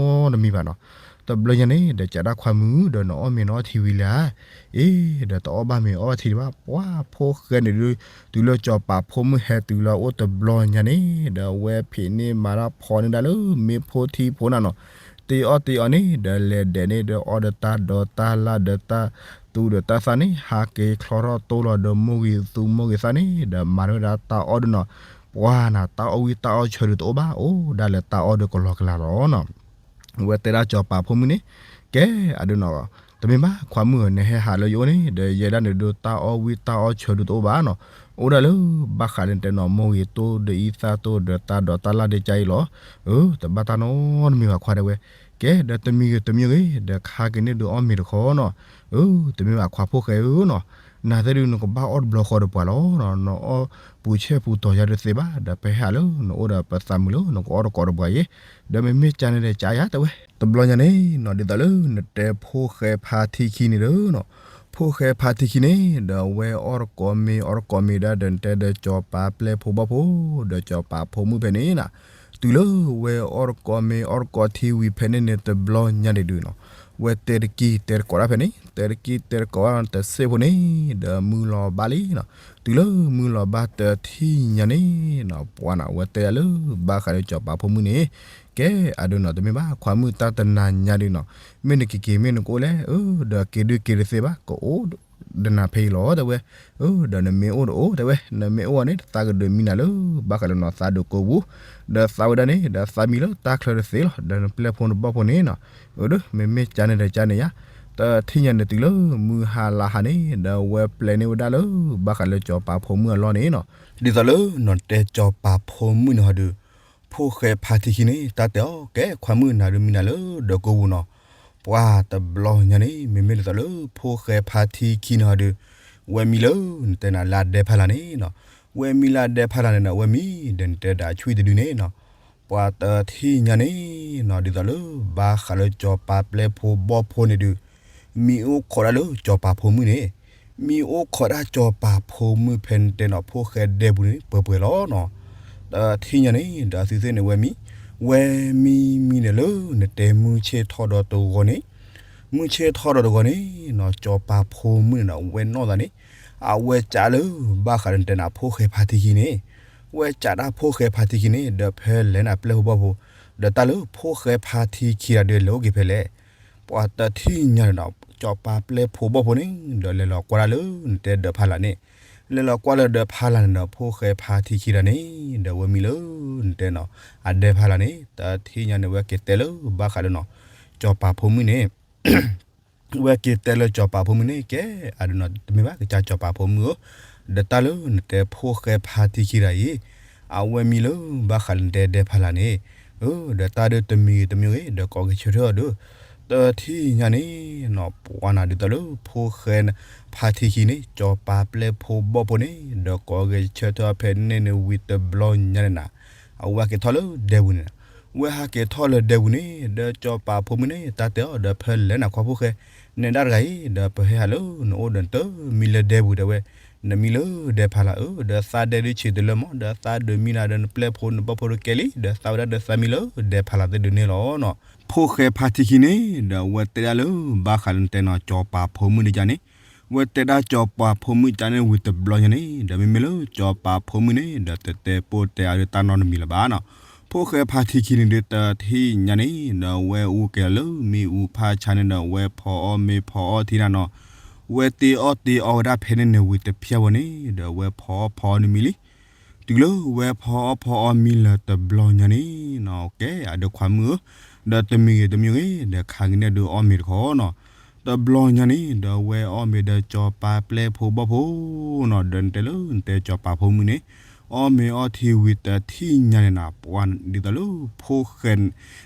ီတမံၤဘၣ်နီၤ. တဘျီညါန့ၣ် ဒီးကးဒၣ်ခွါမုၣ် ဒီးနအီၣ်မ့ၤနအီထံဝံၤလံဧါ အ့ ဒီးတအီၣ်ဘၣ်မ့ၤအီထံတဘၣ် ပှၤဖိၣ်ဃဲန့ၣ်ဒုး တုၤလၢကၠီၤပၤဖိမုၣ်ဟဲတုၤလီၤအိၣ်တဘျီညါန့ၣ် ဒီးအဝဲဖံးန့ၢ်မၤတၢ်ဖီန့ၢ်ဒၣ်လၢမ့ၢ်ဖိထံဖိနၤနီၤ တ့အီၣ်တ့အီန့ၣ် ဒီးလဲၤဒဲးန့ၣ် ဒီးအီဒီးတၢ်ဒီးတၢ်လၢ်ဒီးတၢ်သူဒီးတၢ်သၣ်န့ၣ် ဟးက့ၤချီထီၣ်တိၢ်လီၤဒီးမိၢ်ဂ့ၤသူမိၢ်ဂ့ၤသၣ်န့ၣ် ဒီးမၤဝဲဒၣ်တၢ်အီၣ်ဒုးနီၤ ပှၤနၤ တၢ်အီၣ်ဝံၣ်တၢ်အီၣ်ဆၢဒုးတအိၣ်ဘၣ် အိၣ်ဒၣ်လၢတၢ်အီၣ်ဒုးကလီကလီလီၤနီၤ. ဝဲတဲဒၣ်ကၠီၤပၤဖိမုၣ်န့ၣ် ကဲ အဒုးနီၤ တမ့ၢ်ဘၣ် ခွါမုၣ်ဧၢ နဟဲဟးလၢယအိၣ်န့ၣ် ဒီးယဲဒၣ်န့ၣ်ဒုး တၢ်အီၣ်ဝံၣ်တၢ်အီၣ်ဆၢဒုးတအိၣ်ဘၣ်နီၤ. အိၣ်ဒၣ်လၢ ဘၣ်ဃးလၢနတဲနီၤ မိၢ်ဂ့ၤတိၢ်ဒီးအံသၣ်တိၢ်ဒီးတၢ်ဒီးတၢ်လၢ်ဒ့ကါအံၤလီၤ. အၢ တဘၣ်တၢ်နီတမံၤဘၣ်ခွါတဲဝဲ. ကဲ ဒီးတမံၤဂ့ၤတမံၤဂ့ၤ ဒီးခါက့ၤန့ၢ်ဒုးအီၣ်မ့ၤတခီနီၤ. အၢ တမ့ၢ်ဘၣ်ခွါဖိၣ်ဃဲဧၢနီၤ. နသ့ၣ်ဒုးနကဘၣ်အီၣ်တဘျီဃီဒီးပှၤလီၤ. နအီၣ်ပူၤဆဲၣ်ပူၤတီၤယါဒုးသ့ဘၣ် ဒီးပဟဲဟးလၢနအိၣ်ဒီးပသးမုာ်လၢနကအီၣ်တကိးဒီးပှၤအံၤ ဒီးမ့မ့ၢ်ကန့ၣ်ဒီးကယါတဲဝဲ. တဘျီညါန့ၣ်နီၤ ဒ်သိးလၢနတဲဖိၣ်ဃဲဖါထံခံန့ၣ်ဒီးနီၤ ဖိၣ်ဃဲဖါထံခံန့ၣ် ဒီးအဝဲအီၣ်တကိးမ့ၤအီၣ်တကိးမ့ၤဒၣ်ဒီးနတဲဒီးကၠီၤပၤပျဲၢ်ဖိဘီၣ်ဖိ ဒီးကၠီၤပၤဖိမုၣ်ဖဲန့ၣ်နီၤ တုၤလၢဝဲအီၣ်တကိးမ့ၤအီၣ်တကိးထံဝံၤဖဲန့ၣ်န့ၣ် တဘျီညါန့ၣ်ဒုးနီၤ ဝဲတဲတကံၢ်တဲတကိးဒၣ်ဖဲန့ၣ် တဲတကံၢ်တဲတကိးဒၣ်တစ့ၢ်ဖိန့ၣ် ဒီးမုၢ်လီၤဘၣ်လံနီၤ. တုၤလၢမုၢ်လီၤဘၣ်တထံၣ်ညါန့ၣ်နီၤ ပှၤနီၤ ဝဲတဲဒၣ်လၢဘၣ်ဃးလၢကၠီၤပၤဖိမုၣ်န့ၣ် ကဲ အဒုးနီၤ တမ့ၢ်ဘၣ် ခွါမုၣ်တၢ်တနၤညါဒုးနီၤ မ့ၢ်နက့ၤက့ၤမ့ၢ်နကအိၣ်လဲၣ် အၢ ဒီးက့ၤဒုးက့ၤတသ့ဘၣ် ကအိၣ် ဒီးနၤဖဲအံၤလီၤ တဲဝဲ. အၢ ဒီးနမ့ၢ်အိၣ်တအိၣ် တဲဝဲ နမ့ၢ်အိၣ်န့ၣ် သးကဒုးမံနၤလၢဘၣ်ဃးလၢနီၤသးဒုးကိးပူၤ ဒီးသးဝဲဒၣ်န့ၣ် ဒီးသးမံလၢတၢ်ချၢတသ့လီၤ ဒီးနပျဲၢ်ဖိနဘီၣ်ဖိန့ၣ်နီၤ. အၢ ဒီးမ့မ့ၢ်ကန့ၣ်ဒီးကန့ၣ်ယါ တထံၣ်ညါန့ၣ်တုၤလၢမုၢ်ဟါလါဟါန့ၣ် ဒီးဝဲပျဲန့ၢ်ဝဲဒၣ်လၢ ဘၣ်ဃးလၢကၠီၤပၤဖိမုၣ်အလီၢ်န့ၣ်နီၤ. ဒ်သိးလၢနီၤတဲကၠီၤပၤဖိမုၣ်န့ၣ်ဟီဒုး ဖိၣ်ဃဲဖါထံခံန့ၣ် တၢ်တဲအီၤ ကဲ ခွါမုၣ်နၤဒုးမံနၤလၢဒီးကိးပူၤနီၤ. ပှၤတဘျီညါန့ၣ် မ့မ့ၢ်ဒ်သိးလၢ ဖိၣ်ဃဲဖါထံခံန့ၣ်ဟီဒုး ဝဲမံလၢ နတဲနၤလၢအဒဲဖးလာ်န့ၣ်နီၤ. ဝဲမံလၢအဒဲဖးလာ်န့ၣ်ဒီး ဝဲမံ ဒီးနတဲဒၣ်အဆွံတဒုန့ၣ်နီၤ. ပှၤတထံၣ်ညါန့ၣ်နီၤ ဒ်သိးလၢ ဘၣ်ဃးလၢကၠီၤပၤပျဲၢ်ဖိဘီၣ်ဖိန့ၣ်ဒုး မံအိၣ်ခိးဒၣ်လၢကၠီၤပၤဖိမုၣ်န့ၣ် မ့ၢ်အိၣ်ခိးဒၣ်စီၤပၤဖိမုၣ်ဖဲနတဲနီၤ ဖိၣ်ဃဲဒဲပူၤန့ၣ် ပှဲၤပှဲၤလီၤနီၤ. တထံၣ်ညါန့ၣ် ဒီးသုသ့ၣ်န့ၣ်ဝဲမံ, ဝဲမံမံန့ၣ်လၢ နတဲမုၢ်ဆ့ၣ်ထီၣ်ဒီးတဂီၤန့ၣ်, မုၢ်ဆ့ၣ်ထီၣ်ဒီးတဂီၤန့ၣ်နီၤ စီၤပၤဖိမုၣ်န့ၣ်နီၤ ဝဲနီၢ်သးန့ၣ် အဝဲကးလၢ ဘၣ်ဃးလၢနတဲနၤ ဖိၣ်ဃဲဖါထံခံန့ၣ်, ဝဲကးဒၣ်ဖိၣ်ဃဲဖါထံခံန့ၣ် ဒီးဖဲလဲၣ်နၤပျဲၢ်ဖိဘီၣ်ဖိ, ဒီးတၢ်လၢဖိၣ်ဃဲဖါထံခံတဂၤဒီးလဲၤအိၣ်က့ၤဖဲလဲၣ်. ပှၤတထံၣ်ညါန့ၣ်နီၤ စီၤပၤပျဲၢ်ဖိဘီၣ်ဖိန့ၣ် ဒီးလဲၤလီၤကွၢ်ဒၣ်လၢနတဲဒၢးဖးလၢ်န့ၣ်, လဲၤလီၤကွၢ်လၢဒၢးဖးလၢ်န့ၣ်ဒီး ဖိၣ်ဃဲဖါထံခံတဂၤန့ၣ် ဒီးဝဲမံလၢနတဲနီၤ အဒဲဖးလၢ်န့ၣ် တထံၣ်ညါန့ၣ် ဝဲက့ၤတဲလၢဘၣ်ဃးလၢနီၤ စီၤပၤဖိမုၣ်န့ၣ် ဝဲက့ၤတဲလၢစီၤပၤဖိမုၣ်န့ၣ် ကဲ အဒုးနီၤ တမ့ၢ်ဘၣ် ကစၢ်စီၤပၤဖိမုၣ်ဧၢ, ဒီးတၢ်လၢနတဲဖိၣ်ဃဲဖါထံခံတဂၤအံၤ အဝဲမံလၢဘၣ်ဃးလၢနတဲဒဲဖးလၢ်န့ၣ်, ဒီးတၢ်ဒုးတမံၤဂ့ၤတမံၤဂ့ၤ ဒီးကိးက့ၤဆၢထၢၣ်အီၤဒီး, တထံၣ်ညါန့ၣ်နီၤ ပှၤနၤဒ်သိးလၢဖိၣ်ဃဲဖါထံခံန့ၣ် စီၤပၤပျဲၢ်ဖိဘီၣ်ဖိန့ၣ် ဒီးကိးက့ၤဆၢထၢၣ်အီၤဖဲန့ၣ်န့ၣ်ဝံၤတဘျီညါန့ၣ်နၤ, အဝဲဟဲက့ၤထီၣ်လၢဒဲပူၤန့ၣ်နၤ, ဝဲဟဲက့ၤထီၣ်လၢဒဲပူၤန့ၣ် ဒီးစီၤပၤဖိမုၣ်န့ၣ် တၢ်တဲအီၤဒီး ဖဲလဲၣ်နၤခွါဖိၣ်ဃဲ, နဲဒၣ်တဂၤအံၤ ဒီးပဟဲဟးလၢနအိၣ်ဒီးနတမံလၢဒဲပူၤတဲဝဲ, နမံလၢဒဲဖးလၢ်ဧၢ, ဒီးသးဒဲဒုးဆံးတလၢမး ဒီးသးဒုးမံနၤဒီးနပျဲၢ်ဖိနဘီၣ်ဖိတကဲလံ, ဒီးသးဝဲဒၣ်ဒီးသးမံလၢဒဲဖးလၢ်သ့ၣ်ဒုးန့ၣ်လီၤနီၤ. ဖိၣ်ဃဲဖါထံခံန့ၣ် ဒီးအဝဲတဲဒၣ်လၢ ဘၣ်ဃးလၢနတဲနီၤ စီၤပၤဖိမုၣ်န့ၣ်ကန့ၣ်, ဝဲတဲဒၣ်စီၤပၤဖိမုၣ်ကန့ၣ်ဝံၤတဘျီညါန့ၣ် ဒီးမ့မ့ၢ်လၢစီၤပၤဖိမုၣ်န့ၣ် ဒီးတတဲပိာ်တဲအါဒီးတၢ်နီတမံၤလၢၤဘၣ်နီၤ. ဖိၣ်ဃဲဖါထံခံန့ၣ်ဒုးတထံၣ်ညါန့ၣ် ဒီးဝဲအူကဲၤလၢမ့ၣ်အူဖးဆါန့ၣ်ဒီး ဝဲဖီအီၣ်မ့ၤဖီအီၣ်ထံနၤနီၤ, ဝဲတ့အီၣ်တ့အီဝဲဒၣ်ဖဲန့ၣ်န့ၣ်ဝံၤတဖျၢၣ်ဝဲန့ၣ် ဒီးဝဲဖီအီၣ်ဖီအီၣ်န့ၣ်မံလံ တုၤလၢဝဲဖီအီၣ်ဖီအီၣ်မံလၢၤတဘျီညါန့ၣ်နီၤ, ကဲ အဒုးခွါမုၣ်ဧၢ, ဒီးတမံၤဂ့ၤတမံၤဂ့ၤ ဒီးခါကနံၣ်ဒုးအီၣ်မ့ၤတခီနီၤ. တဘျီညါန့ၣ် ဒီးဝဲအီၣ်မ့ၤဒီးစီၤပၤပျဲၢ်ဖိဘီၣ်ဖိနီၤ, ဒီးနတဲလၢနတဲစီၤပၤဖိမုၣ်န့ၣ် အီၣ်မ့ၤအီၣ်ထံဝံၤတထံၣ်ညါန့ၣ်နၤ ပှၤဒ်သိးလၢဖိၣ်ဃဲ,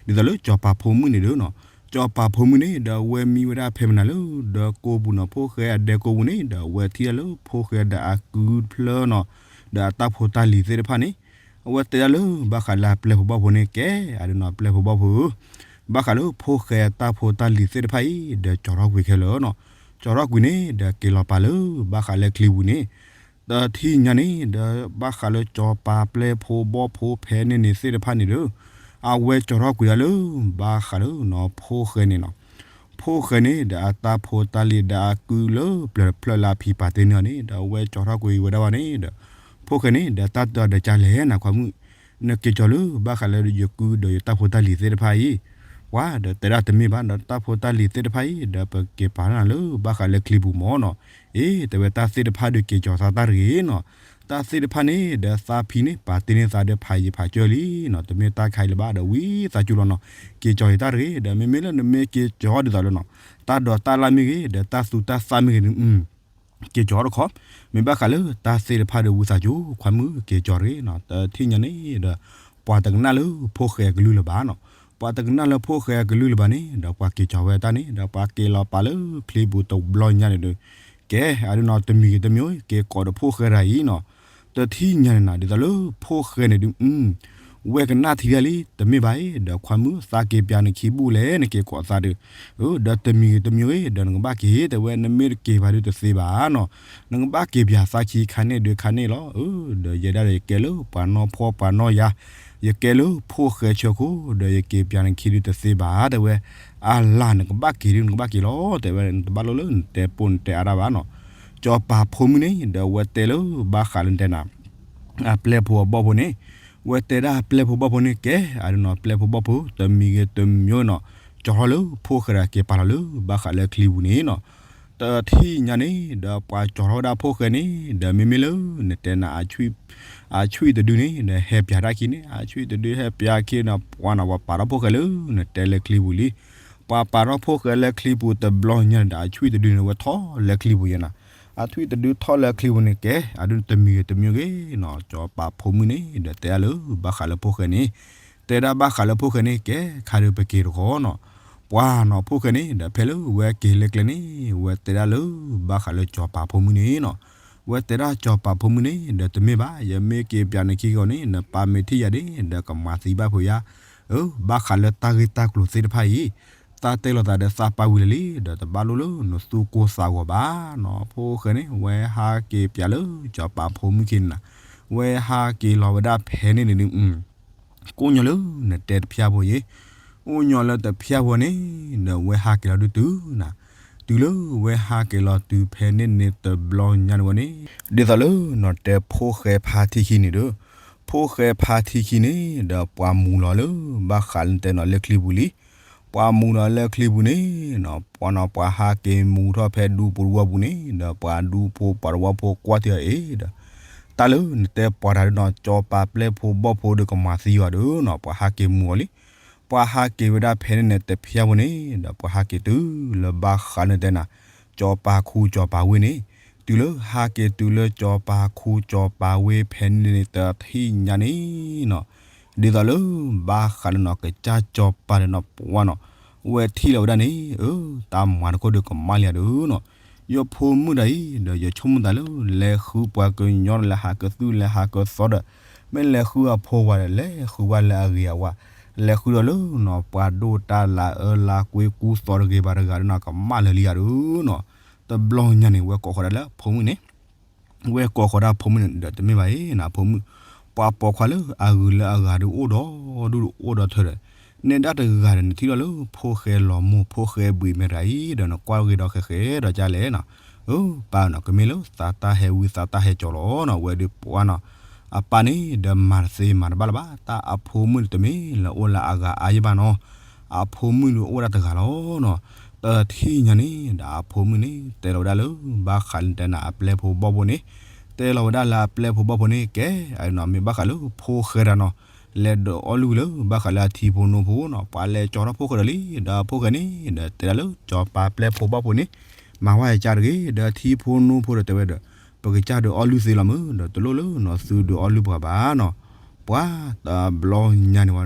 ဒ်သိးလၢစီၤပၤဖိမုၣ်န့ၣ်ဒီးနီၤ, စီၤပၤဖိမုၣ်န့ၣ် ဒီးဝဲမံဝဲဒၣ်ဖဲမနုၤလၢ ဒီးကိာ်ပူၤနီၤ ဖိၣ်ဃဲအဒဲကိာ်ပူၤန့ၣ် ဒီးဝဲထံၣ်ဒၣ်လၢဖိၣ်ဃဲဒီးအကုတဖျၢၣ်နီၤ, ဒီးအတၢ်ဖိတၢ်လံၤသ့ၣ်တဖၣ်န့ၣ်, အဝဲတဲဒၣ်လၢ ဘၣ်ဃးလၢအပျဲၢ်ဖိဘီၣ်ဖိန့ၣ် ကဲ အဒုးနီၤ ပျဲၢ်ဖိဘီၣ်ဖိဧၢ, ဘၣ်ဃးလၢဖိၣ်ဃဲအတၢ်ဖိတၢ်လံၤသ့ၣ်တဖၣ်အံၤ ဒီးကၠီၤထီၣ်ကွံာ်ခဲလၢာ်နီၤ, ကၠီၤထီၣ်ကွံာ်န့ၣ် ဒီးက့ၤလီၤပာ်လၢ ဘၣ်ဃးလၢချံပူၤန့ၣ် တထံၣ်ညါန့ၣ် ဒီးဘၣ်ဃးလၢစီၤပၤပျဲၢ်ဖိဘီၣ်ဖိဖဲန့ၣ်န့ၣ်သ့ၣ်တဖၣ်န့ၣ်ဒီး, အဝဲကၠီၤထီၣ်ကွံာ်ဒၣ်လၢ ဘၣ်ဃးလၢနီၤ ဖိၣ်ဃဲန့ၣ်နီၤ, ဖိၣ်ဃဲန့ၣ် ဒီးအတၢ်ဖိတၢ်လံၤဒီးအကုလၢပျၢၤတဖျၢၣ်လၢအဖံးပာ်တ့ၢ်န့ၢ်အီၤန့ၣ် ဒီးအဝဲကၠီၤထီၣ်ကွံာ်ဝဲဒၣ်ဘၣ်န့ၣ်ဒီး, ဖိၣ်ဃဲန့ၣ် ဒီးတၢ်တဲအီၤဒီးကလဲၣ်နၤခွါမုၣ်, နက့ၤကၠီၤလၢဘၣ်ဃးလၢယကုဒီးယတၢ်ဖိတၢ်လံၤသ့ၣ်တဖၣ်အံၤ, ပှၤဒီးတဲဒၣ်တမ့ၢ်ဘၣ်ဒီးတၢ်ဖိတၢ်လံၤသ့ၣ်တဖၣ်အံၤ ဒီးပက့ၤပာ်နၤလၢဘၣ်ဃးလၢချံပူၤမၢ်နီၤ, အ့ တဲဝဲတၢ်သ့ၣ်တဖၣ်ဒီးက့ၤကၠီၤသးတၢ်တဂ့ၤနီၤ, တၢ်သ့ၣ်တဖၣ်န့ၣ် ဒီးသးဖံန့ၣ် ပာ်တ့ၢ်န့ၢ်သးဒီးဖးယံၤဖးကၢလံနီၤ, တမ့ၢ်တၢ်ခါအံၤလၢၤဘၣ်ဒီးဝံသးစူၤလီၤနီၤ, က့ၤကၠီၤယတၢ်တဂ့ၤ, ဒီးမ့မ့ၢ်လၢနမ့ၢ်က့ၤကၠီၤဒ်သိးလၢနီၤ, တၢ်ဒိးတၢ်လၢ်မ့ၢ်ဂ့ၤ ဒီးတၢ်သူတၢ်သၣ်မ့ၢ်ဂ့ၤန့ၣ် က့ၤကၠီၤတခီ, မ့ၢ်ဘၣ်ဃးလၢတၢ်သ့ၣ်တဖၣ်ဒီးဝံသးစူၤ ခွါမုၣ်က့ၤကၠီၤတဂ့ၤနီၤ, တထံၣ်ညါန့ၣ်ဒီး ပှၤတကနၣ်လၢဖိၣ်ဃဲအကလုၢ်လၢၤဘၣ်နီၤ, ပှၤတကနၣ်လၢဖိၣ်ဃဲအကလုၢ်လၢၤဘၣ်န့ၣ် ဒီးပှၤက့ၤကၠီၤဝဲတၢ်န့ၣ် ဒီးပှၤက့ၤလီၤပာ်လၢချံပူၤတဘျီညါန့ၣ်ဒီး, ကဲ အဒုးနီၤ တမံၤဂ့ၤတမံၤ က့ၤကိးဒီးဖိၣ်ဃဲတဂၤအံၤနီၤ, တထံၣ်ညါန့ၣ်နၤ ဒ်သိးလၢဖိၣ်ဃဲန့ၣ်ဒုး ဝဲကနၣ်ထံဒၣ်လံ တမ့ၢ်ဘၣ်အံၤ ဒီးခွါမုၣ် သးက့ၤပၠးနခံဘူၣ်လဲၣ် နက့ၤကိးသးဒီး, ဒီးတမံၤဂ့ၤတမံၤဂ့ၤ ဒီးနကဘၣ်က့ၤ တဲဝဲ နမ့ၢ်တက့ၤဘၣ်ဒုးတသ့ဘၣ်နီၤ, နကဘၣ်က့ၤပၠးသးခံခါန့ၣ်ဒုးခါန့ၣ်လီၤ, ဒီးယဲဒၣ်ဒီးယကဲလၢပှၤနီၢ်ဖှီၣ်ပှၤနီၢ်ယာ်, ယကဲလၢဖိၣ်ဃဲဆၢခိၣ် ဒီးယက့ၤပၠးနခံဒုးတသ့ဘၣ် တဲဝဲ, အလၢ် နကဘၣ်က့ၤဒုးနကဘၣ်က့ၤလီၤ တဲဝဲ နတဘၣ်လိၣ်လၢနတဲပိာ်နတဲအါတၢ်ဘၣ်နီၤ, စီၤပၤဖိမုၣ်န့ၣ် ဒီးဝဲတဲလၢ ဘၣ်ဃးလၢနတဲနၤ အပျဲၢ်ဖိအဘီၣ်ဖိန့ၣ်, ဝဲတဲဒၣ်ပျဲၢ်ဖိဘီၣ်ဖိန့ၣ် ကဲ အဒုးနီၤ ပျဲၢ်ဖိဘီၣ်ဖိ တမံၤဂ့ၤတမံၤနီၤ, ကၠီၤထီၣ်လၢဖိၣ်ဃဲဒီးက့ၤပာ်လီၤလၢ ဘၣ်ဃးလၢချံပူၤန့ၣ်နီၤ, တထံၣ်ညါန့ၣ် ဒီးပှၤကၠီၤထီၣ်ဝဲဒၣ်ဖိၣ်ဃဲန့ၣ် ဒီးမ့မ့ၢ်လၢ နတဲနၤ အဆွံၣ်တဒုန့ၣ် ဒီးဟဲပၠးတၢ်ခံန့ၣ် အဆွံၣ်တဒုဟဲပၠးခံန့ၣ် ပှၤနီၤ ပှၤပာ်ထီၣ်ဖိၣ်ဃဲလၢ နတဲလၢချံပူၤလံ, ပှၤပာ်ထီၣ်ဖိၣ်ဃဲလၢချံပူၤတဘျီညါန့ၣ်ဒီး အဆွံၣ်တဒုန့ၣ် ဝဲထီၣ်လၢချံပူၤယဲနီၤ, အဆွံၣ်တဒုထီၣ်လၢချံပူၤန့ၣ် ကဲ အဒုးတမံၤဂ့ၤတမံၤဂ့ၤနီၤ, စီၤပၤဖိမုၣ်န့ၣ် ဒီးတဲဒၣ်လၢ ဘၣ်ဃးလၢဖိၣ်ဃဲန့ၣ်, တဲဒၣ်ဘၣ်ဃးလၢဖိၣ်ဃဲန့ၣ် ကဲ ခါဒုးပက့ၤတခီနီၤ, ပှၤနီၤ ဖိၣ်ဃဲန့ၣ် ဒီးဖဲလၢဝဲက့ၤလၢကျဲန့ၣ် ဝဲတဲဒၣ်လၢ ဘၣ်ဃးလၢစီၤပၤဖိမုၣ်န့ၣ်နီၤ, ဝဲတဲဒၣ်စီၤပၤဖိမုၣ်န့ၣ် ဒီးတမ့ၢ်ဘၣ် ယမ့ၢ်က့ၤပၠးနခံဂီၤန့ၣ် နပၢ်မ့ၢ်ထံၣ်ယၤဒၣ် ဒီးကမၤသံဘၣ်ဖုးယၤ, အၢ ဘၣ်ဃးလၢတၢ်ဂ့ၢ်တၢ်ကျိၤသ့ၣ်တဖၣ်အံၤ သးတဲလိာ်သးဒီးသးပာ်ဝံၤလၢာ်လံ ဒီးတဘၣ်လိၣ်လၢနသူၣ်ကိၢ်သးဂီၤဘၣ်နီၤ. ဖိၣ်ဃဲန့ၣ် ဝဲဟးက့ၤပၠးလၢစီၤပၤဖိမုၣ်ခံန့ၣ်နၤ, ဝဲဟးက့ၤလီၤဝဲဒၣ်ဖဲန့ၣ်န့ၣ်ဒုး ကိၣ်ညီလၢနတဲတဖၠၣ်ဖိယ့ၣ်, အိၣ်ညီလၢတဖၠၣ်ဖိန့ၣ် ဒီးဝဲဟးက့ၤလီၤဒုးတုၤနၤ, တုၤလၢဝဲဟးက့ၤလီၤတုၤဖဲန့ၣ်န့ၣ်တဘျီညါန့ၣ်ဝဲန့ၣ်, ဒ်သိးလၢနီၤတဲဖိၣ်ဃဲဖါထံခံန့ၣ်ဒီး, ဖိၣ်ဃဲဖါထံခံန့ၣ် ဒီးပှၤမူလီၤလၢဘၣ်ဃးလၢတဲနီၤလၢချံပူၤလံ. ပှၤမူလီၤလၢချံပူၤန့ၣ်နီၤ, ပှၤနီၤပှၤဟးက့ၤမူထီၣ်ဖဲဒူပူၤတဝီပူၤန့ၣ် ဒီးပှၤဒူဖိပှၤတဝီဖိကွၢ်ထံအီၤအံၤဒီး, တၢ်လၢနတဲပှၤတၢ်ဒုးနီၤ စီၤပၤပျဲၢ်ဖိဘီၣ်ဖိဒီးကမၤသံယွၤဒီးနီၤ ပှၤဟးက့ၤမူအီၤလံ. ပှၤဟးက့ၤဝဲဒၣ်ဖဲန့ၣ်န့ၣ်တဖၠၣ်ဖိန့ၣ် ဒီးပှၤဟးက့ၤတုၤလၢဘၣ်ဃးလၢတဲနၤ စီၤပၤခူစီၤပၤဝ့ၢ်န့ၣ်, တုၤလၢဟးက့ၤတုၤလၢစီၤပၤခူစီၤပၤဝ့ၢ်ဖဲန့ၣ်န့ၣ်တထံၣ်ညါန့ၣ်နီၤ, ဒ်သိးလၢဘၣ်ဃးလၢနီၤ ကစၢ်စီၤပၤဒီးနီၤ ပှၤနီၤ, ဝဲထံၣ်လီၤဝဲဒၣ်န့ၣ် အၢ တၢ်မၤတခိၣ်ဒီးကမၣ်လံဧါဒီးနီၤ, ယဖိမုၣ်တၢ်အံၤ ဒီးယဆိကမိၣ်သးလၢ လဲၤဃုပှၤကညီဒီးလဲၤဟးကသုးလဲၤဟးကသီဒီး, မ့ၢ်လဲၤဃုအဖိဝၤဒီး လဲၤဃုဝဲလၢအဂ့ၤအဝါ, လဲၤဃုဒီးလၢနီၤ ပှၤဒိၣ်တၢ်လၤအၢလၤကွ့ကူသိးတဂ့ၤဘၣ်တဂၤဒီးနီၤ ကမၣ်လၢာ်လံဧါဒီးနီၤ, တဘျီညါန့ၣ် ဝဲကိးဃီၤဒၣ်လၢဖိမုၣ်န့ၣ် ဝဲကိးဃီၤဒၣ်ဖိမုၣ်န့ၣ်ဒီး တမ့ၢ်ဘၣ်အံၤနၤ ဖိမုၣ်, ပှၤပိာ်ခွါလၢအဂုၤလၢအဂၤဒီးအိၣ်ဒီးဒူၣ်ဒီးအိၣ်ဒီးထၢဒီး, နဲဒၣ်တဂၤဒီး နထံၣ်လီၤလၢဖိၣ်ဃဲလီၤမိၢ် ဖိၣ်ဃဲဘှံးမဲာ်တဂၤအံၤဒီး နကွၢ်ဂ့ၤဒီးဃဲးဃဲးဒီးကလဲၣ်နီၤ, အၢ ပၢ်နီၤ ကမ့ၢ်လၢသးတၢ်ဟဲဝံသးတၢ်ဟဲကၠီလီၤနီၤ ဝဲဒုးပှၤနီၤ, အပၢ်န့ၣ်ဒီး မၤတသ့မၤတဘၣ်လၢၤဘၣ် တၢ်အဖိမုၣ်န့ၣ်တမ့ၢ်လၢအိၣ်လၢအဂၤအါယံၣ်ဘၣ်နီၤ, အဖိမုၣ်ဒီးအိၣ်ဒၣ်တဂၤလီၤနီၤ, တထံၣ်ညါန့ၣ်ဒီး အဖိမုၣ်န့ၣ် တဲလီၤဝဲဒၣ်လၢ ဘၣ်ဃးလၢတဲနၤအပျဲၢ်ဖိဘီၣ်ဖိန့ၣ်, တဲလီၤဝဲဒၣ်လၢအပျဲၢ်ဖိဘီၣ်ဖိန့ၣ် ကဲ အနီၤ မ့ၢ်ဘၣ်ဃးလၢဖိၣ်ဃဲတၢ်နီၤ, လဲၤဒီးအီၣ်လုၢ်လၢဘၣ်ဃးလၢအထံဖိနိဖိနီၤ ပှၤလဲၤကၠီထီၣ်ဖိၣ်ဃဲဒီးလံ, ဒီးဖိၣ်ဃဲန့ၣ်ဒီး တဲဒၣ်လၢစီၤပၤပျဲၢ်ဖိဘီၣ်ဖိန့ၣ်, မၤဝဲကစၢ်တဂ့ၤ ဒီးထံဖိနိဖိဒီးတဲဝဲဒီး, ပကစၢ်ဒီးအီၣ်လုၢ်သ့လီၤမ့ၢ် ဒီးတလိၣ်လၢနီၤ သုဒီးအီၣ်လုၢ်ပှၤဘၣ်နီၤ, ပှၤတဘျီညါန့ၣ်ဝဲ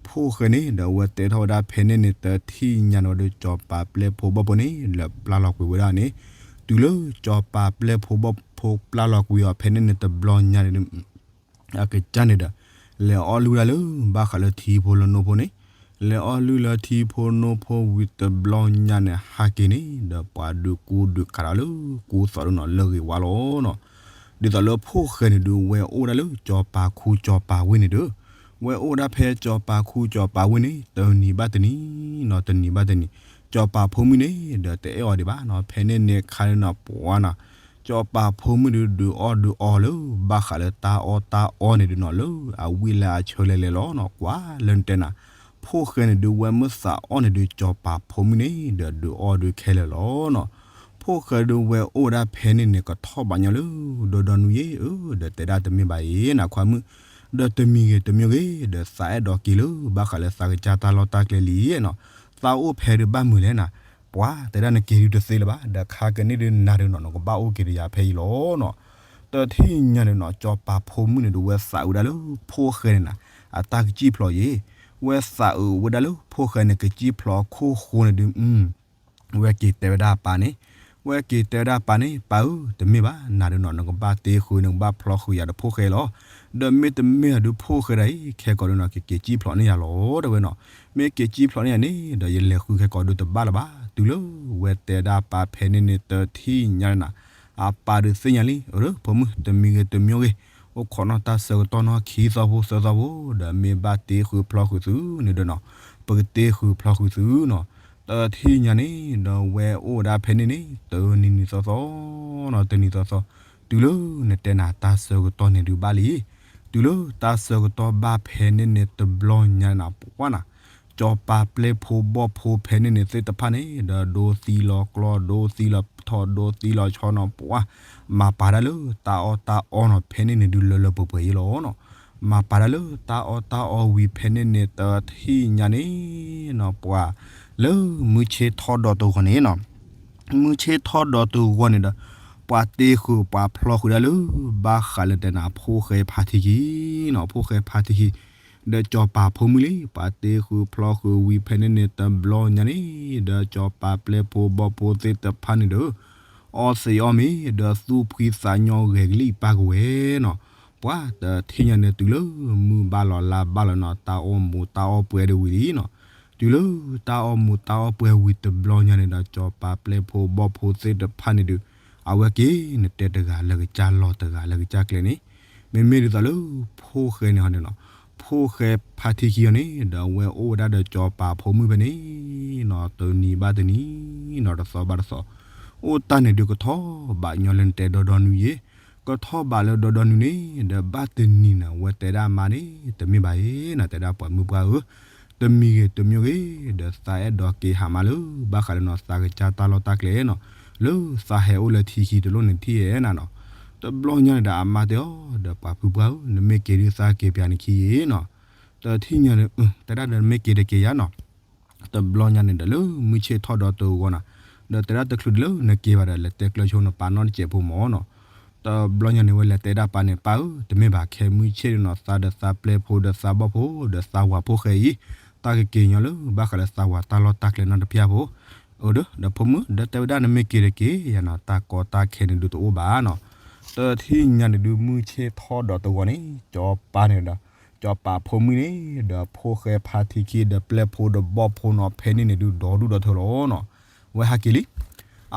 ဖိၣ်ဃဲန့ၣ်ဒီး အဝဲတဲထီၣ်ဝဲဒၣ်ဖဲန့ၣ်န့ၣ် တထံၣ်ညါန့ၣ်ဝဲဒီး စီၤပၤပျဲၢ်ဖိဘီၣ်ဖိန့ၣ် လဲၤပျၢ်လီၤကွံာ်ဝဲဒၣ်န့ၣ်, တုၤလၢစီၤပၤပျဲၢ်ဖိဘီၣ်ဖိပျၢ်လီၤကွံာ်အီၤဖဲန့ၣ်န့ၣ် တဘျီညါန့ၣ်ဒီး အကစၢ်န့ၣ်ဒီး လဲၤအီၣ်လုၢ်ဝဲဒၣ်လၢ ဘၣ်ဃးလၢထံဖိလၢနိဖိန့ၣ်, လဲၤအီၣ်လုၢ်လၢထံဖိနိဖိဝံၤတဘျီညါန့ၣ် ဟးက့ၤန့ၣ်ဒီး ပှၤဒုးကူဒုးကၤဒီးလၢ ကူသိးဒုးနီၤ လၢဂ့ၤဝါလီၤနီၤ, ဒ်သိးလၢဖိၣ်ဃဲန့ၣ်ဒုး ဝဲအိၣ်ဒၣ်လၢ စီၤပၤခူစီၤပၤဝ့ၢ်န့ၣ်ဒီး, ဝဲအိၣ်ဒၣ်ဖဲစီၤပၤခူစီၤပၤဝ့ၢ်န့ၣ် တနံၤဘၣ်တနံၤနီၤ တနံၤဘၣ်တနံၤ, စီၤပၤဖိမုၣ်န့ၣ်ဒီး တအဲၣ်အီၤဒံးဘၣ်နီၤ ဖဲန့ၣ်န့ၣ်ခါန့ၣ်နီၤ ပှၤနီၤ စီၤပၤဖိမုၣ်ဒုး ဒုးအီၣ်ဒုးအီလၢ ဘၣ်ဃးလၢတၢ်အီၣ်တၢ်အီန့ၣ်ဒုးနီၤ လၢအဝံၣ်လၢအဆၢလဲၤလဲၤလီၤနီၤ ကွၢ်လၢနတဲနၤ, ဖိၣ်ဃဲန့ၣ်ဒုး ဝဲမ့ၢ်သးအီၣ်န့ၣ်ဒုး စီၤပၤဖိမုၣ်န့ၣ်ဒီး ဒုးအီၣ်ဒုးခဲလၢာ်လီၤနီၤ, ဖိၣ်ဃဲဒုး ဝဲအိၣ်ဝဲဒၣ်ဖဲန့ၣ်န့ၣ် ကထီၣ်ဘၣ်ညီလၢ ဒီဒီနွံယ့ၣ်ဧၢ ဒီးတဲဒၣ်တမ့ၢ်ဘၣ်အံၤ နခွါမုၣ်, ဒီးတမံၤဂ့ၤတမံၤဂ့ၤ ဒီးသးအဲၣ်ဒိးက့ၤလၢ ဘၣ်ဃးလၢသးကစၢ်တၢ်လီၢ်တၢ်ကျဲလံနီၤ, သးအိၣ်ဖဲဒုးဘၣ်မုာ်လဲၣ်နၤ ပှၤတဲဒၣ်နက့ၤဒုးတသ့လၢၤဘၣ် ဒီးခါကန့ၣ်ဒုးနၤဒုးနီၤ နကဘၣ်အိၣ်က့ၤဒီးယၤဖဲအံၤလီၤနီၤ, တထံၣ်ညါန့ၣ်နီၤ စီၤပၤဖိမုၣ်န့ၣ်ဒုး ဝဲသးဝဲဒၣ်လၢ ဖိၣ်ဃဲန့ၣ်နၤ အတၢ်ကစံၣ်ဖျိးယ့ၣ်, ဝဲသးအုးဝဲဒၣ်လၢဖိၣ်ဃဲန့ၣ် ကစံၣ်ဖျိးအခိၣ်ဃိန့ၣ်ဒုး ဝဲက့ၤတဲဝဲဒၣ်အပၢ်န့ၣ်, ဝဲက့ၤတဲဝဲဒၣ်အပၢ်န့ၣ် ပၢ်ဧၢ တမ့ၢ်ဘၣ် နၤဒုးနီၤ နကဘၣ်တ့ဃုာ် နကဘၣ်ဖျီဃုာ်ယၤဒီးဖိၣ်ဃဲလီၤ, ဒီးမ့တမ့ၢ်ဒုးဖိၣ်ဃဲဒၣ်အံၤ ခဲကိာ်ဒုးနီၤ ကက့ၤစံၣ်ဖျိးန့ၢ်ယၤလီၤ တဲဝဲနီၤ, မ့ၢ်က့ၤစံၣ်ဖျိးန့ၢ်ယၤန့ၣ် ဒီးယလဲၤဃုခဲကိာ်ဒုးတဘၣ်လၢၤဘၣ်, တုၤလၢဝဲတဲဒၣ်ပၢ်ဖဲန့ၣ်န့ၣ် တထံၣ်ညါန့ၣ်နၤ, အပၢ်ဒုးသ့ၣ်ညါလံ အၢ ဖိမုၣ် တမံၤဂ့ၤတမံၤဂ့ၤ, အိၣ်ခိးနီၣ်တၢ်ဆၢကတီၢ်နီၣ်ခံသီဖိသၢသီဖိ, ဒီးမ့ၢ်ဘၣ်တ့ဃုာ်ဖျီဃုာ်သုန့ၣ်ဒီးနီၤ, ပကတ့ဃုာ်ဖျီဃုာ်သုနီၤ, တထံၣ်ညါန့ၣ် ဒီးဝဲအိၣ်ဝဲဒၣ်ဖဲန့ၣ်န့ၣ် တနံၤနံၤသီသီနီၤ တနံၤသီသီ, တုၤလၢနတဲနၤတၢ်ဆၢကတီၢ်န့ၣ်ဒုးဘၣ်လံ, တုၤလၢတၢ်ဆၢကတီၢ်ဘၣ်ဖဲန့ၣ်န့ၣ် တဘျီညါနၤ ပှၤနၤ စီၤပၤပျဲၢ်ဖိဘီၣ်ဖိဖဲန့ၣ်န့ၣ်သ့ၣ်တဖၣ်န့ၣ် ဒီးဒိသံလီၤကျီ ဒိသံလီၤထီ ဒိသံလီၤဆီနီၤ ပှၤ မၤပာ်ဒၣ်လၢတၢ်အီၣ်တၢ်အီနီၤ ဖဲန့ၣ်န့ၣ်ဒုးလၢလၢပှဲၤပှဲၤယ့ၣ်လီၤနီၤ, မၤပာ်ဒၣ်လၢတၢ်အီၣ်တၢ်အီဝံၤဖဲန့ၣ်န့ၣ် တထံၣ်ညါန့ၣ်နီၤ ပှၤ လၢမုၢ်ဆ့ၣ်ထီၣ်ဒီးတဂီၤန့ၣ်နီၤ မုၢ်ဆ့ၣ်ထီၣ်ဒီးတဂီၤန့ၣ်ဒီး ပှၤတ့ဃုာ်ပှၤဖျီဃုာ်ဒၣ်လၢ ဘၣ်ဃးလၢတဲနၤဖိၣ်ဃဲဖါထံခံနီၤ ဖိၣ်ဃဲဖါထံခံ ဒီးစီၤပၤဖိမုၣ်လံ ပှၤတ့ဃုာ်ဖျီဃုာ်ဝံၤဖဲန့ၣ်န့ၣ် တဘျီညါန့ၣ် ဒီးစီၤပၤပျဲၢ်ဖိဘီၣ်ဖိသ့ၣ်တဖၣ်န့ၣ်ဒီး အီသံးအီမ့ၤ ဒီးသူၣ်ဖှံသးညီဂဲၤကလံၣ်ပၢ်ကဝဲၤနီၤ, ပှၤတထံၣ်ညါန့ၣ်တုၤလၢ မုၢ်ဘၣ်လီၤလါဘၣ်လီၤနီၤ တၢ်အီၣ်မူးတၢ်အီၣ်ပှဲၤဒၣ်ဝံၤလံနီၤ, တုၤလၢတၢ်အီၣ်မူးတၢ်အီၣ်ပှဲၤဝံၤတဘျီညါန့ၣ်ဒီး ကၠီၤပၤပျဲၢ်ဖိဘီၣ်ဖိသ့ၣ်တဖၣ်န့ၣ်ဒုး အဝဲက့ၤနတဲတဂၤလၢကစၢ်လီၢ်တဂၤလၢကစၢ်ကျဲန့ၣ် မ့မ့ၢ်ဒ်သိးလၢ ဖိၣ်ဃဲန့ၣ်ဟီန့ၣ်နီၤ, ဖိၣ်ဃဲဖါထံခံအီၤန့ၣ် ဒီးအဝဲအိၣ်ဝဲဒၣ်ဒီးကၠီၤပၤဖိမုၣ်ဖဲန့ၣ်နီၤ, တနံၤဘၣ်တနံၤနီၤ, တသီဘၣ်တသီ, အိၣ်တၢ်န့ၣ်ဒုးကထီၣ်ဘးညီလၢနတဲဒီဒီနုၤယဲ, ကထီၣ်ဘးလၢဒီဒီနုၤန့ၣ် ဒီးဘၣ်တနံၤန့ၣ် အဝဲတဲဒၣ်အမါန့ၣ် တမ့ၢ်ဘၣ်အံၤနီၤ, တဲဒၣ်ပှၤမုၢ်ပှၢ်ဧၢ, တမံၤဂ့ၤတမံၤဂ့ၤ ဒီးသးအဲၣ်ဒိးက့ၤဟးမါလၢ ဘၣ်ဃးလၢနီၤ သးကစၢ်တၢ်လီၢ်တၢ်ကျဲနီၤ, လၢသးဟဲအိၣ်လၢထံခံတလိၣ်န့ၣ်ထံၣ်အဲၣ်နၤနီၤ. တဘျီညါန့ၣ်ဒီးအမါတဲအီၤ ဒီးပှၤဖုပှၢ်ဧၢ, နမ့ၢ်က့ၤဒုးသးက့ၤပၠးနခံယဲနီၤ. တထံၣ်ညါန့ၣ် တဲဒၣ်ဒီးနမ့ၢ်က့ၤတက့ၤယါနီၤ. တဘျီညါန့ၣ်ဒီးလၢမုၢ်ဆ့ၣ်ထီၣ်ဒီးတဝီနီၤ, ဒီးတဲဒၣ်တချုးဒံးလၢနက့ၤဘၣ်ဒီး လဲၤတဲကျၢၤဆိနပၢ်နီတစဲးဖိမၢ်နီၤ. တဘျီညါန့ၣ် ဝဲလဲၤတဲဒၣ်ပၢ်န့ၣ် ပၢ်ဧၢ, တမ့ၢ်ဘၣ်ခဲမုၢ်ဆ့ၣ်ဒုးနီၤ သးဒီးသးပျဲၢ်ဖိဒီးသးဘီၣ်ဖိဒီးသးဝၤဖိၣ်ဃဲအံၤ တၢ်ကက့ၤညီလၢ ဘၣ်ဃးလၢသးဝၤတၢ်လီၢ်တၢ်ကျဲနီတဖၣ်ဖိ, အဒီး ဒီးဖိမုၣ် ဒီးတဲဝဲဒၣ်နမ့ၢ်က့ၤတက့ၤယါနီၤ, တၢ်ကီတၢ်ခဲန့ၣ်ဒုးတအိၣ်ဘၣ်နီၤ. တထံၣ်ညါန့ၣ်ဒုး မုၢ်ဆ့ၣ်ထီၣ်ဒီးတဝီန့ၣ် ကၠီၤပၤန့ၣ်ဒီး ကၠီၤပၤဖိမုၣ်န့ၣ် ဒီးဖိၣ်ဃဲဖါထံခံ ဒီးပျဲၢ်ဖိဒီးဘီၣ်ဖိနီၤ ဖဲန့ၣ်န့ၣ်ဒုး ဒီဒူၣ်ဒီထၢလီၤနီၤ. ဝဲဟးက့ၤလံ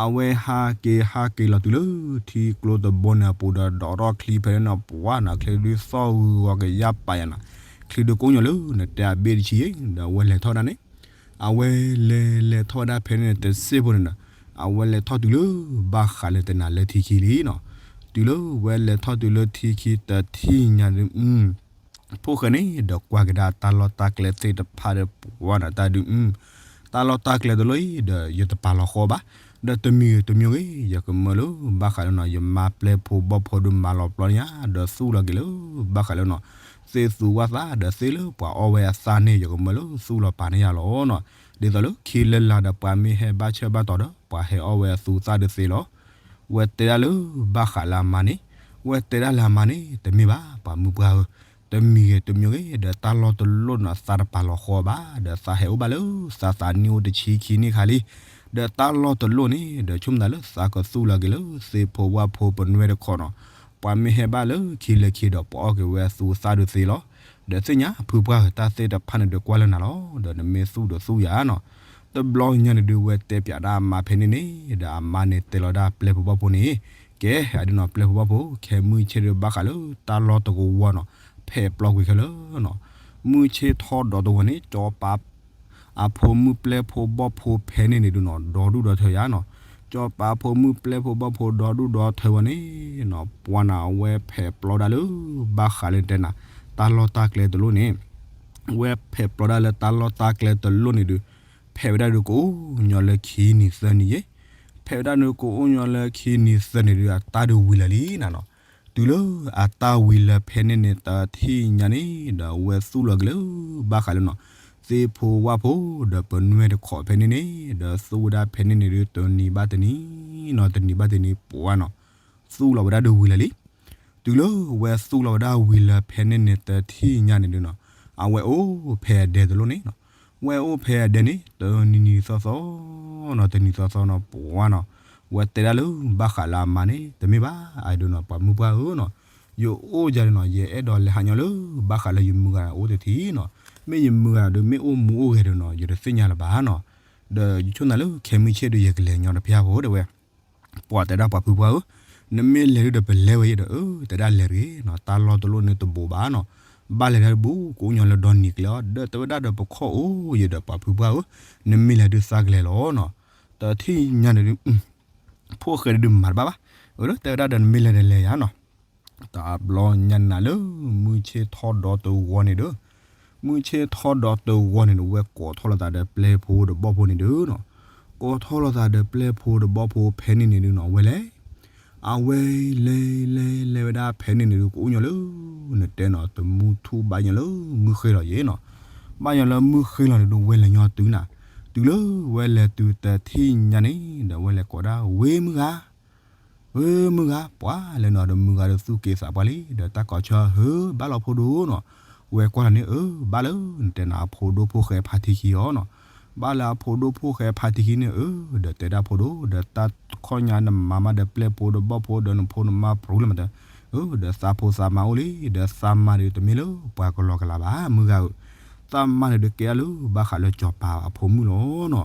အဝဲဟးက့ၤဟးက့ၤလီၤတုၤလၢ ထံကျိတဘိန့ၣ်အပူၤဒီး ဒီးထီၣ်ချံဖဲန့ၣ်နီၤ ပှၤနီၤ ချံဒုးသီၣ်ဂုၤဂီၤကယၢ်ပာ်ယါနီၤ, ချံဒုးကိးညီလၢ နတဲအဘ့ၣ်တဆံယဲ ဒီးအဝဲလဲၤထီၣ်ဒၣ်န့ၣ်, အဝဲလဲၤလဲၤထီၣ်ဝဲဒၣ်ဖဲန့ၣ်န့ၣ် တစ့ၢ်ဖိန့ၣ်နီၤ, အဝဲလဲၤထီၣ်တုၤလၢ ဘၣ်ဃးလၢတနၤလၢထံခံလံနီၤ. တုၤလၢဝဲလဲၤထီၣ်တုၤလၢထံခံတထံၣ်ညါဒုး ဖိၣ်ဃဲန့ၣ် ဒီးကွၢ်ကဒါတၢ်လီၢ်တၢ်ကျဲသ့ၣ်တဖၣ်ဒီး ပှၤနီၤ တၢ်ဒုး တၢ်လီၢ်တၢ်ကျဲတလိၣ်အံၤ ဒီးယတပာ်လီၤဃီဘၣ်, ဒီးတမံၤဂ့ၤတမံၤဂ့ၤ ယကမၢလၢ ဘၣ်ဃးလၢနီၤ ယမါပျဲၢ်ဖိဘီၣ်ဖိဒုးမၤလီၤပျီန့ၢ်ယၤ ဒီးသူၣ်လီၤက့ၤလၢ ဘၣ်ဃးလၢနီၤ သ့ၣ်သူဝၣ်သး ဒီးသ့ၣ်လၢပှၤအီၣ်ဝဲအသၣ်န့ၣ် ယကမၢလၢသူၣ်လီၤပာ်န့ၢ်ယၤလီၤနီၤ. ဒ်သိးလၢခံလၢလာ်ဒီး ပှၤမ့ၢ်ဟဲဘၣ်ဆၢဘၣ်တီၤဒီး ပှၤဟဲအီၣ်ဝဲအသူသၣ်ဒုးသ့လီၤ. ဝဲတဲဒၣ်လၢ ဘၣ်ဃးလၢအမါန့ၣ်, ဝဲတဲဒၣ်လၢအမါန့ၣ် တမ့ၢ်ဘၣ် ပှၤမုၢ်ပှၢ်ဧၢ, တမံၤဂ့ၤတမံၤဂ့ၤ ဒီးတၢ်လီၢ်တလိၣ်န့ၣ် သးတပာ်လီၤဃီဘၣ်, ဒီးသးဟဲအိၣ်ဘၣ်လၢ သးသးနံၣ်အိၣ်တဆံခံနံၣ်ခါလံ, ဒီးတၢ်လီၢ်တလိၣ်န့ၣ် ဒီးဆိကမိၣ်သးလၢသးကသူၣ်လီၤက့ၤလၢ သ့ၣ်ဖိဝၣ်ဖိပနွဲၢ်တခီနီၤ, ပှၤမ့ၢ်ဟဲဘၣ်လၢခံလၢခံဒီး ပှၤအီၣ်က့ၤဝဲအသူသၣ်ဒုးသ့လီၤ. ဒီးသ့ၣ်ညါ ဖုပှၢ်ဧၢ တၢ်သ့ၣ်တဖၣ်န့ၣ်ဒုးကွၢ်လၢနၤလီၤ, ဒီးနမ့ၢ်သူၣ်ဒီးသူၣ်ယၤနီၤ. တဘျီညါန့ၣ်ဒုး ဝဲတဲပၠးဒၣ်အမါဖဲန့ၣ်န့ၣ်, ဒီးအမါန့ၣ်တဲလီၤဒၣ်ပျဲၢ်ဖိဘီၣ်ဖိန့ၣ်, ကဲ အဒုးနီၤ ပျဲၢ်ဖိဘီၣ်ဖိ ခဲမုၢ်ဆ့ၣ်ဒုး ဘၣ်ဃးလၢတၢ်လီၢ်တကဝီၤနီၤ, ဖဲးပျီကွံာ်ခဲလၢာ်နီၤ. မုၢ်ဆ့ၣ်ထီၣ်ဒီးတဝီန့ၣ် ကၠီၤပၤ အဖိမုၣ်ပျဲၢ်ဖိဘီၣ်ဖိဖဲန့ၣ်န့ၣ်ဒုးနီၤ ဒီဒူၣ်ဒီထၢယၤနီၤ. ကၠီၤပၤဖိမုၣ်ပျဲၢ်ဖိဘီၣ်ဖိဒီဒူၣ်ဒီထၢဝဲန့ၣ်နီၤ, ပှၤနီၤ အဝဲဖဲးပျီဒၣ်လၢ ဘၣ်ဃးလၢတဲနၤ တၢ်လီၢ်တၢ်ကျဲတလိၣ်န့ၣ်, ဝဲဖဲးပျီဒၣ်လၢတၢ်လီၢ်တၢ်ကျဲတလိၣ်န့ၣ်ဒုး, ဖဲးဝဲဒၣ်ဒုးကအိၣ်ညီလၢခံနံၤသၢနံၤယဲ, ဖဲးဝဲဒၣ်ဒုးကအိၣ်ညီလၢခံနံၤသၢနံၤဒုး အတၢ်ဒုးဝံၤလၢာ်လံနၤနီၤ. တုၤလၢအတၢ်ဝံၤလၢာ်ဖဲန့ၣ်န့ၣ် တထံၣ်ညါန့ၣ် ဒီးအဝဲသူၣ်လီၤက့ၤလၢ ဘၣ်ဃးလၢနီၤ သ့ၣ်ဖိဝၣ်ဖိ ဒီးပနွဲၢ်တခီဖဲန့ၣ်န့ၣ်, ဒီးသူၣ်ဝဲဒၣ်ဖဲန့ၣ်န့ၣ်ဒုး တနံၤဘၣ်တနံၤနီၤ, တနံၤဘၣ်တနံၤပှၤနီၤ, သူၣ်လီၤဝဲဒၣ်ဒုးဝံၤလၢာ်လံ. တုၤလၢဝဲသူၣ်လီၤဝဲဒၣ်ဝံၤလၢာ်ဖဲန့ၣ်န့ၣ် တထံၣ်ညါန့ၣ်ဒုးနီၤ, အဝဲအိၣ်ဖဲအဒဲတလိၣ်န့ၣ်နီၤ. ဝဲအိၣ်ဖဲအဒဲန့ၣ် တနံၤနံၤသီသီနီၤ, တနံၤသီသီနီၤ ပှၤနီၤ, ဝဲတဲဒၣ်လၢ ဘၣ်ဃးလၢအမါန့ၣ် တမ့ၢ်ဘၣ် အဒုးနီၤ ပှၤမုၢ်ပှၢ်ဧၢနီၤ, ယအိၣ်ယၤဒုးနီၤ ယအဲၣ်ဒိးလဲၤဟးညီလၢ ဘၣ်ဃးလၢယမုၢ်ဂၤအိၣ်တထံၣ်နီၤ, မ့ၢ်ယမုၢ်ဂၤဒုး မ့ၢ်အိၣ်မူအိၣ်ဂဲၤဒုးနီၤ ယတသ့ၣ်ညါလၢၤဘၣ်နီၤ. ဒီးယဆိကမိၣ်လၢခဲမုၢ်ဆ့ၣ်ဒုး ယကလဲၤညီတဖၣ်ဖိတဲဝဲ ပှၤတဲဒၣ်ပှၤဖုပှၢ်ဧၢ, နမ့ၢ်လဲၤဒုးဒီးပလဲၤဝဲယဲဒီး အၢ တဲဒၣ်လဲၤတဂ့ၤနီၤ, တၢ်လီၢ်တလိၣ်န့ၣ်တဘိးဘၣ်နီၤ, ဘၣ်လဲၤတၢ်တဘူၣ် ကအိၣ်ညီလၢဒီနံၤကျဲအီၤ ဒီးတဲဝဲဒၣ်ဒီးပခီၣ်အိၣ်ယဲဒီးပှၤဖုပှၢ်ဧၢ, နမ့ၢ်လဲၤဒုးသးကလဲၤလီၤနီၤ. တထံၣ်ညါန့ၣ်ဒုး ဖိၣ်ဃဲဒုးမၤတဘၣ်ဘၣ်, အၢ တဲဝဲဒၣ်ဒီးနမ့ၢ်လဲၤဒီးလဲၤယၤနီၤ. တဘျီညါန့ၣ်လၢ မုၢ်ဆ့ၣ်ထီၣ်ဒီးတဝီန့ၣ်ဒီး, မုၢ်ဆ့ၣ်ထီၣ်ဒီးတဝီန့ၣ်ဒီး ဝဲကိးထီၣ်လိာ်သးဒီးပျဲၢ်ဖိဒီးဘီၣ်ဖိန့ၣ်ဒုးနီၤ, ကိးထီၣ်လိာ်သးဒီးပျဲၢ်ဖိဒီးဘီၣ်ဖိဖဲန့ၣ်န့ၣ်ဒုးနီၤ ဝဲလဲၤ အဝဲလဲၤလဲၤလဲၤဝဲဒၣ်ဖဲန့ၣ်န့ၣ်ဒုး ကအိၣ်ညီလၢ နတဲနီၤ တမူထူၣ်ဘၣ်ညီလၢမုၢ်ဃ့လီၤယဲနီၤ, ဘၣ်ညီလၢမုၢ်ဃ့လီၤန့ၣ်ဒုး ဝဲလဲၤညီတုၤနၤ, တုၤလၢဝဲလဲၤတုၤတထံၣ်ညါန့ၣ် ဒီးဝဲလဲၤကိးဒၣ် ဝ့ၢ်မုၢ်ဂၤ ဝ့ၢ်မုၢ်ဂၤ ပှၤလဲၤနီၤဒီးမုၢ်ဂၤဒီးသူၣ်က့သးပှၢ်လံ ဒီးတၢ်ကိးဆၢဟၢ ဘၣ်လီၤဖိဒိၣ်နီၤ, ဝဲကွၢ်လီၤန့ၣ် အၢ ဘၣ်လၢ နတဲနီၤ အဖိဒိၣ်ဖိၣ်ဃဲဖါထံခံအီၤနီၤ, ဘၣ်လၢအဖိဒိၣ်ဖိၣ်ဃဲဖါထံခံန့ၣ် အၢ ဒီးတဲဒၣ်ဖိဒိၣ် ဒီးတၢ်တခီညါနမၤမးဒီးပျဲၢ်ဖိဒီးဘီၣ်ဖိဒီးနဖိနမါပြူလၢမတၤ, အၢ ဒီးသးဖိသးမါအိၣ်လံ ဒီးသးမါဒီးတမ့ၢ်လၢပှၤကလီကလးဘၣ် မုၢ်ဂၤဧၢ, သးမါန့ၣ်ဒုးကဲဒၣ်လၢဘၣ်ဃးလၢစီၤပၤအဖိမုၣ်လီၤနီၤ.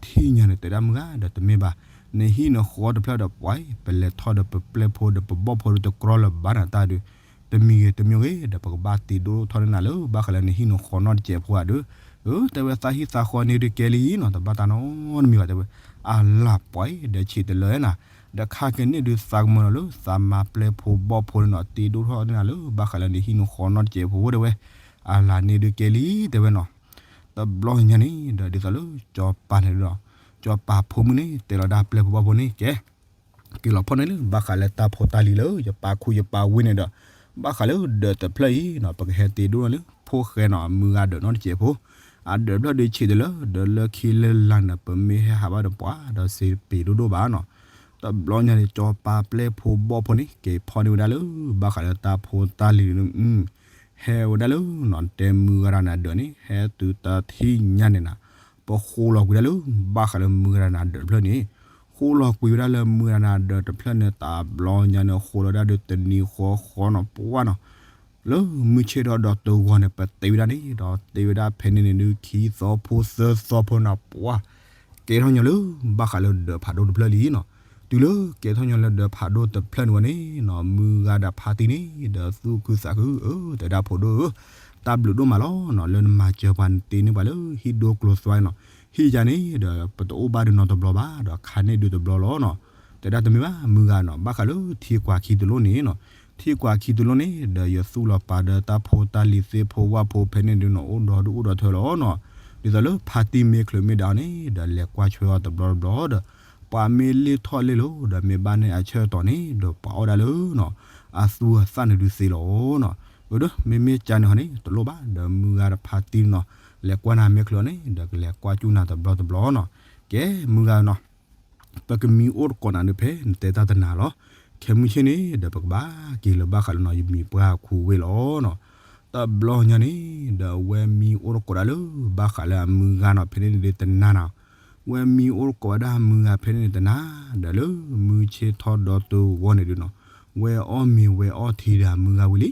ထံၣ်ညါန့ၣ်တဲဒၣ်မုၢ်ဂၤဒီးတမ့ၢ်ဘၣ်, နဟံၣ်နဃီတဖျၢၣ်ဒီးပှၤအံၤ ပလဲၤထီၣ်ဒီးပပျဲၢ်ဖိဒီးပဘီၣ်ဖိဒီးတကြီလၢၤဘၣ်နၤတၢ်ဒုး, တမံၤဂ့ၤတမံၤဂ့ၤဒီး ပကဘၣ်တ့ဒိၣ်ထီၣ်န့ၢ်နၤလၢဘၣ်ဃးလၢနဟံၣ်နဃီနီတစဲးဖိဧါဒုး, အၢ တဲဝဲသးဟံၣ်သးဃီန့ၣ်ဒုးကဲလံနီၤ တဘၣ်တၢ်နီတမံၤဘၣ်တဲဝဲ, အလၤပှၤအံၤဒီးဆံးတလၢနၤ, ဒီးခါက့ၤန့ၢ်ဒုးသးကမၢလီၤလၢသးမါပျဲၢ်ဖိဘီၣ်ဖိန့ၣ်နီၤ တ့ဒိၣ်ထီၣ်န့ၢ်နၤလၢဘၣ်ဃးလၢနဟံၣ်နဃီနီတစဲးဖိတဲဝဲ, အလၤန့ၣ်ဒုးကဲလံတဲဝဲနီၤ. တဘျီညါန့ၣ်ဒီးဒ်သိးလၢစီၤပၤန့ၣ်ဒီး, စီၤပၤဖိမုၣ်န့ၣ် တဲလီၤဒၣ်ပျဲၢ်ဖိဘီၣ်ဖိန့ၣ်ကဲ က့ၤလီၤဖီၣ်န့ၢ်လၢဘၣ်ဃးလၢတၢ်ဖိတၢ်လံၤလၢ ယပာ်ခူယပာ်ဝ့ၢ်န့ၣ်ဒီး, ဘၣ်ဃးလၢဒၢးတဖျၢၣ်အံၤနီၤ ပကဟဲတ့ဒိၣ်န့ၢ်လၢ ဖိၣ်ဃဲနီၤ မုၢ်ဂၤဒၢးနီတစဲးဖိ, အဒၢးတဖျၢၣ်ဒုးဆံးတလၢ ဒီးလၢခံလၢလာ်န့ၣ် ပမ့ၢ်ဟဲဟးဘၣ်ဒီးပှၤဒီးစ့ပ့ၤဒိၣ်ဒိၣ်ဘၣ်နီၤ. တဘျီညါန့ၣ် စီၤပၤပျဲၢ်ဖိဘီၣ်ဖိန့ၣ် က့ၤဖီၣ်န့ၢ်ဝဲဒၣ်လၢ ဘၣ်ဃးလၢတၢ်ဖိတၢ်လံၤန့ၣ် ဟဲဝဲဒၣ်လၢနီၤ တဲမုၢ်ဂၤဒၣ်နၤဒၢးန့ၣ် ဟဲတုၤတထံၣ်ညါန့ၣ်နၤ, ပဃိလီၤကွံာ်ဒၣ်လၢ ဘၣ်ဃးလၢမုၢ်ဂၤဒၣ်နၤဒၢးတဖျၢၣ်န့ၣ်, ဃိလီၤကွံာ်ဝဲဒၣ်လၢမုၢ်ဂၤဒၣ်နၤဒၢးတဖျၢၣ်န့ၣ် တဘျီညါန့ၣ် ဃိလီၤဒၣ်ဒုးတနံၤဃီဃီနီၤ ပှၤနီၤ လၢမုၢ်ဆ့ၣ်ထီၣ်ဒီးတဂီၤန့ၣ် ပတ့ဝဲဒၣ်န့ၣ်ဒီး တ့ဝဲဒၣ်ဖဲန့ၣ်န့ၣ်ဒုး ခံသီဖိသၢသီဖိန့ၣ် ပှၤ ကဲထီၣ်ညီလၢ ဘၣ်ဃးလၢဒၢးဖးဒိၣ်တဖျၢၣ်လံနီၤ. တုၤလၢကဲထီၣ်ညီလၢဒၢးဖးဒိၣ်တဖျၢၣ်န့ၣ်ဝဲန့ၣ်နီၤ မုၢ်ဂၤဒီးဖါတံၢ်န့ၣ်ဒီးသူၣ်ခုသးခု အၢ တဲဒၣ်ဖိဒိၣ်ဧၢ, တၢ်ဘျုးဒိၣ်မးလီၤနီၤ လၢနမၤစၢၤပှၤနတ့န့ၢ်ပှၤလၢဟံၣ်ဒိကျိၤသွါနီၤ. ဟံၣ်ယၤန့ၣ်ဒီး ပတအိၣ်ဘၣ်ဒုးနီတဘျီဘၣ်ဒီးခါန့ၢ်ဒုးတဘျီလီၤနီၤ. တဲဒၣ်တမ့ၢ်ဘၣ်မုၢ်ဂၤနီၤ ဘၣ်ဃးလၢထံကွၢ်ခံတလိၣ်န့ၣ်နီၤ, ထံကွၢ်ခံတလိၣ်န့ၣ်ဒီး ယသူၣ်လီၤပာ်ဒီးတၢ်ဖိတၢ်လံၤသ့ၣ်ဖိဝၣ်ဖိဖဲန့ၣ်ဒုးနီၤ အိၣ်ဒီးဒုးအိၣ်ဒီးထၢလီၤနီၤ. ဒ်သိးလၢဖါတံၢ်မ့ၢ်ချုးမ့ၢ်ဒၣ်အီၤန့ၣ်ဒီး လဲၤကွၢ်ဆွဲအီၤတဘျီတဘျီဒီး ပှၤမ့ၢ်လ့ၣ်ထီၣ်လ့ၣ်လီၤဒီး မ့ၢ်ဘၣ်န့ၢ်အဆၢကတီၢ်န့ၣ်ဒီး ပှၤအီၣ်ဒၣ်လၢနီၤ အသူအသၣ်န့ၣ်ဒုးသ့လီၤနီၤ. အၢ ဒီးမ့မ့ၢ်ကန့ၣ်ဟီန့ၣ် တလိၣ်ဘၣ်ဒီး မုၢ်ဂၤဒီးဖါတံၢ်နီၤ လဲၤကွၢ်နၤမ့ၢ်ချုးအီၤန့ၣ်ဒီး ကလဲၤကွၢ်ကၠူၣ်နၤတဘျီတဘျီနီၤ. ကဲ မုၢ်ဂၤနီၤ ပကမံအိၣ်တကိးနၤဒုးဖဲနတဲတၢ်တနၤလီၤ. ခဲမုၢ်ဆ့ၣ်န့ၣ်ဒီး ပကဘၣ်က့ၤလၢဘၣ်ဃးလၢနီၤ ယမံၤပှၢ်ခူဝ့ၢ်လီၤနီၤ. တဘျီညါန့ၣ်ဒီး အဝဲမံအိၣ်တကိးဒၣ်လၢ ဘၣ်ဃးလၢအမုၢ်ဂၤနီၤ ဖဲန့ၣ်န့ၣ်ဒုးတနၤနီၤ. ဝဲမံအိၣ်တကိးဝဲဒၣ်မုၢ်ဂၤဖဲန့ၣ်န့ၣ်တနၤ, ဒီးလၢမုၢ်ဆ့ၣ်ထီၣ်ဒီတဂီၤန့ၣ်ဒုးနီၤ, ဝဲအီၣ်မ့ၤဝဲအီထံဒီးမုၢ်ဂၤဝံၤလံ.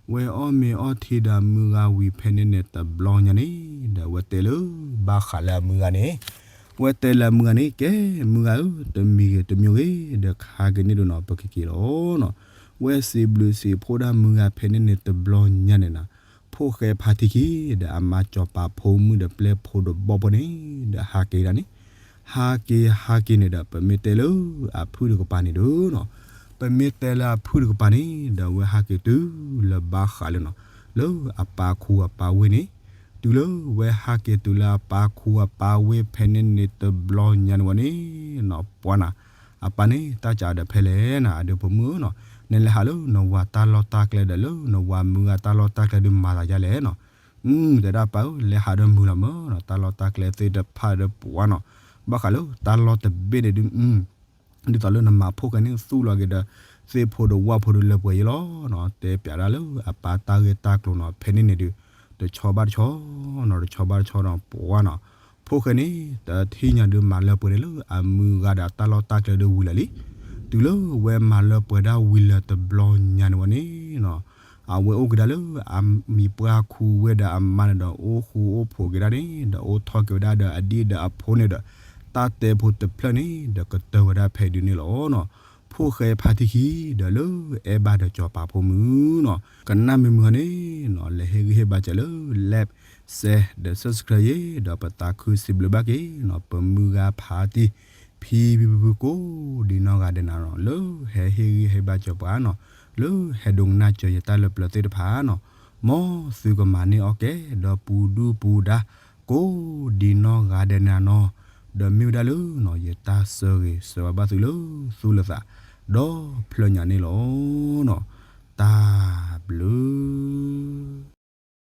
ဝဲအီၣ်မ့ၤအီထံဒီးမုၢ်ဂၤဝံၤဖဲန့ၣ်န့ၣ် တဘျီညါန့ၣ်ဒီး အဝဲတဲလၢ ဘၣ်ဃးလၢအမုၢ်ဂၤန့ၣ်, ဝဲတဲလၢအမုၢ်ဂၤန့ၣ် ကဲ မုၢ်ဂၤဧၢ, တမံၤဂ့ၤတမံၤဂ့ၤဒီး ခါက့ၤန့ၣ်ဒုးနီၤ ပကက့ၤလီၤနီၤ. ဝဲစံးဘျုးစံးဖှိၣ်ဒၣ်မုၢ်ဂၤဖဲန့ၣ်န့ၣ် တဘျီညါန့ၣ်နီၤ, ဖိၣ်ဃဲဖါတံၢ်ခံဒီး အမါစီၤပၤဖိမုၣ်ဒီးပျဲၢ်ဖိဒီးဘီၣ်ဖိန့ၣ်ဒီး ဟးက့ၤဒၣ်န့ၣ် ဟးက့ၤဟးက့ၤန့ၣ်ဒီး ပမ့ၢ်တဲလၢအဖုၣ်တကပၤန့ၣ်ဒုးနီၤ, ပမ့ၢ်တဲလၢအဖုၣ်တကပၤန့ၣ်ဒီး အဝဲဟးက့ၤတုၤလၢဘၣ်ဃးလၢနီၤ, လၢအပၢ်ခူအပၢ်ဝ့ၢ်န့ၣ်, တုၤလၢဝဲဟးက့ၤတုၤလၢအပၢ်ခူအပၢ်ဝ့ၢ်ဖဲန့ၣ်န့ၣ် တဘျီညါန့ၣ်ဝဲန့ၣ်နီၤ ပှၤနီၤ, အပၢ်န့ၣ် တၢ်စးဒီးဖဲလဲၣ်နီၤ အဒုးဖိမုၣ်ဧၢနီၤ, နလဲၤဟးလၢနဝၤတၢ်လီၢ်တၢ်ကျဲဒီး လၢနဝၤမုၢ်ဂၤတၢ်လီၢ်တၢ်ကျဲဒုးမၤသးဒ်လဲၣ်နီၤ. တဲဒၣ်ပၢ်ဧၢ လဲၤဟးဒီးမုာ်လီၤမၢ်နီၤ, တၢ်လီၢ်တၢ်ကျဲသ့ၣ်တဖၣ်ဒီးပှၤနီၤ, ဘၣ်ဃးလၢတၢ်လီၢ်တဘ့ၣ်န့ၣ်ဒုး ဒ်သိးလၢနမၤဖိၣ်ဃဲန့ၣ်သူၣ်လီၤက့ၤဒီး သ့ၣ်ဖိဒီးဝၣ်ဖိဒုးလၢပှဲၤယဲလီၤနီၤ, တဲပျးဒၣ်လၢအပၢ်တၢ်ဂ့ၢ်တၢ်ကျိၤနီၤ, ဖဲန့ၣ်န့ၣ်ဒုး တဆီဘၣ်တဆီနီၤ, တဆီဘၣ်တဆီဒီးပှၤနီၤ, ဖိၣ်ဃဲန့ၣ် တထံၣ်ညါဒုးမၤလၢပှဲၤန့ၣ်လၢအမုၢ်ဂၤဒီးတၢ်လီၢ်တၢ်ကျဲဒုးဝံၤလၢာ်လံ, တုၤလၢဝဲမၤလၢပှဲၤဒၣ်ဝံၤလၢာ်တဘျီညါန့ၣ်ဝဲန့ၣ်နီၤ, အဝဲအိၣ်က့ၤဒၣ်လၢအမံၤပှၢ်ခူဝ့ၢ်ဒီးအမါန့ၣ်ဒီး အိၣ်ဃူအိၣ်ဖိးက့ၤဒၣ်န့ၣ်ဒီး အိၣ်ထီၣ်က့ၤဝဲဒၣ်ဒီးအဒံၣ်ဒီးအဖိန့ၣ်ဒီး တၢ်တဲဖိတဖျၢၣ်န့ၣ်ဒီးကတၢၢ်ဝဲဒၣ်ဖဲဒုးန့ၣ်လီၤနီၤ, ဖိၣ်ဃဲဖါတံၢ်ခံဒီးလၢအဲၣ်ဘၣ်ဒီးစီၤပၤဖိမုၣ်နီၤ, ကနၣ်မုာ်မုာ်ဟီန့ၣ်နီၤ လဲၤဟ့ၣ်ဂံၢ်ဟ့ၣ်ဘါစၢၤလၢ like share ဒီး subscribe ယ့ၣ် ဒီးပသးခုစံးဘျုးဘၣ်က့ၤနီၤ ပမုၢ်ဂၤဖါတံၢ် ဖံဖံဖုဖုကိးဒံနီၢ်ဂၤဒဲးနၤနီၤ လၢဟဲဟ့ၣ်ဂံၢ်ဟ့ၣ်ဘါစၢၤပှၤနီၤ, လၢဟဲဒိကနၣ်စၢၤယတၢ်လၢပျၢၤသ့ၣ်တဖၣ်နီၤ, မ်သုကမၤန့ၢ်အီၣ်ကဲ ဒီးပူၤဒုၣ်ပူၤဒါ ကိးဒံနီၢ်ဂၤဒဲးနၤနီၤ, ဒီးမ့ၢ်ဝဲဒၣ်လၢနီၤ ယတၢ်ဆၢဂ့ၤဆၢဝါဘၣ်သုလၢသူၣ်လၢသး ဒီဖျၢၣ်ညါန့ၣ်လီၤနီၤ, တၢ်ဘျုး